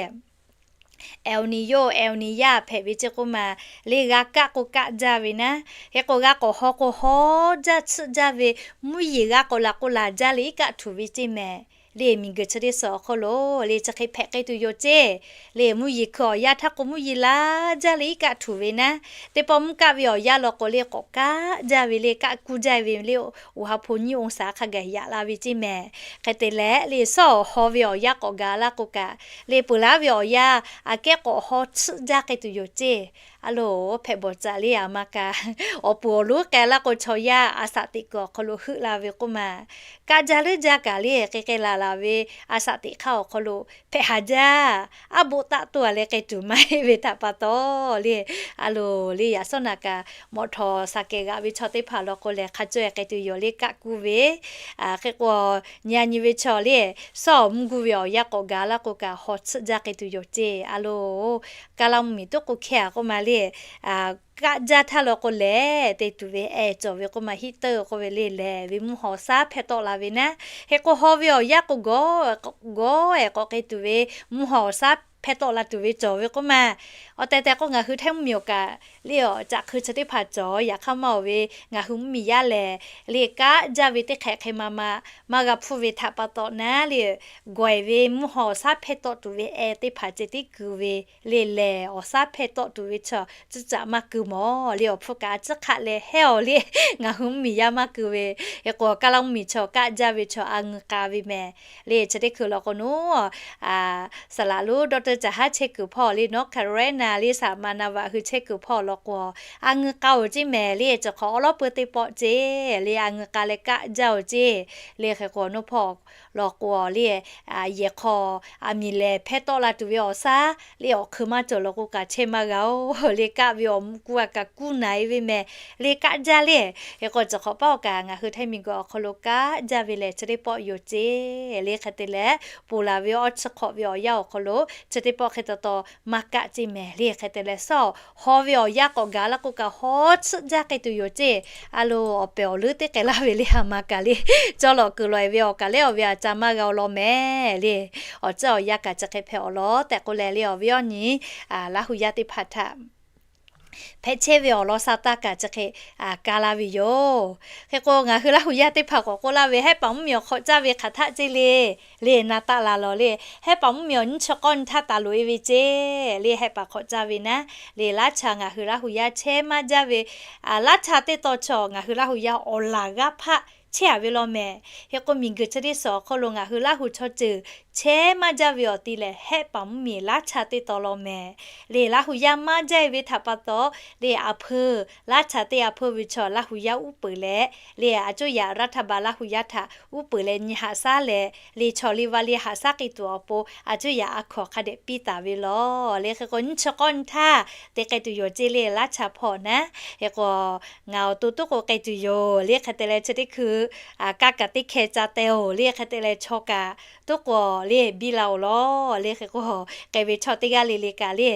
El Niño, El Niña hpehꞈ ve ceˇ k'oˆ ma, le g'a kaˆ k'o kaˆ jaˇ ve naˉ, hk'e k'o g'a k'awꞈ haw k'o haw jaˇ tsuhˆ jaˇ ve, mvuhˇ yeˬ g'a k'awꞈ laˬ k'o laˬ jaˇ leh iˉ kaˆ htuˬ ve ceˇ mehˍ. Le miˬguiˬ chi teˇ suhˍ awˬ hk'oˆ lo le chi hk'e hpehꞈ k'ai tuˬ yoˬ ceˇ. Le mvuhˇ yeˬ hkui awˬ yanˇ htaˇ k'o mvuhˇ yeˬ laˬ jaˇ leh iˉ kaˆ htuˬ ve naˉ, teˇ pawˆ mvuhˇ kaˆ ve awˬ yanˇ law k'o le k'awꞈ kaˆ jaˇ ve le kaˆ kuˇ jaˇ ve le, uˬ ha hpu nyiˇ องศา hk'a gaˬ yaꞈ la ve ceˇ mehˍ. Hk'e te leh le shawˉ awˬ haw ve awˬ yanˇ k'awꞈ gaˬ laˇ k'o kaꞈ, le peuˬ laˇ ve awˬ yanˇ aꞈ kehˉ k'awꞈ haw tsuhˆ jaˇ k'ai tuˬ yoˬ ceˇ. A loˬ, hpehꞈ bawˬ caꞈ le aˬ ma kaꞈ, awˬ puˍ awˬ lonˉ k'ai laˇ k'o chaw yaˇ a shaꞈ teꞈ kuiˬ awˬ hk'aw lo heuˆ la ve k'oˆ ma, kaˆ jaˇ leuˉ jaˇ kaꞈ le k'ai k'ai laˬ laˬ ve a shaꞈ teꞈ hk'aˇ awˬ hk'aw lo hpehꞈ haˍ jaˇ, aˉ boˆ taˆ toˆ a leh k'ai tuˬ maˇ heˆ ve htaꞈ pa taw le, a loˬ le yaꞈ shawˉ naꞈ kaꞈ mawꞈ htawˍ shaˍ kehˬ g'aꞈ ve chaw teˇ hpaˍ law k'o lehˬ hk'a cawˇ e k'ai tuˬ yoˬ le kaˆ kuˇ ve. Hk'e k'o nyi a nyi ve chaw le shawˉ awˬ mvuhˇ guˇ ve awˬ yanˇ k'awꞈ gaˬ laˇ k'o kaꞈ haw tsuhˆ jaˇ k'ai tuˬ yoˬ ceˇ. A loˬ, Kaˇlaˇ mvuhˇmiˬ toˉ k'o hkehˇ a k'oˆ ma le, kaˆ jaˇ htaˇ law k'o lehˬ te tuˬ ve eh cawˬ ve k'oˆ ma, heater k'oˆ ve le lehˬ ve mvuhˇ haw shaˉ hpehˇ tawˆ la ve naˉ, hk'e k'o haw ve awˬ yanˇ k'o gawˇ gawˇ ehˍ k'awꞈ k'ai tuˬ ve mvuhˇ haw awˬ shaˉ hpehˇ tawˆ la tuˬ ve cawˬ ve k'oˆ ma. Awˬ tehˬ tehˬ k'o ngaˬ hui Htaiˇ mvuhˇmiˬ awˬ kaꞈ le awˬ caꞈ hk'eu chi teˇ hpaˍ cawˬ. Yaꞈ hk'aˇ maˇ oˬ ve ngaˬ hui mvuhˇmiˬ yaˇ lehˬ le kaˆ jaˇ ve teˇ hk'ehꞈ hk'e ma ma maˇ g'a hpuˇ ve htaꞈ pa taw naˉ le, gawˬ ehˍ ve mvuhˇ haw awˬ shaˉ hpehˇ tawˆ tuˬ ve eh teˇ hpaˍ ceh tiˉ keu ve le lehˬ awˬ shaˉ hpehˇ tawˆ tuˬ ve chaw tcuhˉ caꞈ maˇ keu mawˬ le. Awˬ hpfuhˇ kaꞈ a ciˉ hk'aˆ leh hehˉ awˬ le ngaˬ hui mvuhˇmiˬ yaˇ maˇ keu ve. Hk'e k'o Kaˇlaˇ mvuhˇmiˬ chaw kaˆ jaˇ ve chaw a ngeu k'a ve mehˍ. Le chi teˇ hkui law k'o naˉ, saˍ laꞈ lonˉ doctor caˬ haˉ chehˇ kuiˬ hpawˇ le North Carolina le saˍ ma na vaꞈ hui chehˇ kuiˬ hpawˇ law k'o a ngeu k'a oˬ ceˇ mehˍ. Le chi hk'awꞈ awˉ lawˉ peu teˇ pawˆ ceˇ le a ngeu k'a leh kaˆ jaˇ oˬ ceˇ. Le hk'e k'o naˉ hpawˇ law k'o le yehˬ hk'aw aˬ miˍ lehˬ hpehˇ tawˆ la tuˬ ve awˬ shaˉ le awˬ hk'eun maˇ cawˬ law k'o kaꞈ chehˇ maˇ g'a oˬ le kaˆ ve awˬ mvuhˇ kuˇ a kaꞈ kuˇ na e ve mehˍ. Le kaˆ jaˇ le, hk'e k'o chi hk'awꞈ paˇ awˬ kaꞈ ngaˬ hui Htaiˇ miˬguiˬ awˬ hk'aw lo kaˆ jaˇ ve lehˬ chi teˇ pawˆ yoˬ ceˇ. Le hk'e te leh ponˬ laˬ ve awˇ chi hk'awꞈ ve awˬ yanˇ awˬ hk'aw lo chi teˇ pawˆ hk'e taw taw maˇ kaˆ ceˇ mehˍ. Le hk'e te leh shawˉ haw ve awˬ yanˇ k'awꞈ gaˬ laˇ k'o kaꞈ haw tsuhˆ jaˇ k'ai tuˬ yoˬ ceˇ. A loˬ, awˬ pehˬ awˬ leuˉ teˇ k'ai laˇ ve le a ma kaꞈ le, cawˇ lawꞈ kuiˬ lawꞈ e ve awˬ kaꞈ lehˉ awˬ ve a ca maˇ g'a awˬ lawn mehˍ le. Awˬ ceuˬ awˬ yanˇ kaꞈ chi hk'e hpehꞈ awˬ lawn tehꞈ k'oˆ leh le awˬ viˉ awˬ nyi Laˇ hu yaˇ teˇ hpaˍ htaꞈ hpehꞈ chehˇ ve awˬ lawn sa taˇ kaꞈ chi hk'e ka laˇ ve yoˬ. Hk'e k'o ngaˬ hui Laˇ hu yaˇ teˇ hpaˍ k'awꞈ k'oˆ laˇ ve Hehˉ paˍ mvuhˇmiˬ awˬ hk'awꞈ caˇ ve hk'aˬ htaˆ ceˇ le. Le na taˆ la lawˬ le, Hehˉ paˍ mvuhˇmiˬ awˬ nyiˇ chi k'awˇ nyi htaˇ taˍ loꞈ e ve ceˇ. Le Hehˉ paˍ hk'awꞈ caˇ ve naˉ le, laˇ cha ngaˬ hui Laˇ hu yaˇ chehˇ maˇ jaˇ ve laˇ cha teˇ taw chaw ngaˬ hui Laˇ hu yaˇ awˬ laˬ g'aˇ hpaˆ chehˇ a ve law mehˍ. Hk'e k'o miˬguiˬ chi teˇ suhˍ awˬ hk'aw lo ngaˬ hui Laˇ hu chaw ceuˬ chehˇ maˇ jaˇ ve awˬ ti lehˬ Hehˉ paˍ mvuhˇmiˬ laˇ cha teˇ taw law mehˍ. Le Laˇ hu yaˇ maˇ jaˇ e ve htaꞈ pa taw, le a hpeuˇ laˇ cha teˇ a hpeuˇ ve chaw Laˇ hu yaˇ uˉ peunˍ leh, le a coˇ yaꞈ รัฐบาล Laˇ hu yaˇ htaꞈ uˉ peunˍ leh nyi haꞈ shaˉ leh, le chaw le va le haꞈ shaˉ k'ai tuˬ awˬ pon a coˇ yaꞈ a hkawnˍ hk'a dehꞈ piˇ taˍ ve lawˬ. Le hk'e k'o nyiˇ chi k'awˇ nyi htaˇ te k'ai tuˬ yoˬ ceˇ le laˇ cha hpawˇ naˉ. Hk'e k'o ngaˬ awˬ to toˉ k'o k'ai tuˬ yoˬ le hk'e te leh chi teˇ hkui kaˇ kaꞈ teˇ hkeh ca teh oˬ le hk'e te leh chaw kaꞈ toˉ k'o le biˇ la oˬ lawˬ. Le hk'e k'o k'ai ve chaw teˇ g'aˇ le le kaꞈ le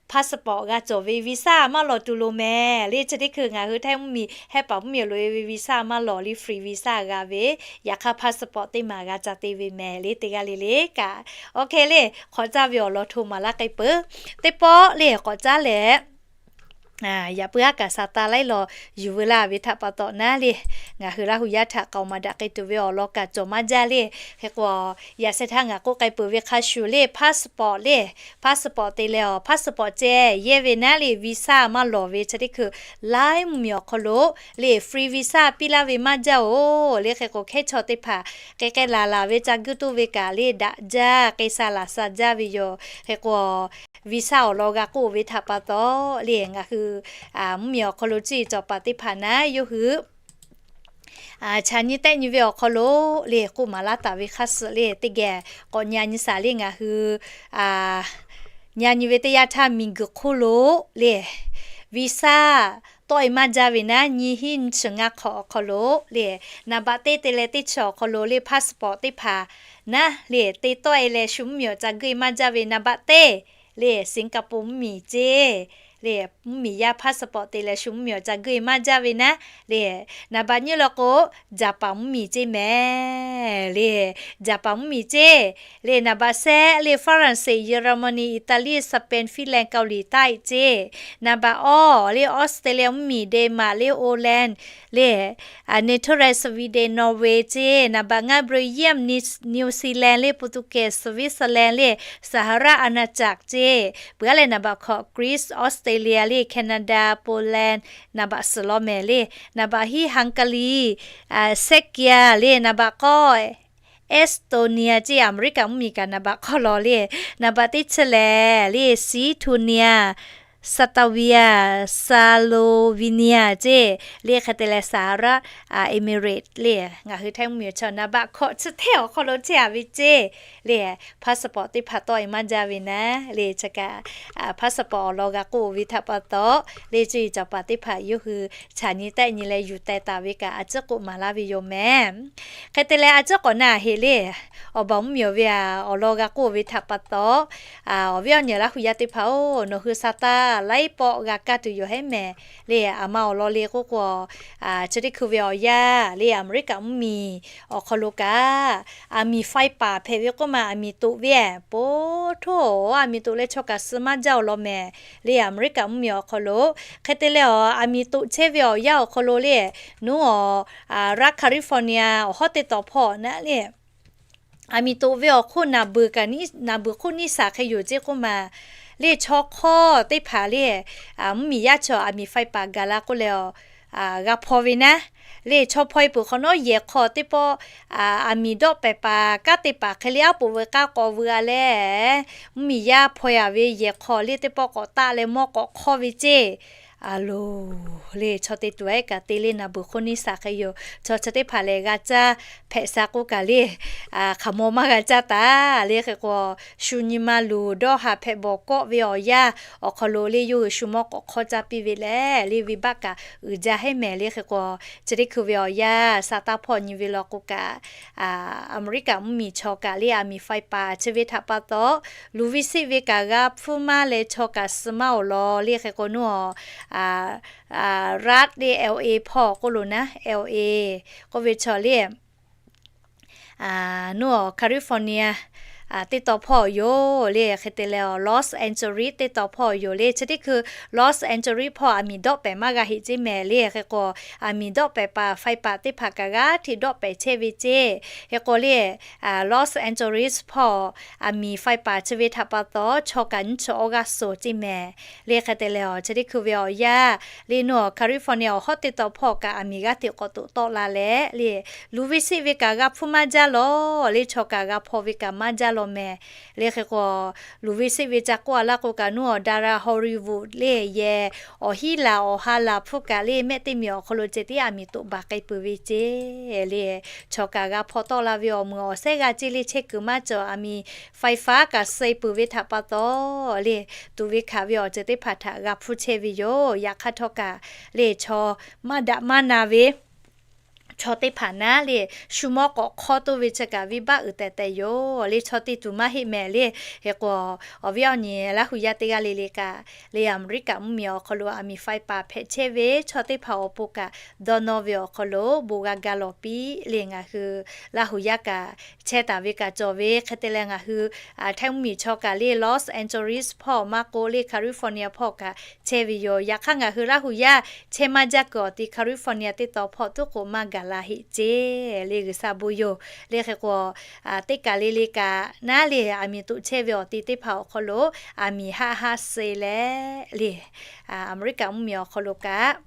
passport g'a cawˬ ve visa maˇ lawˬ tuˬ loˍ mehˍ. Le chi teˇ hkui ngaˬ hui Htaiˇ mvuhˇmiˬ Hehˉ paˍ mvuhˇmiˬ loꞈ e ve visa maˇ lawˬ le free visa g'a ve, yaꞈ hk'aˇ passport teˇ maˬ g'a ca te ve mehˍ le teˇ g'aˇ le le kaꞈ. Awˬ hk'e le hk'awꞈ caˇ ve awˬ lawn hto maˍ laˇ k'ai peuˬ. Teˇ pawˆ le k'awꞈ caˇ leh Yaꞈ puiˉ haˉ kaꞈ sa taˍ laiˉ law yuˬ veu laˇ ve htaꞈ pa taw naˉ le, ngaˬ hui Laˇ hu yaˇ htaꞈ k'aoˍ maˍ daꞈ k'ai tuˬ ve awˬ lawn kaꞈ cawˬ maˇ jaˇ le. Hk'e k'o, yaꞈ sheh htaˇ ngaˬ k'oˆ k'ai peuˬ ve hk'a shuˍ le, passport le, passport te leh awˬ, passport ceh yehˇ ve naˉ le, visa maˇ lawˬ ve chi teˇ hkui laiˉ mvuhˇmiˬ awˬ hk'aw lo le, free visa piˇ laˇ ve maˇ jaˇ-oˬ le. Hk'e k'o, hkehˉ chaw teˇ hpaˍ k'ai k'ai laˬ laˬ ve ca guˇ toˇ ve kaꞈ le, daꞈ jaˇ, k'ai sha laˬ sha jaˇ ve yoˬ. Hk'e k'o, visa awˬ lawn g'a k'oˆ ve htaꞈ pa taw le, ngaˬ hui mvuhˇmiˬ awˬ hk'aw lo cuˇ yiˍ cawˬ paˍ teˇ hpaˍ naˉ yawˇ hui chaꞈ nyi tehˆ nyi ve awˬ hk'aw lo le, k'oˆ maˍ laˇ taˍ ve hk'a shuˍ le, teˇ geh k'awꞈ nyi nyi shaˍ le. Ngaˬ hui nyi nyi ve teˇ yanˇ htaˇ miˬguiˬ hk'oˆ lo le, visa tawˆ e maˇ jaˇ ve naˉ, nyiˇ hinˉ nyiˇ chi ngaˇ hk'awꞈ awˬ hk'aw lo le, naˍ baꞈ teˇ te leh teˇ chi awˬ hk'aw lo le, passport teˇ hpaˍ naˉ le, te tawˆ e leh shu mvuhˇmiˬ awˬ ca guˇ e maˇ jaˇ ve naˍ baꞈ teˇ le, Singapore mvuhˇmiˬ ceˇ le, mvuhˇmiˬ yaˇ passport te leh shu mvuhˇmiˬ awˬ ca guˇ e maˇ jaˇ ve naˉ le, naˍ baꞈ nyiˇ law k'o, Jaˍpaˍ mvuhˇmiˬ ceˇ mehˍ le, Jaˍpaˍ mvuhˇmiˬ ceˇ le, naˍ baꞈ shehˆ le, France, Germany, Italy, Spain, Finland, Kaoˍliˍ taˆ ceˇ, naˍ baꞈ awˬ le, Australia mvuhˇmiˬ, Denmark le, Ireland le, Netherlands, Sweden, Norway ceˇ, naˍ baꞈ ngaˇ Belgium, New Zealand le, Portugal, Switzerland le, Sahara อาณาจักร ceˇ, peuˬ aˉ leh naˍ baꞈ hkawꞈ Greece, Australia le, Canada, Poland, naˍ baꞈ suhˍ law mehˍ le, naˍ baꞈ hiˉ Hungary, Czechia le, naˍ baꞈ k'awˇ Estonia ceˇ, America mvuhˇmiˬ kaꞈ naˍ baꞈ k'awˇ law le, naˍ baꞈ teˇ chi lehˬ le, Lithuania, Latvia, Slovenia ceˇ le, hk'e te leh Sahara Emirates le, ngaˬ hui Htaiˇ mvuhˇmiˬ chaw naˍ baꞈ hkawꞈ chi hteˇ awˬ hk'aw lo chehˇ a ve ceˇ le, passport teˇ hpaˍ tawˆ e maˇ jaˇ ve naˉ le, chi kaꞈ passport awˬ lawn g'a k'oˆ ve htaꞈ pa taw le, cuˇ yiˍ cawˬ paˍ teˇ hpaˍ yawˇ hui chaꞈ nyi tehˆ nyi leh yuˬ teh taˍ ve kaꞈ a ciˉ k'oˆ maˍ laˇ ve yoˬ mehˍ. Hk'e te leh a ciˉ k'awꞈ na heˆ le, awˬ baˬ mvuhˇmiˬ awˬ ve a awˬ lawn g'a k'oˆ ve htaꞈ pa taw, awˬ viˉ awˬ nyi Laˇ hu yaˇ teˇ hpaˍ-oˬ, nawˬ hui sa taˇ laiˉ pawˆ g'a kaˇ tuˬ yoˬ heˉ mehˍ le. Aˬ ma awˬ lawn le k'oˆ k'o, chi teˇ hkui ve awˬ yanˇ le, America mvuhˇmiˬ awˬ hk'aw lo kaꞈ, aˬ miˍ faiˇ paˍ hpehꞈ ve k'oˆ ma, aˬ miˍ toꞈ ve po htoˇ, aˬ miˍ toꞈ leh chaw kaꞈ suh maˇ jaˇ awˬ lawn mehˍ le. America mvuhˇmiˬ awˬ hk'aw lo hk'e te leh awˬ, aˬ miˍ toꞈ chehˇ ve awˬ yanˇ awˬ hk'aw lo le, nuˉ awˬ, raˇ California awˬ hawˉ teˇ taw hpawˇ naˉ le, aˬ miˍ toꞈ ve awˬ hk'oˆ naˬ beuˬ kaꞈ, naˬ beuˬ hk'oˆ niˇ shaˍ hk'e yoˬ ceˇ k'oˆ ma le. Chaw hk'awˇ teˇ hpaˍ le, mvuhˇmiˬ yaˇ chaw aˬ miˍ faiˇ paˍ gaˬ la k'oˆ leh awˬ, g'a hpaw ve naˉ le. Chaw hpaw e peuˬ hk'awꞈ nawˉ yehˬ hk'aw teˇ pawˆ aˬ miˍ dawˆ pehˍ paˍ kanˉ te paˍ hk'e le, aˉ poꞈ veu k'aˇ k'awꞈ veu a leh, mvuhˇmiˬ yaˇ hpaw e a ve yehˬ hk'aw le teˇ pawˆ k'awꞈ taˆ leh mawˇ k'awꞈ hk'awˇ ve ceˇ. A loˬ le, chaw te tuˬ ehˉ kaꞈ te le, naˬ beuˬ hk'oˆ niˇ shaˍ hk'e yoˬ. Chaw chi teˇ hpaˍ lehˬ g'a caˇ hpehꞈ sha k'oˆ kaꞈ le, hk'aˬ maw maˇ g'a caˇ taˍ le. Hk'e k'o, shu nyi ma luˬ dawˇ haˍ hpehꞈ bawˬ kawˆ ve awˬ yanˇ awˬ hk'aw lo le, yawˇ hui shu mawˇ k'awꞈ hk'awˇ caˇ piˇ ve leh le, venˇbaˆ kaꞈ uiˍ jaˇ heˉ mehˍ le. Hk'e k'o, chi teˇ hkui ve awˬ yanˇ sa taˇ hpawˇ nyi ve law k'o kaꞈ, America mvuhˇmiˬ chaw kaꞈ le, aˬ miˍ faiˇ paˍ chi ve htaꞈ pa taw, luˬ ve seˆ ve kaꞈ g'a hpfuhˇ maˇ leh chaw kaꞈ suh maˇ awˬ lawn le. Hk'e k'o, nuˉ awˬ, raˇ le, L A hpawˇ k'oˆ lo naˉ, L A k'oˆ ve chaw le, nuˉ awˬ California teˇ taw hpawˇ yoˬ le. Hk'e te leh awˬ, Los Angeles teˇ taw hpawˇ yoˬ le. Chi teˇ hkui Los Angeles hpawˇ aˬ miˍ dawˆ pehˍ maˇ g'a heˆ ceˇ mehˍ le. Hk'e k'o, aˬ miˍ dawˆ pehˍ paˍ faiˇ paˍ teˇ hpaˍ kaꞈ g'aˇ hteꞈ dawˆ pehˍ chehˇ ve ceˇ. Hk'e k'o le, Los Angeles hpawˇ aˬ miˍ faiˇ paˍ chi ve htaꞈ pa taw, chaw kaꞈ nyiˇ chi awˇ g'aˇ suhˍ ceˇ mehˍ le. Hk'e te leh awˬ, chi teˇ hkui ve awˬ yanˇ le, nuˉ awˬ California awˬ hawˉ teˇ taw hpawˇ kaꞈ aˬ miˍ g'aˇ hteꞈ k'awꞈ toꞈ tawˆ la leh le, luˬ ve seˆ ve kaꞈ g'a hpfuhˇ maˇ jaˇ law le, chaw kaꞈ g'a hpaw ve kaꞈ maˇ jaˇ law mehˍ le. Hk'e k'o, luˬ ve seˆ ve ca k'oˆ a laˇ k'o kaꞈ, nuˉ awˬ dara Hollywood le yehˬ, awˬ hiˉ laˬ awˬ ha laˬ hpfuhˇ kaꞈ le, mehˆ teˇ miˬ awˬ hk'aw lo ceh tiˉ aˬ miˍ toꞈ baˬ k'ai peuˬ ve ceˇ le. Chaw kaꞈ g'a hpaw tawˆ la ve awˬ meuˍ awˬ sehˉ g'a ceˇ le, chehˇ kuiˬ maˇ cawˬ, aˬ miˍ faiˇ faˉ kaꞈ suh e peuˬ ve htaꞈ pa taw le, tuꞈ ve hkanˍ ve awˬ ceuˬ teˇ hpaˍ htaꞈ g'a hpfuhˇ chehˇ ve yoˬ. Yaꞈ hk'aˇ htawˇ kaꞈ le, chaw maˇ daꞈ maˇ na ve chaw teˇ hpaˍ naˉ le, shu mawˇ k'awꞈ hk'awˇ toˇ ve chi kaꞈ venˇbaˆ uiˍ tehˬ tehˬ yoˬ le. Chaw te tuˬ maˇ heˆ mehˍ le. Hk'e k'o, awˬ viˉ awˬ nyi Laˇ hu yaˇ teˇ g'aˇ le le kaꞈ le, Aˍmeˍriˆkaꞈ mvuhˇmiˬ awˬ hk'aw lo aˬ miˍ faiˇ paˍ hpehꞈ chehˇ ve chaw teˇ hpaˍ awˬ pon kaꞈ dawˇ nawˇ ve awˬ hk'aw lo bon g'a ga lawˬ piˇ le. Ngaˬ hui Laˇ hu yaˇ kaꞈ chehˇ taˍ ve kaꞈ cawˬ ve, hk'e te leh ngaˬ hui Htaiˇ mvuhˇmiˬ chaw kaꞈ le Los Angeles hpawˇ maˇ k'oˆ le California hpawˇ kaꞈ chehˇ ve yoˬ. Yaꞈ hk'aˇ ngaˬ hui Laˇ hu yaˇ chehˇ maˇ jaˇ kuiˬ awˬ ti California teˇ tawn hpawˇ tuˉ k'o maˇ gaˬ la heˆ ceˇ le. G'uiˬsha bon yoˬ le. Hk'e k'o, teˇ kaˬ le le kaꞈ naˉ le, aˬ miˍ toꞈ chehˇ ve awˬ ti teˇ hpaˍ awˬ hk'aw lo aˬ miˍ haˆ haˆ suh leh le, Aˍmeˍriˆkaꞈ mvuhˇmiˬ awˬ hk'aw lo kaꞈ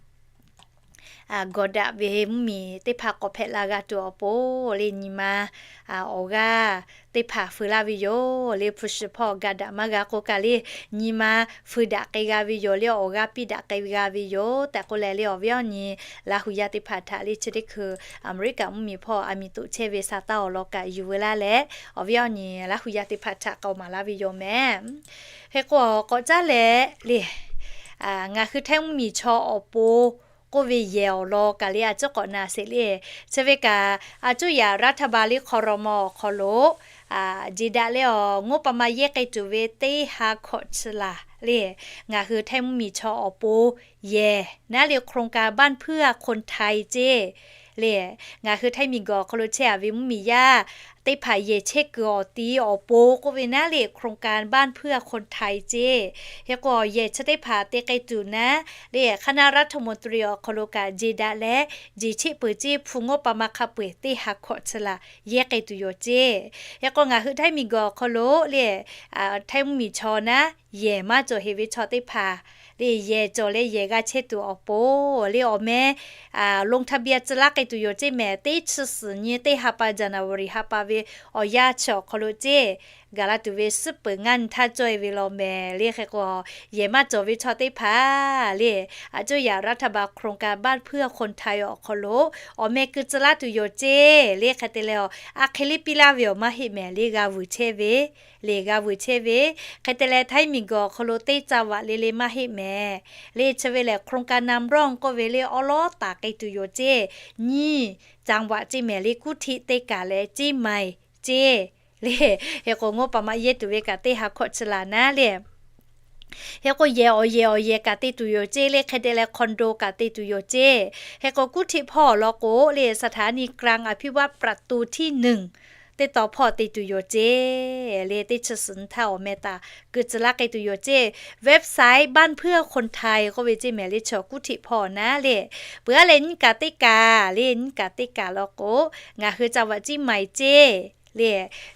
gawˬ daꞈ ve mvuhˇmiˬ teˇ hpaˍ k'awꞈ hpehꞈ la g'a tuˬ awˬ pon le, nyi ma awˬ g'aˇ teˇ hpaˍ feu laˇ ve yoˬ le. Hpu shi hpawˇ ga daꞈ maˇ g'a k'o kaꞈ le, nyi ma feu daꞈ k'ai g'a ve yoˬ le. Awˬ g'aˇ piˇ daꞈ k'ai g'a ve yoˬ tehꞈ k'oˆ leh le, awˬ viˉ awˬ nyi Laˇ hu yaˇ teˇ hpaˍ htaꞈ le chi teˇ hkui Aˍmeˍriˆkaꞈ mvuhˇmiˬ hpawˇ aˬ miˍ toꞈ chehˇ ve sa taˇ awˬ lawn kaꞈ yuˬ veu laˇ leh, awˬ viˉ awˬ nyi Laˇ hu yaˇ teˇ hpaˍ htaꞈ k'awꞈ maˍ laˇ ve yoˬ mehˍ. Hk'e k'o, k'awꞈ caˉ leh le, ngaˬ hui Htaiˇ mvuhˇmiˬ chaw awˬ pon k'oˆ ve yehˬ awˬ lawn kaꞈ le, a cuˉ k'awꞈ na sheˍ le. Chi ve kaꞈ, a cuˉ yaꞈ รัฐบาล le ครม. awˬ hk'aw lo jeˬ daꞈ leh awˬ งบประมาณ yehˇ k'ai tuˬ ve teˇ ha hkawꞈ chi laˬ le, ngaˬ hui Htaiˇ mvuhˇmiˬ chaw awˬ pon yehˬ naˉ le โครงการบ้านเพื่อคนไทย ceˇ le, ngaˬ hui Htaiˇ miˬguiˬ awˬ hk'aw lo chehˇ a ve mvuhˇmiˬ yaˇ teˇ hpaˍ yehˬ chehˇ kuiˬ awˬ ti awˬ pon k'oˆ ve naˉ le โครงการบ้านเพื่อคนไทย ceˇ. Hk'e k'o, yehˬ chi teˇ hpaˍ te k'ai tuˬ naˉ le, คณะรัฐมนตรี awˬ hk'aw lo kaꞈ jeˬ daꞈ leh, jeˬ cheˆ peuˬ ceˇ, hpu งบประมาณ hk'a peu-eˬ teˇ ha hkawꞈ chi laˬ yehˇ k'ai tuˬ yoˬ ceˇ. Hk'e k'o, ngaˬ hui Htaiˇ miˬguiˬ awˬ hk'aw lo le, Htaiˇ mvuhˇmiˬ chaw naˉ yehˬ maˇ cawˬ heˍ ve chaw teˇ hpaˍ le, yehˬ cawˬ leh yehˬ g'a chehˇ tuˬ awˬ pon le, awˬ meh ลงทะเบียน tcuh laˇ k'ai tuˬ yoˬ ceˇ mehˍ. Teˇ chi suhˍ nyi teˇ ha pa January ha pa ve awˬ yanˇ chi awˬ hk'aw lo ceˇ, gaˬ la tuˬ ve suhˉ peuˬ ngaˇ nyi htaˇ cawˇ e ve law mehˍ le. Hk'e k'o, yehˬ maˇ cawˬ ve chaw teˇ hpaˍ le, a cuˉ yaꞈ รัฐบาล โครงการบ้านเพื่อคนไทย awˬ hk'aw lo awˬ meh keu tcuh laˇ tuˬ yoˬ ceˇ le. Hk'e te leh, a hk'e liˇ piˇ laˇ ve awˬ maˇ heˆ mehˍ le, g'a vuiˬ chehˇ ve le, g'a vuiˬ chehˇ ve. Hk'e te leh, Htaiˇ miˬguiˬ awˬ hk'aw lo teˇ จังหวัด le le maˇ heˆ mehˍ le. Chi ve lehˬ โครงการนำร่อง k'oˆ ve le, awˉ lawˉ taˍ k'ai tuˬ yoˬ ceˇ. Nyiˇ จังหวัด ceˇ mehˍ le, กรุงเทพ teˇ kaˬ leh เชียงใหม่ ceˇ le. Hk'e k'o, งบประมาณ yehˇ tuˬ ve kaꞈ teˇ ha hkawꞈ chi laˬ naˉ le. Hk'e k'o, yehˬ awˬ yehˬ awˬ yehˬ kaꞈ te tuˬ yoˬ ceˇ le. Hk'e te leh, condo kaꞈ te tuˬ yoˬ ceˇ. Hk'e k'o, กรุงเทพ hpawˇ awˬ lawn k'o le, สถานีกลางอภิวัฒน์ ประตูที่หนึ่ง teˇ tawn hpawˇ te tuˬ yoˬ ceˇ le. Teˇ chi suhˍ nyi htaˇ awˬ meh taˍ keu tcuh laˇ k'ai tuˬ yoˬ ceˇ. Website บ้านเพื่อคนไทย k'oˆ ve ceˇ mehˍ le, chi กรุงเทพ hpawˇ naˉ le. Peuˬ a leh, nyiˇ kaꞈ teˇ kaˬ le, nyiˇ kaꞈ teˇ kaˬ lawn k'o, ngaˬ hui จังหวัด เชียงใหม่ ceˇ le.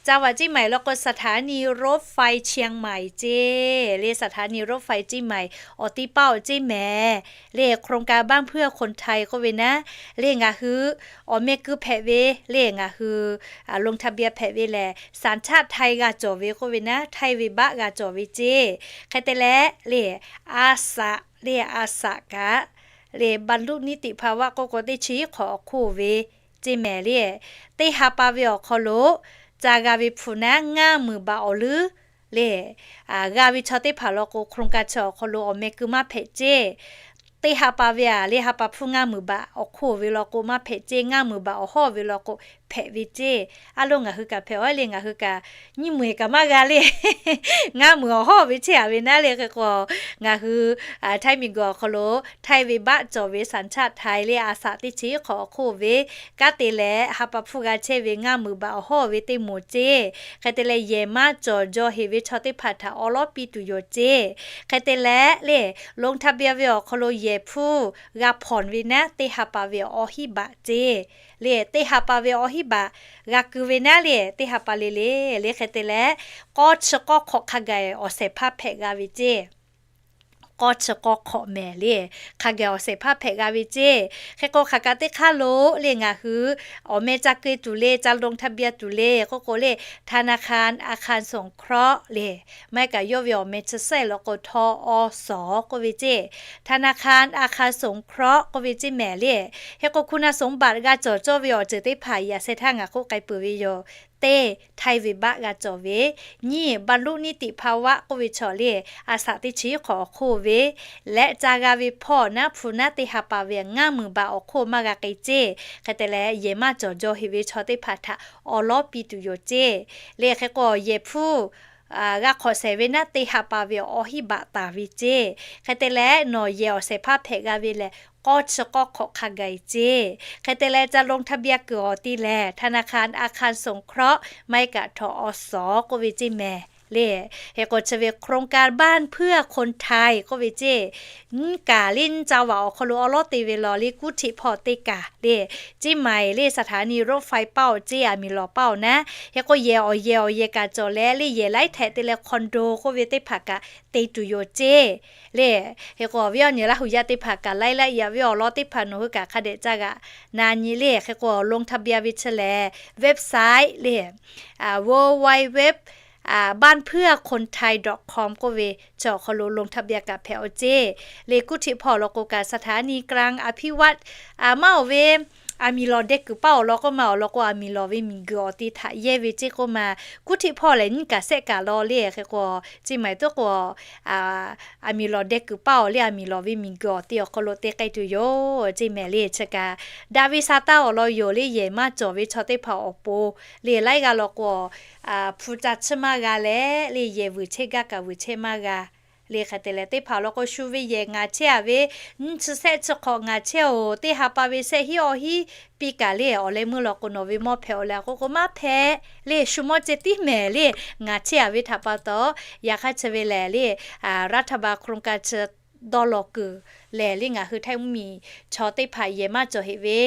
จังหวัด เชียงใหม่ lawn k'o, สถานีรถไฟเชียงใหม่ ceˇ le. สถานีรถไฟเชียงใหม่ awˬ ti paˇ awˬ ceˇ mehˍ le. โครงการบ้านเพื่อคนไทย k'oˆ ve naˉ le, ngaˬ hui awˬ meh keu hpehꞈ ve le, ngaˬ hui ลงทะเบียน hpehꞈ ve lehˬ, สัญชาติไทย g'a cawˬ ve k'oˆ ve naˉ, Htaiˇ venˇbaˆ g'a cawˬ ve ceˇ. Hk'e te leh le, a saꞈ le, a saꞈ kaꞈ le, บรรลุนิติภาวะ k'oˆ k'o, teˇ chi iˉ hk'awꞈ awˬ hk'oˆ ve ceˇ mehˍ le. Teˇ ha pa ve awˬ hk'aw lo ca g'a ve hpu naˉ ngaˇ meunˍ baꞈ awˬ leuˉ le, g'a ve chaw teˇ hpaˍ lawn k'o, โครงการ chi awˬ hk'aw lo awˬ meh keu maˇ hpehꞈ ceˇ. Teˇ ha pa ve a le, ha pa hpfuhˇ ngaˇ meunˍ baꞈ awˬ hk'oˆ ve lawn k'o maˇ hpehꞈ ceˇ, ngaˇ meunˍ baꞈ awˬ hawˇ ve lawn k'o hpehꞈ ve ceˇ. A lo ngaˬ hui kaꞈ hpehꞈ a le, ngaˬ hui kaꞈ nyiˇ meunˍ kaꞈ maˇ g'a le, ngaˇ meunˍ awˬ hawˇ ve chehˇ a ve naˉ le. Hk'e k'o, ngaˬ hui Htaiˇ miˬguiˬ awˬ hk'aw lo Htaiˇ venˇbaˆ cawˬ ve สัญชาติไทย le, a saꞈ teˇ chi iˉ hk'awꞈ awˬ hk'oˆ ve kanˉ te leh, ha pa hpfuhˇ g'a chehˇ ve ngaˇ meunˍ baꞈ awˬ hawˇ ve teˇ moˍ ceˇ. Hk'e te leh, yehˬ maˇ cawˬ jaw heˍ ve chaw teˇ hpaˍ htaꞈ awˉ lawˉ piˇ tuˬ yoˬ ceˇ. Hk'e te leh le, ลงทะเบียน ve awˬ hk'aw lo yehˬ hpfuhˇ g'a hpawnˬ ve naˉ, teˇ ha pa ve awˬ hiˉ baꞈ ceˇ le. Teˇ ha pa ve awˬ hiˉ baꞈ g'a keu ve naˉ le, teˇ ha pa le le le. Hk'e te leh, k'awˇ chi k'awˇ hk'awꞈ hk'a gaˬ awˬ shehˍ hpaˇ hpehꞈ g'a ve ceˇ. K'awˇ chi k'awˇ hk'awꞈ mehˍ le, hk'a gaˬ awˬ shehˍ hpaˇ hpehꞈ g'a ve ceˇ. Hk'e k'o, hk'aˬ kaꞈ teˇ hk'aˇ lo le, ngaˬ hui awˬ meh ca keu tuˬ le, ca ลงทะเบียน tuˬ le k'oˆ k'o le, ธนาคารอาคารสงเคราะห์ le, maˇ heˆ kaꞈ yawˇ ve awˬ meh chi sehˉ lawn k'o, ทออส k'oˆ ve ceˇ. ธนาคารอาคารสงเคราะห์ k'oˆ ve ceˇ mehˍ le. Hk'e k'o, คุณสมบัติ g'a cawˬ cawˇ ve awˬ ceuˬ teˇ hpaˍ yaꞈ sheh htaˇ ngaˬ k'oˆ k'ai peuˬ ve yoˬ. teˇ ไทย venˇbaˆ g'a cawˬ ve, nyiˇ บรรลุนิติภาวะ k'oˆ ve chaw le, a shaꞈ teˇ chi hk'awꞈ awˬ hk'oˆ ve leh ca g'a ve hpawˇ naˉ hpu naˉ teˇ ha pa ve ngaˇ meunˍ baꞈ awˬ hk'oˆ maˇ g'a k'ai ceˇ. Hk'e te leh yehˬ maˇ cawˬ jaw heꞈ ve chaw teˇ hpaˍ htaꞈ awˬ lawˉ piˇ tuˬ yoˬ ceˇ. Le hk'e k'o yehˬ hpfuhˇ g'a hk'awꞈ shehˍ ve naˉ teˇ ha pa ve awˬ hinˉ baꞈ taˍ ve ceˇ. Hk'e te leh nawˬ yehˬ awˬ shehˍ hpaˇ hpehꞈ g'a ve lehˬ, k'awˇ chi k'awˇ hk'awꞈ hk'a gaˬ ceˇ. Hk'e te leh ca ลงทะเบียน kuiˬ awˬ ti lehˬ ธนาคารอาคารสงเคราะห์ maˇ heˆ kaꞈ ทกส k'oˆ ve ceˇ mehˍ le. Hk'e k'o chi ve โครงการบ้านเพื่อคนไทย k'oˆ ve ceˇ, nyiˇ kaꞈ le nyiˇ ca vaꞈ awˬ hk'aw lo awˬ lawˉ te ve law le กรุงเทพ hpawˇ teˇ kaꞈ le, ceˇ maiˍ le สถานีรถไฟ paˇ awˬ ceˇ, aˬ miˍ lawˬ paˇ awˬ naˉ. Hk'e k'o yehˬ awˬ yehˬ awˬ yehˬ kaꞈ cawˬ leh le yehˬ laiˉ htehꞈ te leh คอนโด k'oˆ ve teˇ hpaˍ kaꞈ te tuˬ yoˬ ceˇ le. Hk'e k'o awˬ viˉ awˬ nyi Laˇ hu yaˇ teˇ hpaˍ kaꞈ laiˉ laꞈ yaꞈ ve awˬ lawn teˇ hpaˍ nawˬ hui kaꞈ hk'a dehꞈ ca g'aꞈ na nyi le. Hk'e k'o ลงทะเบียน ve chi lehˬ, website le, www บ้านเพื่อคนไทย dot com k'oˆ ve chi awˬ hk'aw lo ลงทะเบียน kaꞈ hpehꞈ awˬ ceˇ. Le กรุงเทพ hpawˇ law k'o kaꞈ สถานีกลางอภิวัฒน์ maˇ awˬ ve, aˬ miˍ lawˬ deh kuiˬ paˇ awˬ lawn k'oˆ ma awˬ lawn k'o aˬ miˍ lawˬ ve miˬguiˬ awˬ ti htaꞈ yehˇ ve ceˇ k'oˆ ma, กรุงเทพ hpawˇ lehˬ nyiˇ kaꞈ sehˆ kaꞈ law le. Hk'e k'o ceˇ maiˍ tuˉ k'o aˬ miˍ lawˬ deh kuiˬ paˇ awˬ le aˬ miˍ lawˬ ve miˬguiˬ awˬ ti awˬ hk'aw lo te k'ai tuˬ yoˬ ceˇ mehˍ le. Chi kaꞈ daꞈ ve sa taˇ awˬ lawn yoˬ le. Yehˬ maˇ cawˬ ve chaw teˇ hpaˍ awˬ pon le laiˉ g'aˇ law k'o, hpu ca chiˇ maˇ g'a leh le yehˬ vuiˬ chehˇ gaˇ kaꞈ vuiˬ chehˇ maˇ g'a. Le hk'e te leh teˇ hpaˍ law k'o shu ve yehˬ ngaˬ chehˇ a ve, nyiˇ chi sehˆ chi hk'awꞈ ngaˬ chehˇ oˬ, teˇ ha pa ve sehˆ hinˉ awˬ hinˉ piˇ kaꞈ le awˬ leh meuˇ law k'o nawˬ ve mawˇ hpehꞈ awˬ leh k'o k'o maˇ hpehꞈ le, shu mawˇ ceh tiˉ mehˍ le. Ngaˬ chehˇ a ve htaꞈ pa taw, yaꞈ hk'aˇ chi ve lehˬ le, raˇ htaˇ ba โครงการ chi dawˇ law kuiˬ lehˬ le ngaˬ hui Htaiˇ mvuhˇmiˬ chaw teˇ hpaˍ yehˬ maˇ cawˬ heꞈ ve,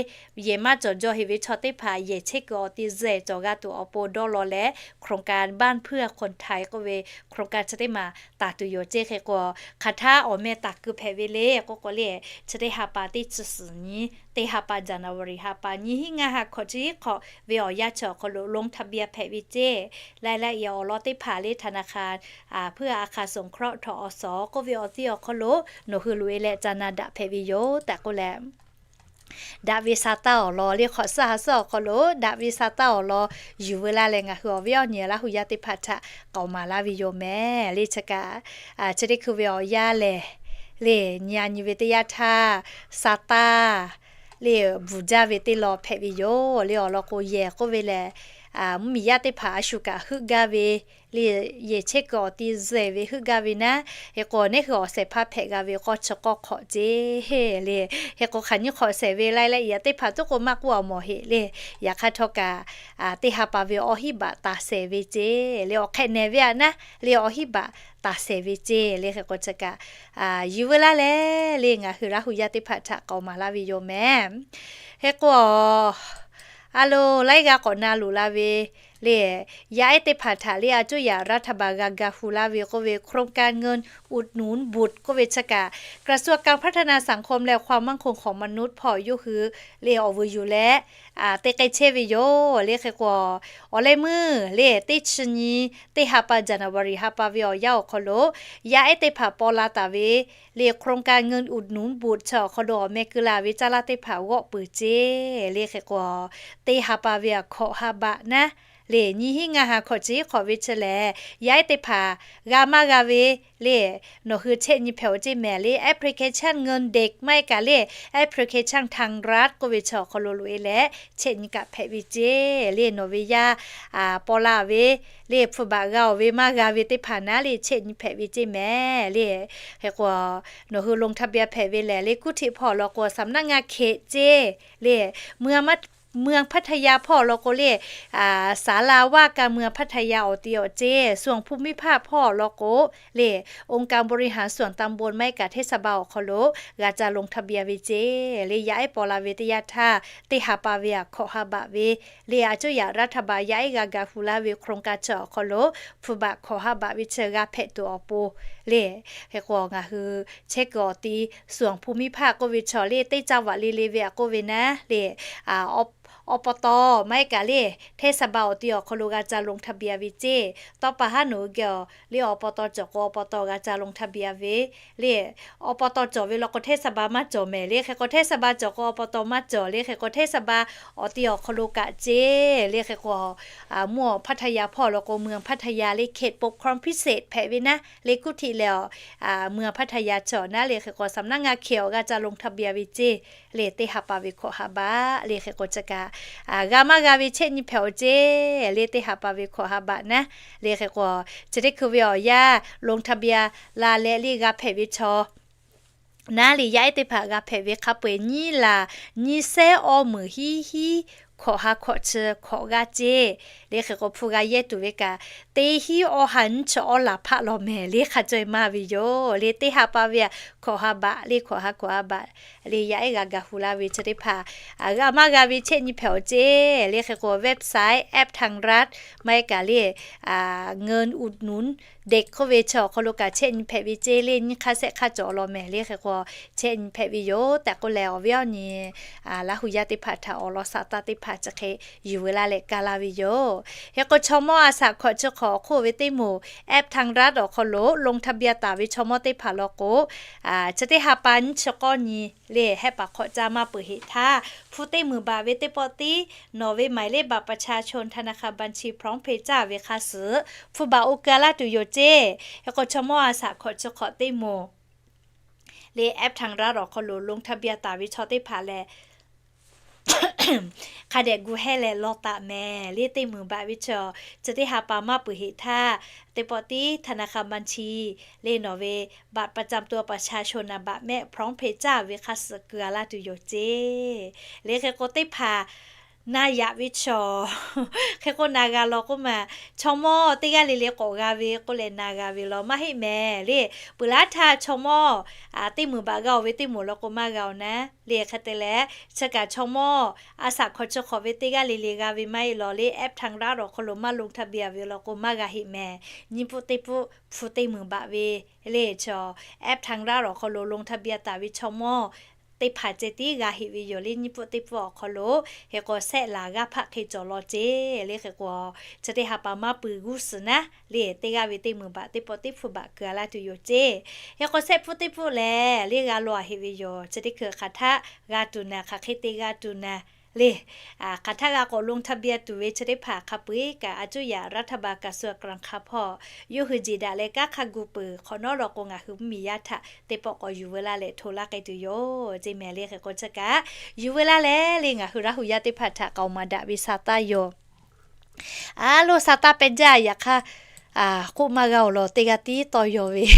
yehˬ maˇ cawˬ jaw heꞈ ve chaw teˇ hpaˍ yehˬ chehˇ kuiˬ awˬ ti zuhꞈ cawˬ g'a tuˬ awˬ pon dawˇ law leh โครงการบ้านเพื่อคนไทย k'oˆ ve โครงการ chi teˇ maˬ taˍ tuˬ yoˬ ceˇ. Hk'e k'o hk'aˬ htaˇ awˬ meh taˍ keu hpehꞈ ve le k'oˆ k'o le, chi teˇ ha pa teˇ chi suhˍ nyi, teˇ ha pa January ha pa nyiˇ hinˉ ngaˇ ha hkawꞈ chi hk'awꞈ ve awˬ yanˇ chi awˬ hk'aw lo ลงทะเบียน hpehꞈ ve ceˇ. Laiˉ laꞈ yaꞈ awˬ lawn teˇ hpaˍ le ธนาคาร เพื่ออาคารสงเคราะห์ ทกส k'oˆ ve awˬ ti awˬ hk'aw lo nawˬ hui loꞈ e leh ca na daꞈ hpehꞈ ve yoˬ tehꞈ k'oˆ leh, daꞈ ve sa taˇ awˬ lawn le hk'awꞈ suhˉ ha suhˉ awˬ hk'aw lo daꞈ ve sa taˇ awˬ lawn yuˬ veu laˇ leh ngaˬ hui awˬ viˉ awˬ nyi Laˇ hu yaˇ teˇ hpaˍ htaꞈ k'aoˍ maˍ laˇ ve yoˬ mehˍ le. Chi kaꞈ chi teˇ hkui ve awˬ yanˇ lehˬ le, nyi a nyi ve teˇ yanˇ htaˇ sa taˇ le bvuhˬ jaˇ ve teˇ lawn hpehꞈ ve yoˬ le. Awˬ lawn k'o yehˬ k'oˆ ve lehˬ, mvuhˇmiˬ yaˇ teˇ hpaˍ a shu kaꞈ heuˆ gaˇ ve le, yehˬ chehˇ kuiˬ awˬ ti zuhꞈ ve heuˆ gaˇ ve naˉ, hk'e k'o neˉ hui awˬ shehˍ hpaˇ hpehꞈ g'a ve k'awˇ chi k'awˇ hk'awꞈ ceˇ le. Hk'e k'o hk'aˬ nyiˇ hk'awꞈ shehˍ ve laiˉ laꞈ yaꞈ teˇ hpaˍ tuˉ k'o maˇ k'oˆ awˬ mawˬ heꞈ le. Yaꞈ hk'aˇ htawˇ kaꞈ teˇ ha pa ve awˬ hinˉ baꞈ taˍ shehˍ ve ceˇ le. Awˬ hk'e nehˬ ve a naˉ le awˬ hinˉ baꞈ taˍ shehˍ ve ceˇ le. Hk'e k'o chi kaꞈ yuˬ veu laˇ leh le ngaˬ hui Laˇ hu yaˇ teˇ hpaˍ htaꞈ k'aoˍ maˍ laˇ ve yoˬ mehˍ. Hk'e k'o a lo laiˉ g'aˇ k'awꞈ na loꞈ la ve le, yaˇ ehˉ teˇ hpaˍ htaꞈ le a coˇ yaꞈ รัฐบาล g'a ga hu laˇ ve k'oˆ ve โครงการเงินอุดหนุนบุตร k'oˆ ve chi kaꞈ กระทรวงการพัฒนาสังคมและความมั่นคงของมนุษย์ hpawˇ yawˇ hui le awˬ vuiˬ yuˬ leh te k'ai chehˇ ve yoˬ le. Hk'e k'o awˬ leh meuˇ le teˇ chi nyi, teˇ ha pa January ha pa ve awˬ yanˇ awˬ hk'aw lo yaˇ ehˉ teˇ hpaˍ paw la taˍ ve le โครงการเงินอุดหนุนบุตร chi awˬ hk'aw lo awˬ meh keu la ve caˇ laˇ teˇ hpaˍ g'awˆ peuˬ ceˇ le. Hk'e k'o teˇ ha pa ve a hkawꞈ ha baꞈ naˉ le nyiˇ hinˉ ngaˇ ha hkawꞈ chi hk'awꞈ ve chi lehˬ, yaˇ ehˉ teˇ hpaˍ g'a maˇ g'a ve le nawˬ hui chehˇ nyi hpehꞈ awˬ ceˇ mehˍ le. Application เงินเด็ก maˇ heˆ kaꞈ le application ไทยรัฐ k'oˆ ve chi awˬ hk'aw lo loꞈ e leh chehˇ nyi kaꞈ hpehꞈ ve ceˇ le. Nawˬ ve yaˇ paw la ve le hpu baꞈ g'a awˬ ve maˇ g'a ve teˇ hpaˍ naˉ le chehˇ nyi hpehꞈ ve ceˇ mehˍ le. Hk'e k'o nawˬ hui ลงทะเบียน hpehꞈ ve lehˬ le กรุงเทพ hpawˇ law k'o สำนักงานเขต ceˇ le เมืองพัทยา hpawˇ law k'o le ศาลาว่าการเมืองพัทยา awˬ ti awˬ ceˇ, ส่วนภูมิภาค hpawˇ law k'o le องค์การบริหารส่วนตำบล maˇ heˆ kaꞈ เทศบาล awˬ hk'aw lo g'a ca ลงทะเบียน ve ceˇ le. Yaˇ ehˉ paw la ve teˇ yanˇ htaˇ teˇ ha pa ve a hkawꞈ ha baꞈ ve le a coˇ yaꞈ รัฐบาล yaˇ ehˉ g'a ga hu laˇ ve โครงการ chi awˬ hk'aw lo hpu baꞈ hkawꞈ ha baꞈ ve chi g'a hpehꞈ tuˬ awˬ pon le. Hk'e k'o ngaˬ hui chehˇ kuiˬ awˬ ti ส่วนภูมิภาค k'oˆ ve chi le teˇ caˇ vaꞈ le le ve a k'oˆ ve naˉ le, awˬ pa taw maˇ heˆ kaꞈ le, เทศบาล awˬ ti awˬ hk'aw lo g'a ca ลงทะเบียน ve ceˇ. Tawˇ pa haˉ nawˬ hui geh awˬ le awˬ pa taw cawˬ k'o awˬ pa taw g'a ca ลงทะเบียน ve le. Awˬ pa taw cawˬ ve law k'o เทศบาล maˇ cawˬ mehˍ le. Hk'e k'o เทศบาล cawˬ k'o awˬ pa taw maˇ cawˬ le. Hk'e k'o เทศบาล awˬ ti awˬ hk'aw lo kaꞈ ceˇ le. Hk'e k'o, mvuhˇ awˬ Paˍtaˍyaˇ hpawˇ law k'o เมืองพัทยา le เขตปกครองพิเศษ hpehꞈ ve naˉ le. Kuˇ htiˆ leh awˬ เมืองพัทยา cawˬ naˉ le. Hk'e k'o สำนักงานเขต awˬ g'a ca ลงทะเบียน ve ceˇ. Le teˇ ha pa ve hkawꞈ ha baꞈ le. Hk'e k'o chi kaꞈ g'a maˇ g'a ve chehˇ nyi hpehꞈ awˬ ceˇ le. Teˇ ha pa ve hkawꞈ ha baꞈ naˉ le. Hk'e k'o chi teˇ hkui ve awˬ yanˇ ลงทะเบียน la leh le g'a hpehꞈ ve chaw naˉ le. Yaˇ ehˉ teˇ hpaˍ g'a hpehꞈ ve hk'a peu-eˬ nyiˇ laˬ nyiˇ sehˉ awˇ meunˍ hiˉ hiˉ hkawꞈ ha hkawꞈ chi hkawꞈ g'aˇ ceˇ le. Hk'e k'o hpu g'a yehˇ tuˬ ve kaꞈ, teˇ hiˉ awˇ ha nyiˇ chi awˇ laˬ hpaˆ law mehˍ le. Hk'a caweh maˇ ve yoˬ le. Teˇ ha pa ve hkawꞈ ha baꞈ le. Hkawꞈ ha hkawꞈ ha baꞈ le. Yaˇ ehˉ g'a ga hu laˇ ve chi teˇ hpaˍ g'a maˇ g'a ve chehˇ nyi hpehꞈ awˬ ceˇ le. Hk'e k'o website แอปทางรัฐ maˇ heˆ kaꞈ le เงินอุดหนุนเด็ก k'oˆ ve chi awˬ hk'aw lo kaꞈ chehˇ nyi hpehꞈ ve ceˇ le. Nyiˇ hk'aˇ sehˆ hk'aˇ cawˬ law mehˍ le. Hk'e k'o chehˇ nyi hpehꞈ ve yoˬ tehꞈ k'oˆ leh awˬ viˉ awˬ nyi Laˇ hu yaˇ teˇ hpaˍ htaꞈ awˬ lawn saˍ taˇ teˇ hpaˍ chi hk'e yuˬ veu laˇ leh ka laˇ ve yoˬ. Hk'e k'o chaw mawˇ a shaꞈ hkawꞈ chi hk'awꞈ awˬ hk'oˆ ve teˇ moˍ แอปทางรัฐ awˬ hk'aw lo ลงทะเบียน taˍ ve chaw mawˇ teˇ hpaˍ law k'o, chi teˇ ha pa nyiˇ chi k'awˇ nyi le hehˆ paˍ hk'awꞈ caˇ maˇ peuˬ heꞈ htaˇ, hpu teˇ meunˍ baꞈ ve teˇ pawˆ tiˉ nawˬ ve หมายเลขบัตรประชาชน ธนาคารบัญชี พร้อมเพย์ caˇ ve hk'a suhˍ hpu baꞈ oˇ keu laˇ tuˬ yoˬ ceˇ. Hk'e k'o chaw mawˇ a shaꞈ hkawꞈ chi hk'awꞈ teˇ moˍ le แอปทางรัฐ awˬ hk'aw lo ลงทะเบียน taˍ ve chaw teˇ hpaˍ lehˬ, hk'a dehꞈ gu hehˇ leh law taˍ mehˍ le. Teˇ meunˍ baꞈ ve chi, chi teˇ ha pa maˇ peuˬ heꞈ htaˇ, teˇ pawˆ tiˉ ธนาคารบัญชี le nawˬ ve บัตรประจำตัวประชาชน naˍ baꞈ mehˆ พร้อมเพย์ caˇ ve hk'a suhˍ keu a laˇ tuˬ yoˬ ceˇ. Le hk'e k'o teˇ hpaˍ na yaꞈ ve chaw, hk'e k'o na g'a law k'oˆ ma, chaw mawˇ teˇ g'aˇ le le k'awꞈ g'a ve k'oˆ leh na g'a ve law maˇ heˆ mehˍ le. Peuˬ laˇ htaˇ chaw mawˇ teˇ meunˍ baꞈ g'a-oˬ ve teˇ moˍ law k'o maˇ g'a-oˬ naˉ le. Hk'e te leh chi kaꞈ chaw mawˇ a shaꞈ hkawꞈ chi hk'awꞈ ve teˇ g'aˇ le le g'a ve maˇ heˆ law le. แอปทางรัฐ awˬ hk'aw lo maˇ ลงทะเบียน ve law k'o maˇ g'a heˆ mehˍ. Nyiˇ pfuhˆ teˇ pfuhˆ hpu teˇ meunˍ baꞈ ve le chaw, แอปทางรัฐ awˬ hk'aw lo ลงทะเบียน taˍ ve chaw mawˇ teˇ hpaˍ ceh tiˉ g'a heˆ ve yoˬ le. Nyiˇ pfuhˆ teˇ pfuhˆ awˬ hk'aw lo hk'e k'o sehˆ laˬ g'aˇ hpaˆ hk'e cawˬ law ceˇ le. Hk'e k'o chi teˇ ha pa maˇ peuˬ g'uˇ suhˍ naˉ le teˇ g'aˇ ve teˇ meunˍ baꞈ teˇ pawˆ teˇ hpu baꞈ keu a laˇ tuˬ yoˬ ceˇ. Hk'e k'o sehˆ pfuhˆ teˇ pfuhˆ lehˬ le g'a law a heˆ ve yoˬ. Chi teˇ hkui hk'aˬ htaˆ g'a tuˬ naˍ, hk'aˬ hk'e te g'a tuˬ naˍ le. Hk'aˬ htaˆ g'a k'awꞈ ลงทะเบียน tuˬ ve chi teˇ hpaˍ hk'a peu-eˬ kaꞈ a cuˇ yaꞈ รัฐบาล กระทรวงการคลัง hpawˇ yawˇ hui jeˬ daꞈ leh kanˉ hk'a gu peuˬ hk'awꞈ nawˉ law k'o ngaˬ hui mvuhˇmiˬ yaˇ htaꞈ teˇ pawˆ k'awꞈ yuˬ veu laˇ leh hto laˇ k'ai tuˬ yoˬ ceˇ mehˍ le. Hk'e k'o chi kaꞈ yuˬ veu laˇ leh le ngaˬ hui Laˇ hu yaˇ teˇ hpaˍ htaꞈ k'aoˍ maˍ daꞈ ve sa taˇ yoˬ. A lo sa taˇ pehˇ jaˇ. Yaꞈ hk'aˇ k'oˆ maˇ g'a-oˬ law teˇ g'aˇ tiˉ tawˇ yaw ve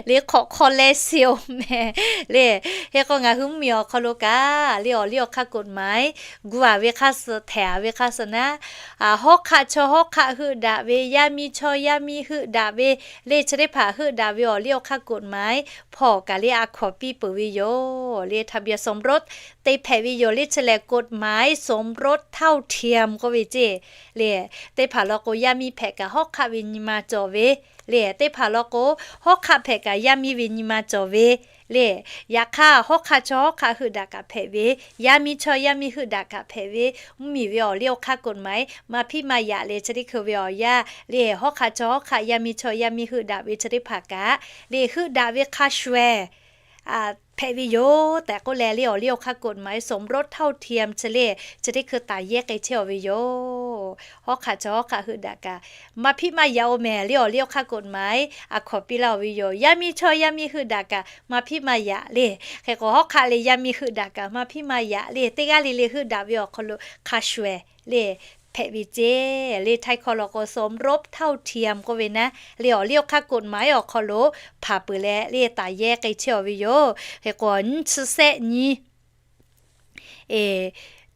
le hk'awꞈ hk'aw leh se-oˬ mehˍ le. Hk'e k'o ngaˬ hui mvuhˇmiˬ awˬ hk'aw lo kaꞈ le awˬ liˇ awˬ hk'aˇ กฎหมาย gu a ve hk'a suhˍ, htehꞈ a ve hk'a suhˍ naˉ, hawˉ hk'aˆ chaw hawˉ hk'aˆ heuˆ daꞈ ve, yaˇ miˇ chaw yaˇ miˇ heuˆ daꞈ ve le chi teˇ hpaˍ heuˆ daꞈ ve awˬ liˇ awˬ hk'aˇ กฎหมาย hpawˇ kaꞈ le a hkawˍ piˇ peuˬ ve yoˬ le. ทะเบียนสมรส te hpehꞈ ve yoˬ le. Chi lehˬ กฎหมายสมรสเท่าเทียม k'oˆ ve ceˇ le. Teˇ hpaˍ law k'o yaˇ miˇ hpehꞈ kaꞈ hawˉ hk'aˆ ve nyi ma cawˬ ve le. Teˇ hpaˍ law k'o hawˉ hk'aˆ hpehꞈ kaꞈ yaˇ miˇ ve nyi ma cawˬ ve le. Yaꞈ hk'aˇ hawˉ hk'aˆ chaw hawˉ hk'aˆ heuˆ daꞈ kaꞈ hpehꞈ ve, yaˇ miˇ chaw yaˇ miˇ heuˆ daꞈ kaꞈ hpehꞈ ve, mvuhˇmiˬ ve awˬ liˇ awˬ hk'aˇ กฎหมาย maˇ hpiˆ maˇ yaꞈ le chi teˇ hkui ve awˬ yanˇ le hawˉ hk'aˆ chaw hawˉ hk'aˆ yaˇ miˇ chaw yaˇ miˇ heuˆ daꞈ ve chi teˇ hpaˍ kaꞈ le heuˆ daꞈ ve hk'a shuˍ-eˬ hpehꞈ ve yoˬ tehꞈ k'oˆ leh le awˬ liˇ awˬ hk'aˇ กฎหมายสมรสเท่าเทียม chi le chi teˇ hkui taˍ yehˇ k'ai chehˇ-oˬ ve yoˬ. Hawˉ hk'aˆ chaw hawˉ hk'aˆ heuˆ daꞈ kaꞈ maˇ hpiˆ maˇ yaꞈ-oˬ mehˍ le awˬ liˇ awˬ hk'aˇ กฎหมาย a hkawˍ piˇ laˇ-oˬ ve yoˬ. Yaˇ miˇ chaw yaˇ miˇ heuˆ daꞈ kaꞈ maˇ hpiˆ maˇ yaꞈ le. Hk'e k'o hawˉ hk'aˆ leh yaˇ miˇ heuˆ daꞈ kaꞈ maˇ hpiˆ maˇ yaꞈ le. Teˇ g'aˇ le le heuˆ daꞈ ve awˬ hk'aw lo hk'a shuˍ-eˬ le hpehꞈ ve ceˇ le. Htaiˇ hkawˇ law k'o สมรสเท่าเทียม k'oˆ ve naˉ le awˬ liˇ awˬ hk'aˇ กฎหมาย awˬ hk'aw lo hpanˍ peuˬ leh le taˍ yehˇ k'ai chehˇ-oˬ ve yoˬ. Hk'e k'o nyiˇ chi sehˆ nyi,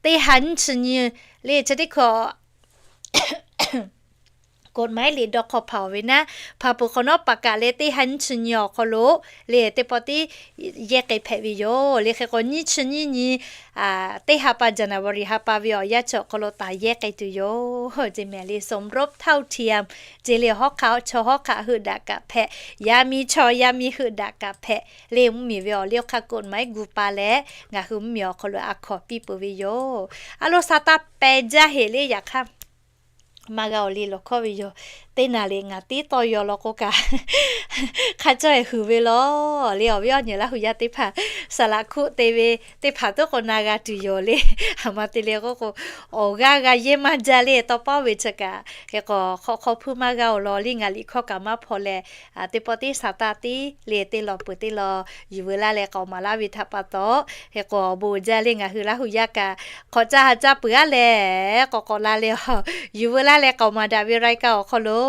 teˇ ha nyiˇ chi nyi le chi teˇ hkui กฎหมาย le dawˇ hk'aw hpanˍ-oˬ ve naˉ, hpanˍ peuˬ hk'awꞈ nawˉ paˍ kaꞈ leh teˇ ha nyiˇ chi nyi awˬ hk'aw lo le teˇ pawˆ tiˉ yehˇ k'ai hpehꞈ ve yoˬ. Le hk'e k'o nyiˇ chi nyiˇ nyi teˇ ha pa January ha pa ve awˬ yanˇ chi awˬ hk'aw lo taˍ yehˇ k'ai tuˬ yoˬ. Ceˇ mehˍ le สมรสเท่าเทียม ceˇ le hawˉ hk'aˆ chaw hawˉ hk'aˆ heuˆ daꞈ kaꞈ hpehꞈ, yaˇ miˇ chaw yaˇ miˇ heuˆ daꞈ kaꞈ hpehꞈ le mvuhˇmiˬ ve awˬ liˇ awˬ hk'aˇ กฎหมาย gu pa leh ngaˬ hui mvuhˇmiˬ awˬ hk'aw lo a hkawnˍ piˇ peuˬ ve yoˬ. A lo sa taˇ peh jaˇ heˍ le yaꞈ hk'aˇ maˇ g'a-oˬ le lawˬ hkawˇ ve yoˬ. Teˇ naˍ riˍ ngaˬ tiˉ tawˇ yaw law k'o kaꞈ hk'a cawˇ-e huiˍ ve law le awˬ viˉ awˬ nyi Laˇ hu yaˇ teˇ hpaˍ saˍ laꞈ hkuˆ te ve teˇ hpaˍ tuˉ k'o na g'a tuˬ yoˬ le. Aˬ ma te le k'oˆ k'o awˬ g'aˇ g'a yehˇ maˇ jaˇ le tawˇ paˉ ve chi kaꞈ hk'e k'o hk'aw hk'aw hpuiˇ maˇ g'a-oˬ law le ngaˬ liꞈ hkawˇ kaꞈ maˇ hpaw leh teˇ pawˆ tiˉ sa taˇ tiˉ le teˇ lawˬ peuˬ teˇ lawˬ yuˬ veu laˇ leh k'aoˍ maˍ laˇ ve htaꞈ pa taw, hk'e k'o awˬ bon uiˍ jaˇ le ngaˬ hui Laˇ hu yaˇ kaꞈ hk'awꞈ caˇ ha caˇ peuˬ aˉ leh k'awꞈ k'awꞈ la leh a, yuˬ veu laˇ leh k'aoˍ maˍ daꞈ ve รายการ awˬ hk'aw lo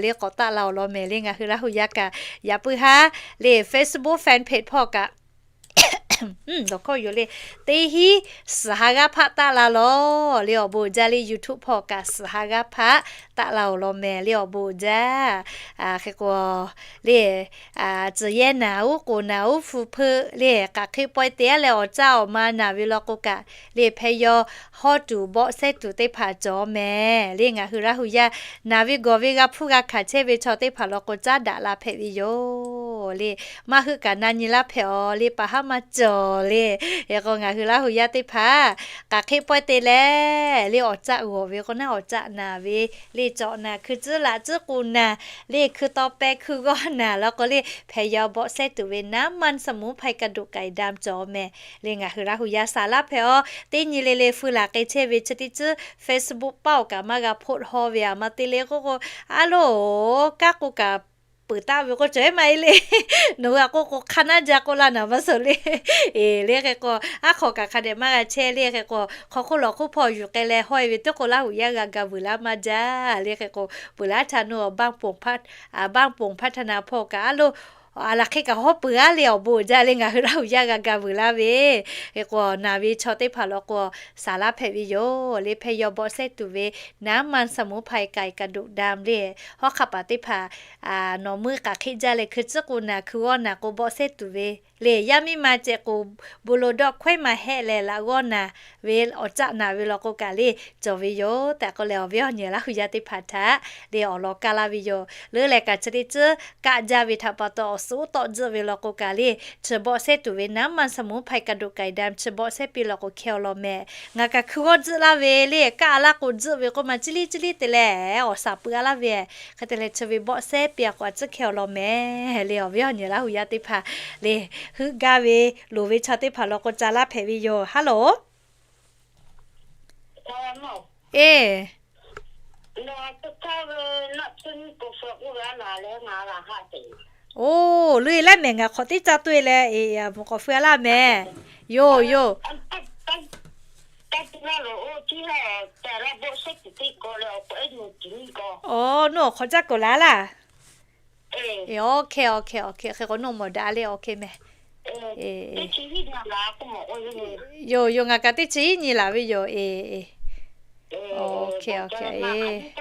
le k'awꞈ taˆ la-oˬ law mehˍ le ngaˬ hui Laˇ hu yaˇ kaꞈ yaꞈ puiˉ haˉ le Facebook fan page hpawˇ kaꞈ lawˬ hkawˇ yoˬ le. Teˇ hiˉ suhˍ ha g'aˇ hpaˆ taˆ la law le awˬ bon uiˍ jaˇ le YouTube hpawˇ kaꞈ suhˍ ha g'aˇ hpaˆ taˆ la-oˬ law mehˍ le awˬ bon uiˍ jaˇ. Hk'e k'o le tcuh yehˇ naˍ uˉ k'oˍ naˍ uˉ hpu hpeuˆ le k'aˬ hk'e pawehˇ te aˉ leh awˬ caˇ awˬ ma naˬ ve law k'o kaꞈ le hpeh yaw hawˉ tuˬ bawˆ sehˉ tuˬ teˇ hpaˍ cawˬ mehˍ le ngaˬ hui Laˇ hu yaˇ naˬ ve gawˬ ve g'a hpuˇ g'a hkanˍ chehˇ ve chaw teˇ hpaˍ law k'o caˉ daꞈ la hpehꞈ ve yoˬ le. Maˇ heuˆ kaꞈ na nyi laˇ hpehꞈ-oˬ le paˍ haˉ maˇ cawˬ le. Hk'e k'o ngaˬ hui Laˇ hu yaˇ teˇ hpaˍ k'aˬ hk'e pawehˇ te leh le awˬ caˆ g'awˬ ve k'o naˉ awˬ caˆ naˬ ve le cawꞈ naˬ hkui tcuhˉ laꞈ tcuhˉ k'u naˬ le hkui taw peh hkui g'awˇ naˬ law k'o le hpeh yaw bawˆ sehˉ tuˬ ve น้ำมันสมุนไพร กระดูกไก่ดำ cawˬ mehˍ le ngaˬ hui Laˇ hu yaˇ saˍ laˇ hpehꞈ-oˬ. Teˇ nyi le le feu laˬ k'ai chehˇ ve chi teˇ tcuhˉ Facebook paoˇ kaꞈ maˇ g'a hpoˆ haw ve aˬ ma te le k'oˆ k'o a loˬ kaˉ k'o kaꞈ peuˬ taˆ ve k'o cawˬ-e maˇ heˆ le. Nawˬ hui a k'oˆ k'o hk'a naˉ jaˇ k'oˆ laˇ naˍ maˇ suhˍ le. Eˬ le hk'e k'o aˉ hk'aw kaꞈ hk'a dehꞈ maˇ g'a chehˇ le. Hk'e k'o hk'aw hk'oˆ lawˬ hk'oˆ hpawˇ yuˬ k'ai leh hawˇ-e ve teˇ k'o Laˇ hu yaˇ g'a ga vuiˬ laˇ maˇ jaˇ le. Hk'e k'o peuˬ laˇ htaˇ nawˬ บางปู พัฒนา hpawˇ kaꞈ a loˬ a laˬ hk'e kaꞈ hawˉ peuˬ aˉ le awˬ bon uiˍ jaˇ le ngaˬ hui Laˇ hu yaˇ g'a ga vuiˬ laˇ ve. Hk'e k'o naˬ ve chaw teˇ hpaˍ law k'o saˍ laˇ hpehꞈ ve yoˬ le hpeh yaw bawˆ sehˉ tuˬ ve น้ำมันสมุนไพรไก่กระดูกดำ le hawˉ hk'aˆ paˍ teˇ hpaˍ nawˬ meuˇ k'aˬ hk'e jaˇ leh hkui tcuhˉ k'u naˬ hkui g'awˇ naˬ k'o bawˆ sehˉ tuˬ ve le yaˇ miˇ ma ceh k'o bon lo dawˆ hkawehˉ ma hehˆ leh laꞈ g'awˇ naˬ ve awˬ caˆ naˬ ve law k'o kaꞈ le cawˬ ve yoˬ tehꞈ k'oˆ leh awˬ viˉ awˬ nyi Laˇ hu yaˇ teˇ hpaˍ htaꞈ le awˬ lawn kaˇ laˇ ve yoˬ. Leuˉ leh kaꞈ chi teˇ tcuhˉ kaˆ jaˇ ve htaꞈ pa taw awˬ suhˉ tawˆ tzuhˆ ve law k'o kaꞈ le chi bawˆ sehˉ tuˬ ve น้ำมันสมุนไพร กระดูกไก่ดำ chi bawˆ sehˉ piˇ law k'o hkeh-oˬ law mehˍ. Ngaˬ kaꞈ hkui g'awˇ tzuhˆ laˇ ve le kaˆ laˇ k'o tzuhˆ ve k'oˆ ma ciˇ liˇ ciˇ liˇ te leh awˬ saˍ peuˬ a laˇ ve hk'e te leh chi ve bawˆ sehˉ piˇ a k'o a tcuhˉ hkeh-oˬ law mehˍ le awˬ viˉ awˬ nyi Laˇ hu yaˇ teˇ hpaˍ le heuˆ gaˇ ve loˍ ve chaw teˇ hpaˍ law k'o ca laˇ hpehꞈ ve yoˬ. Haˉ loˬ. Eˬ. Oˬ, leuˉ-e laˇ mehˍ ngaˬ hk'awꞈ teˇ caˇ toˆ-e leh eˬ, mvuhꞈ k'awꞈ feu-a laˇ mehˍ. Yoˬ yoˬ. Oˬ, nuˇ awˬ hk'awꞈ caˇ kuiˬ laˇ laˇ. Eˬ, oˇ hkeh oˇ hkeh oˇ hkeh hk'e k'o nuˇ mawˬ daꞈ le oˇ hkeh mehˍ. Yoˬ yoˬ, ngaˬ kaꞈ teˇ chi hiˉ nyi laˬ ve yoˬ. Eˬ, oˇ hkeh oˇ hkeh.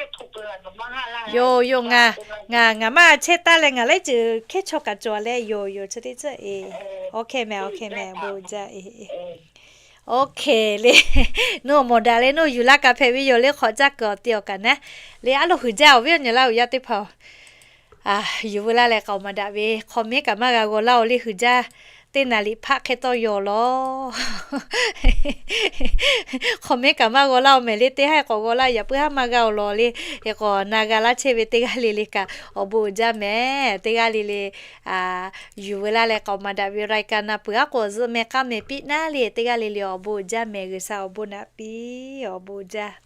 Yoˬ yoˬ, ngaˬ, ngaˬ, ngaˬ maˇ chehˇ taˇ leh ngaˬ laiˉ ceuˬ hkehˉ chaw kaꞈ cawˬ leh yoˬ yoˬ, chi teˇ ceuˬ eˬ. Oˇ hkeh mehˍ, oˇ hkeh mehˍ, bon jaˇ eˬ. Oˇ hkeh le, nuˇ mawˬ daꞈ leh nuˇ yuˬ laˇ kaꞈ hpehꞈ ve yoˬ le, hk'awꞈ caˇ kuiˬ awˬ te awˬ kaꞈ naˉ le, a loˬ huiˍ jaˇ awˬ viˉ awˬ nyi Laˇ hu yaˇ teˇ hpaˍ-oˬ. Yuˬ veu laˇ leh k'aoˍ maˍ daꞈ ve hk'aw mehˉ kaꞈ maˇ g'a g'aw laˇ-oˬ le, huiˍ jaˇ teˇ naˍ liꞈ hpaˆ hk'e tawˇ yaw law. Hk'aw mehˉ kaꞈ maˇ g'aw laˇ-oˬ mehˍ le, teˇ haˉ k'awꞈ g'aw laˇ yaꞈ puiˉ haˉ maˇ g'a-oˬ law le. Hk'e k'o na g'a laˇ chehˇ ve teˇ g'aˇ le le kaꞈ awˬ bon uiˍ jaˇ mehˍ. Teˇ g'aˇ le le yuˬ veu laˇ leh k'aoˍ maˍ daꞈ ve รายการ na peuˬ aˉ k'o zuhˆ meh k'aˉ meh piˇ naˉ le, teˇ g'aˇ le le awˬ bon uiˍ jaˇ mehˍ, G'uiˬsha awˬ bon naꞈ piˇ, awˬ bon uiˍ jaˇ.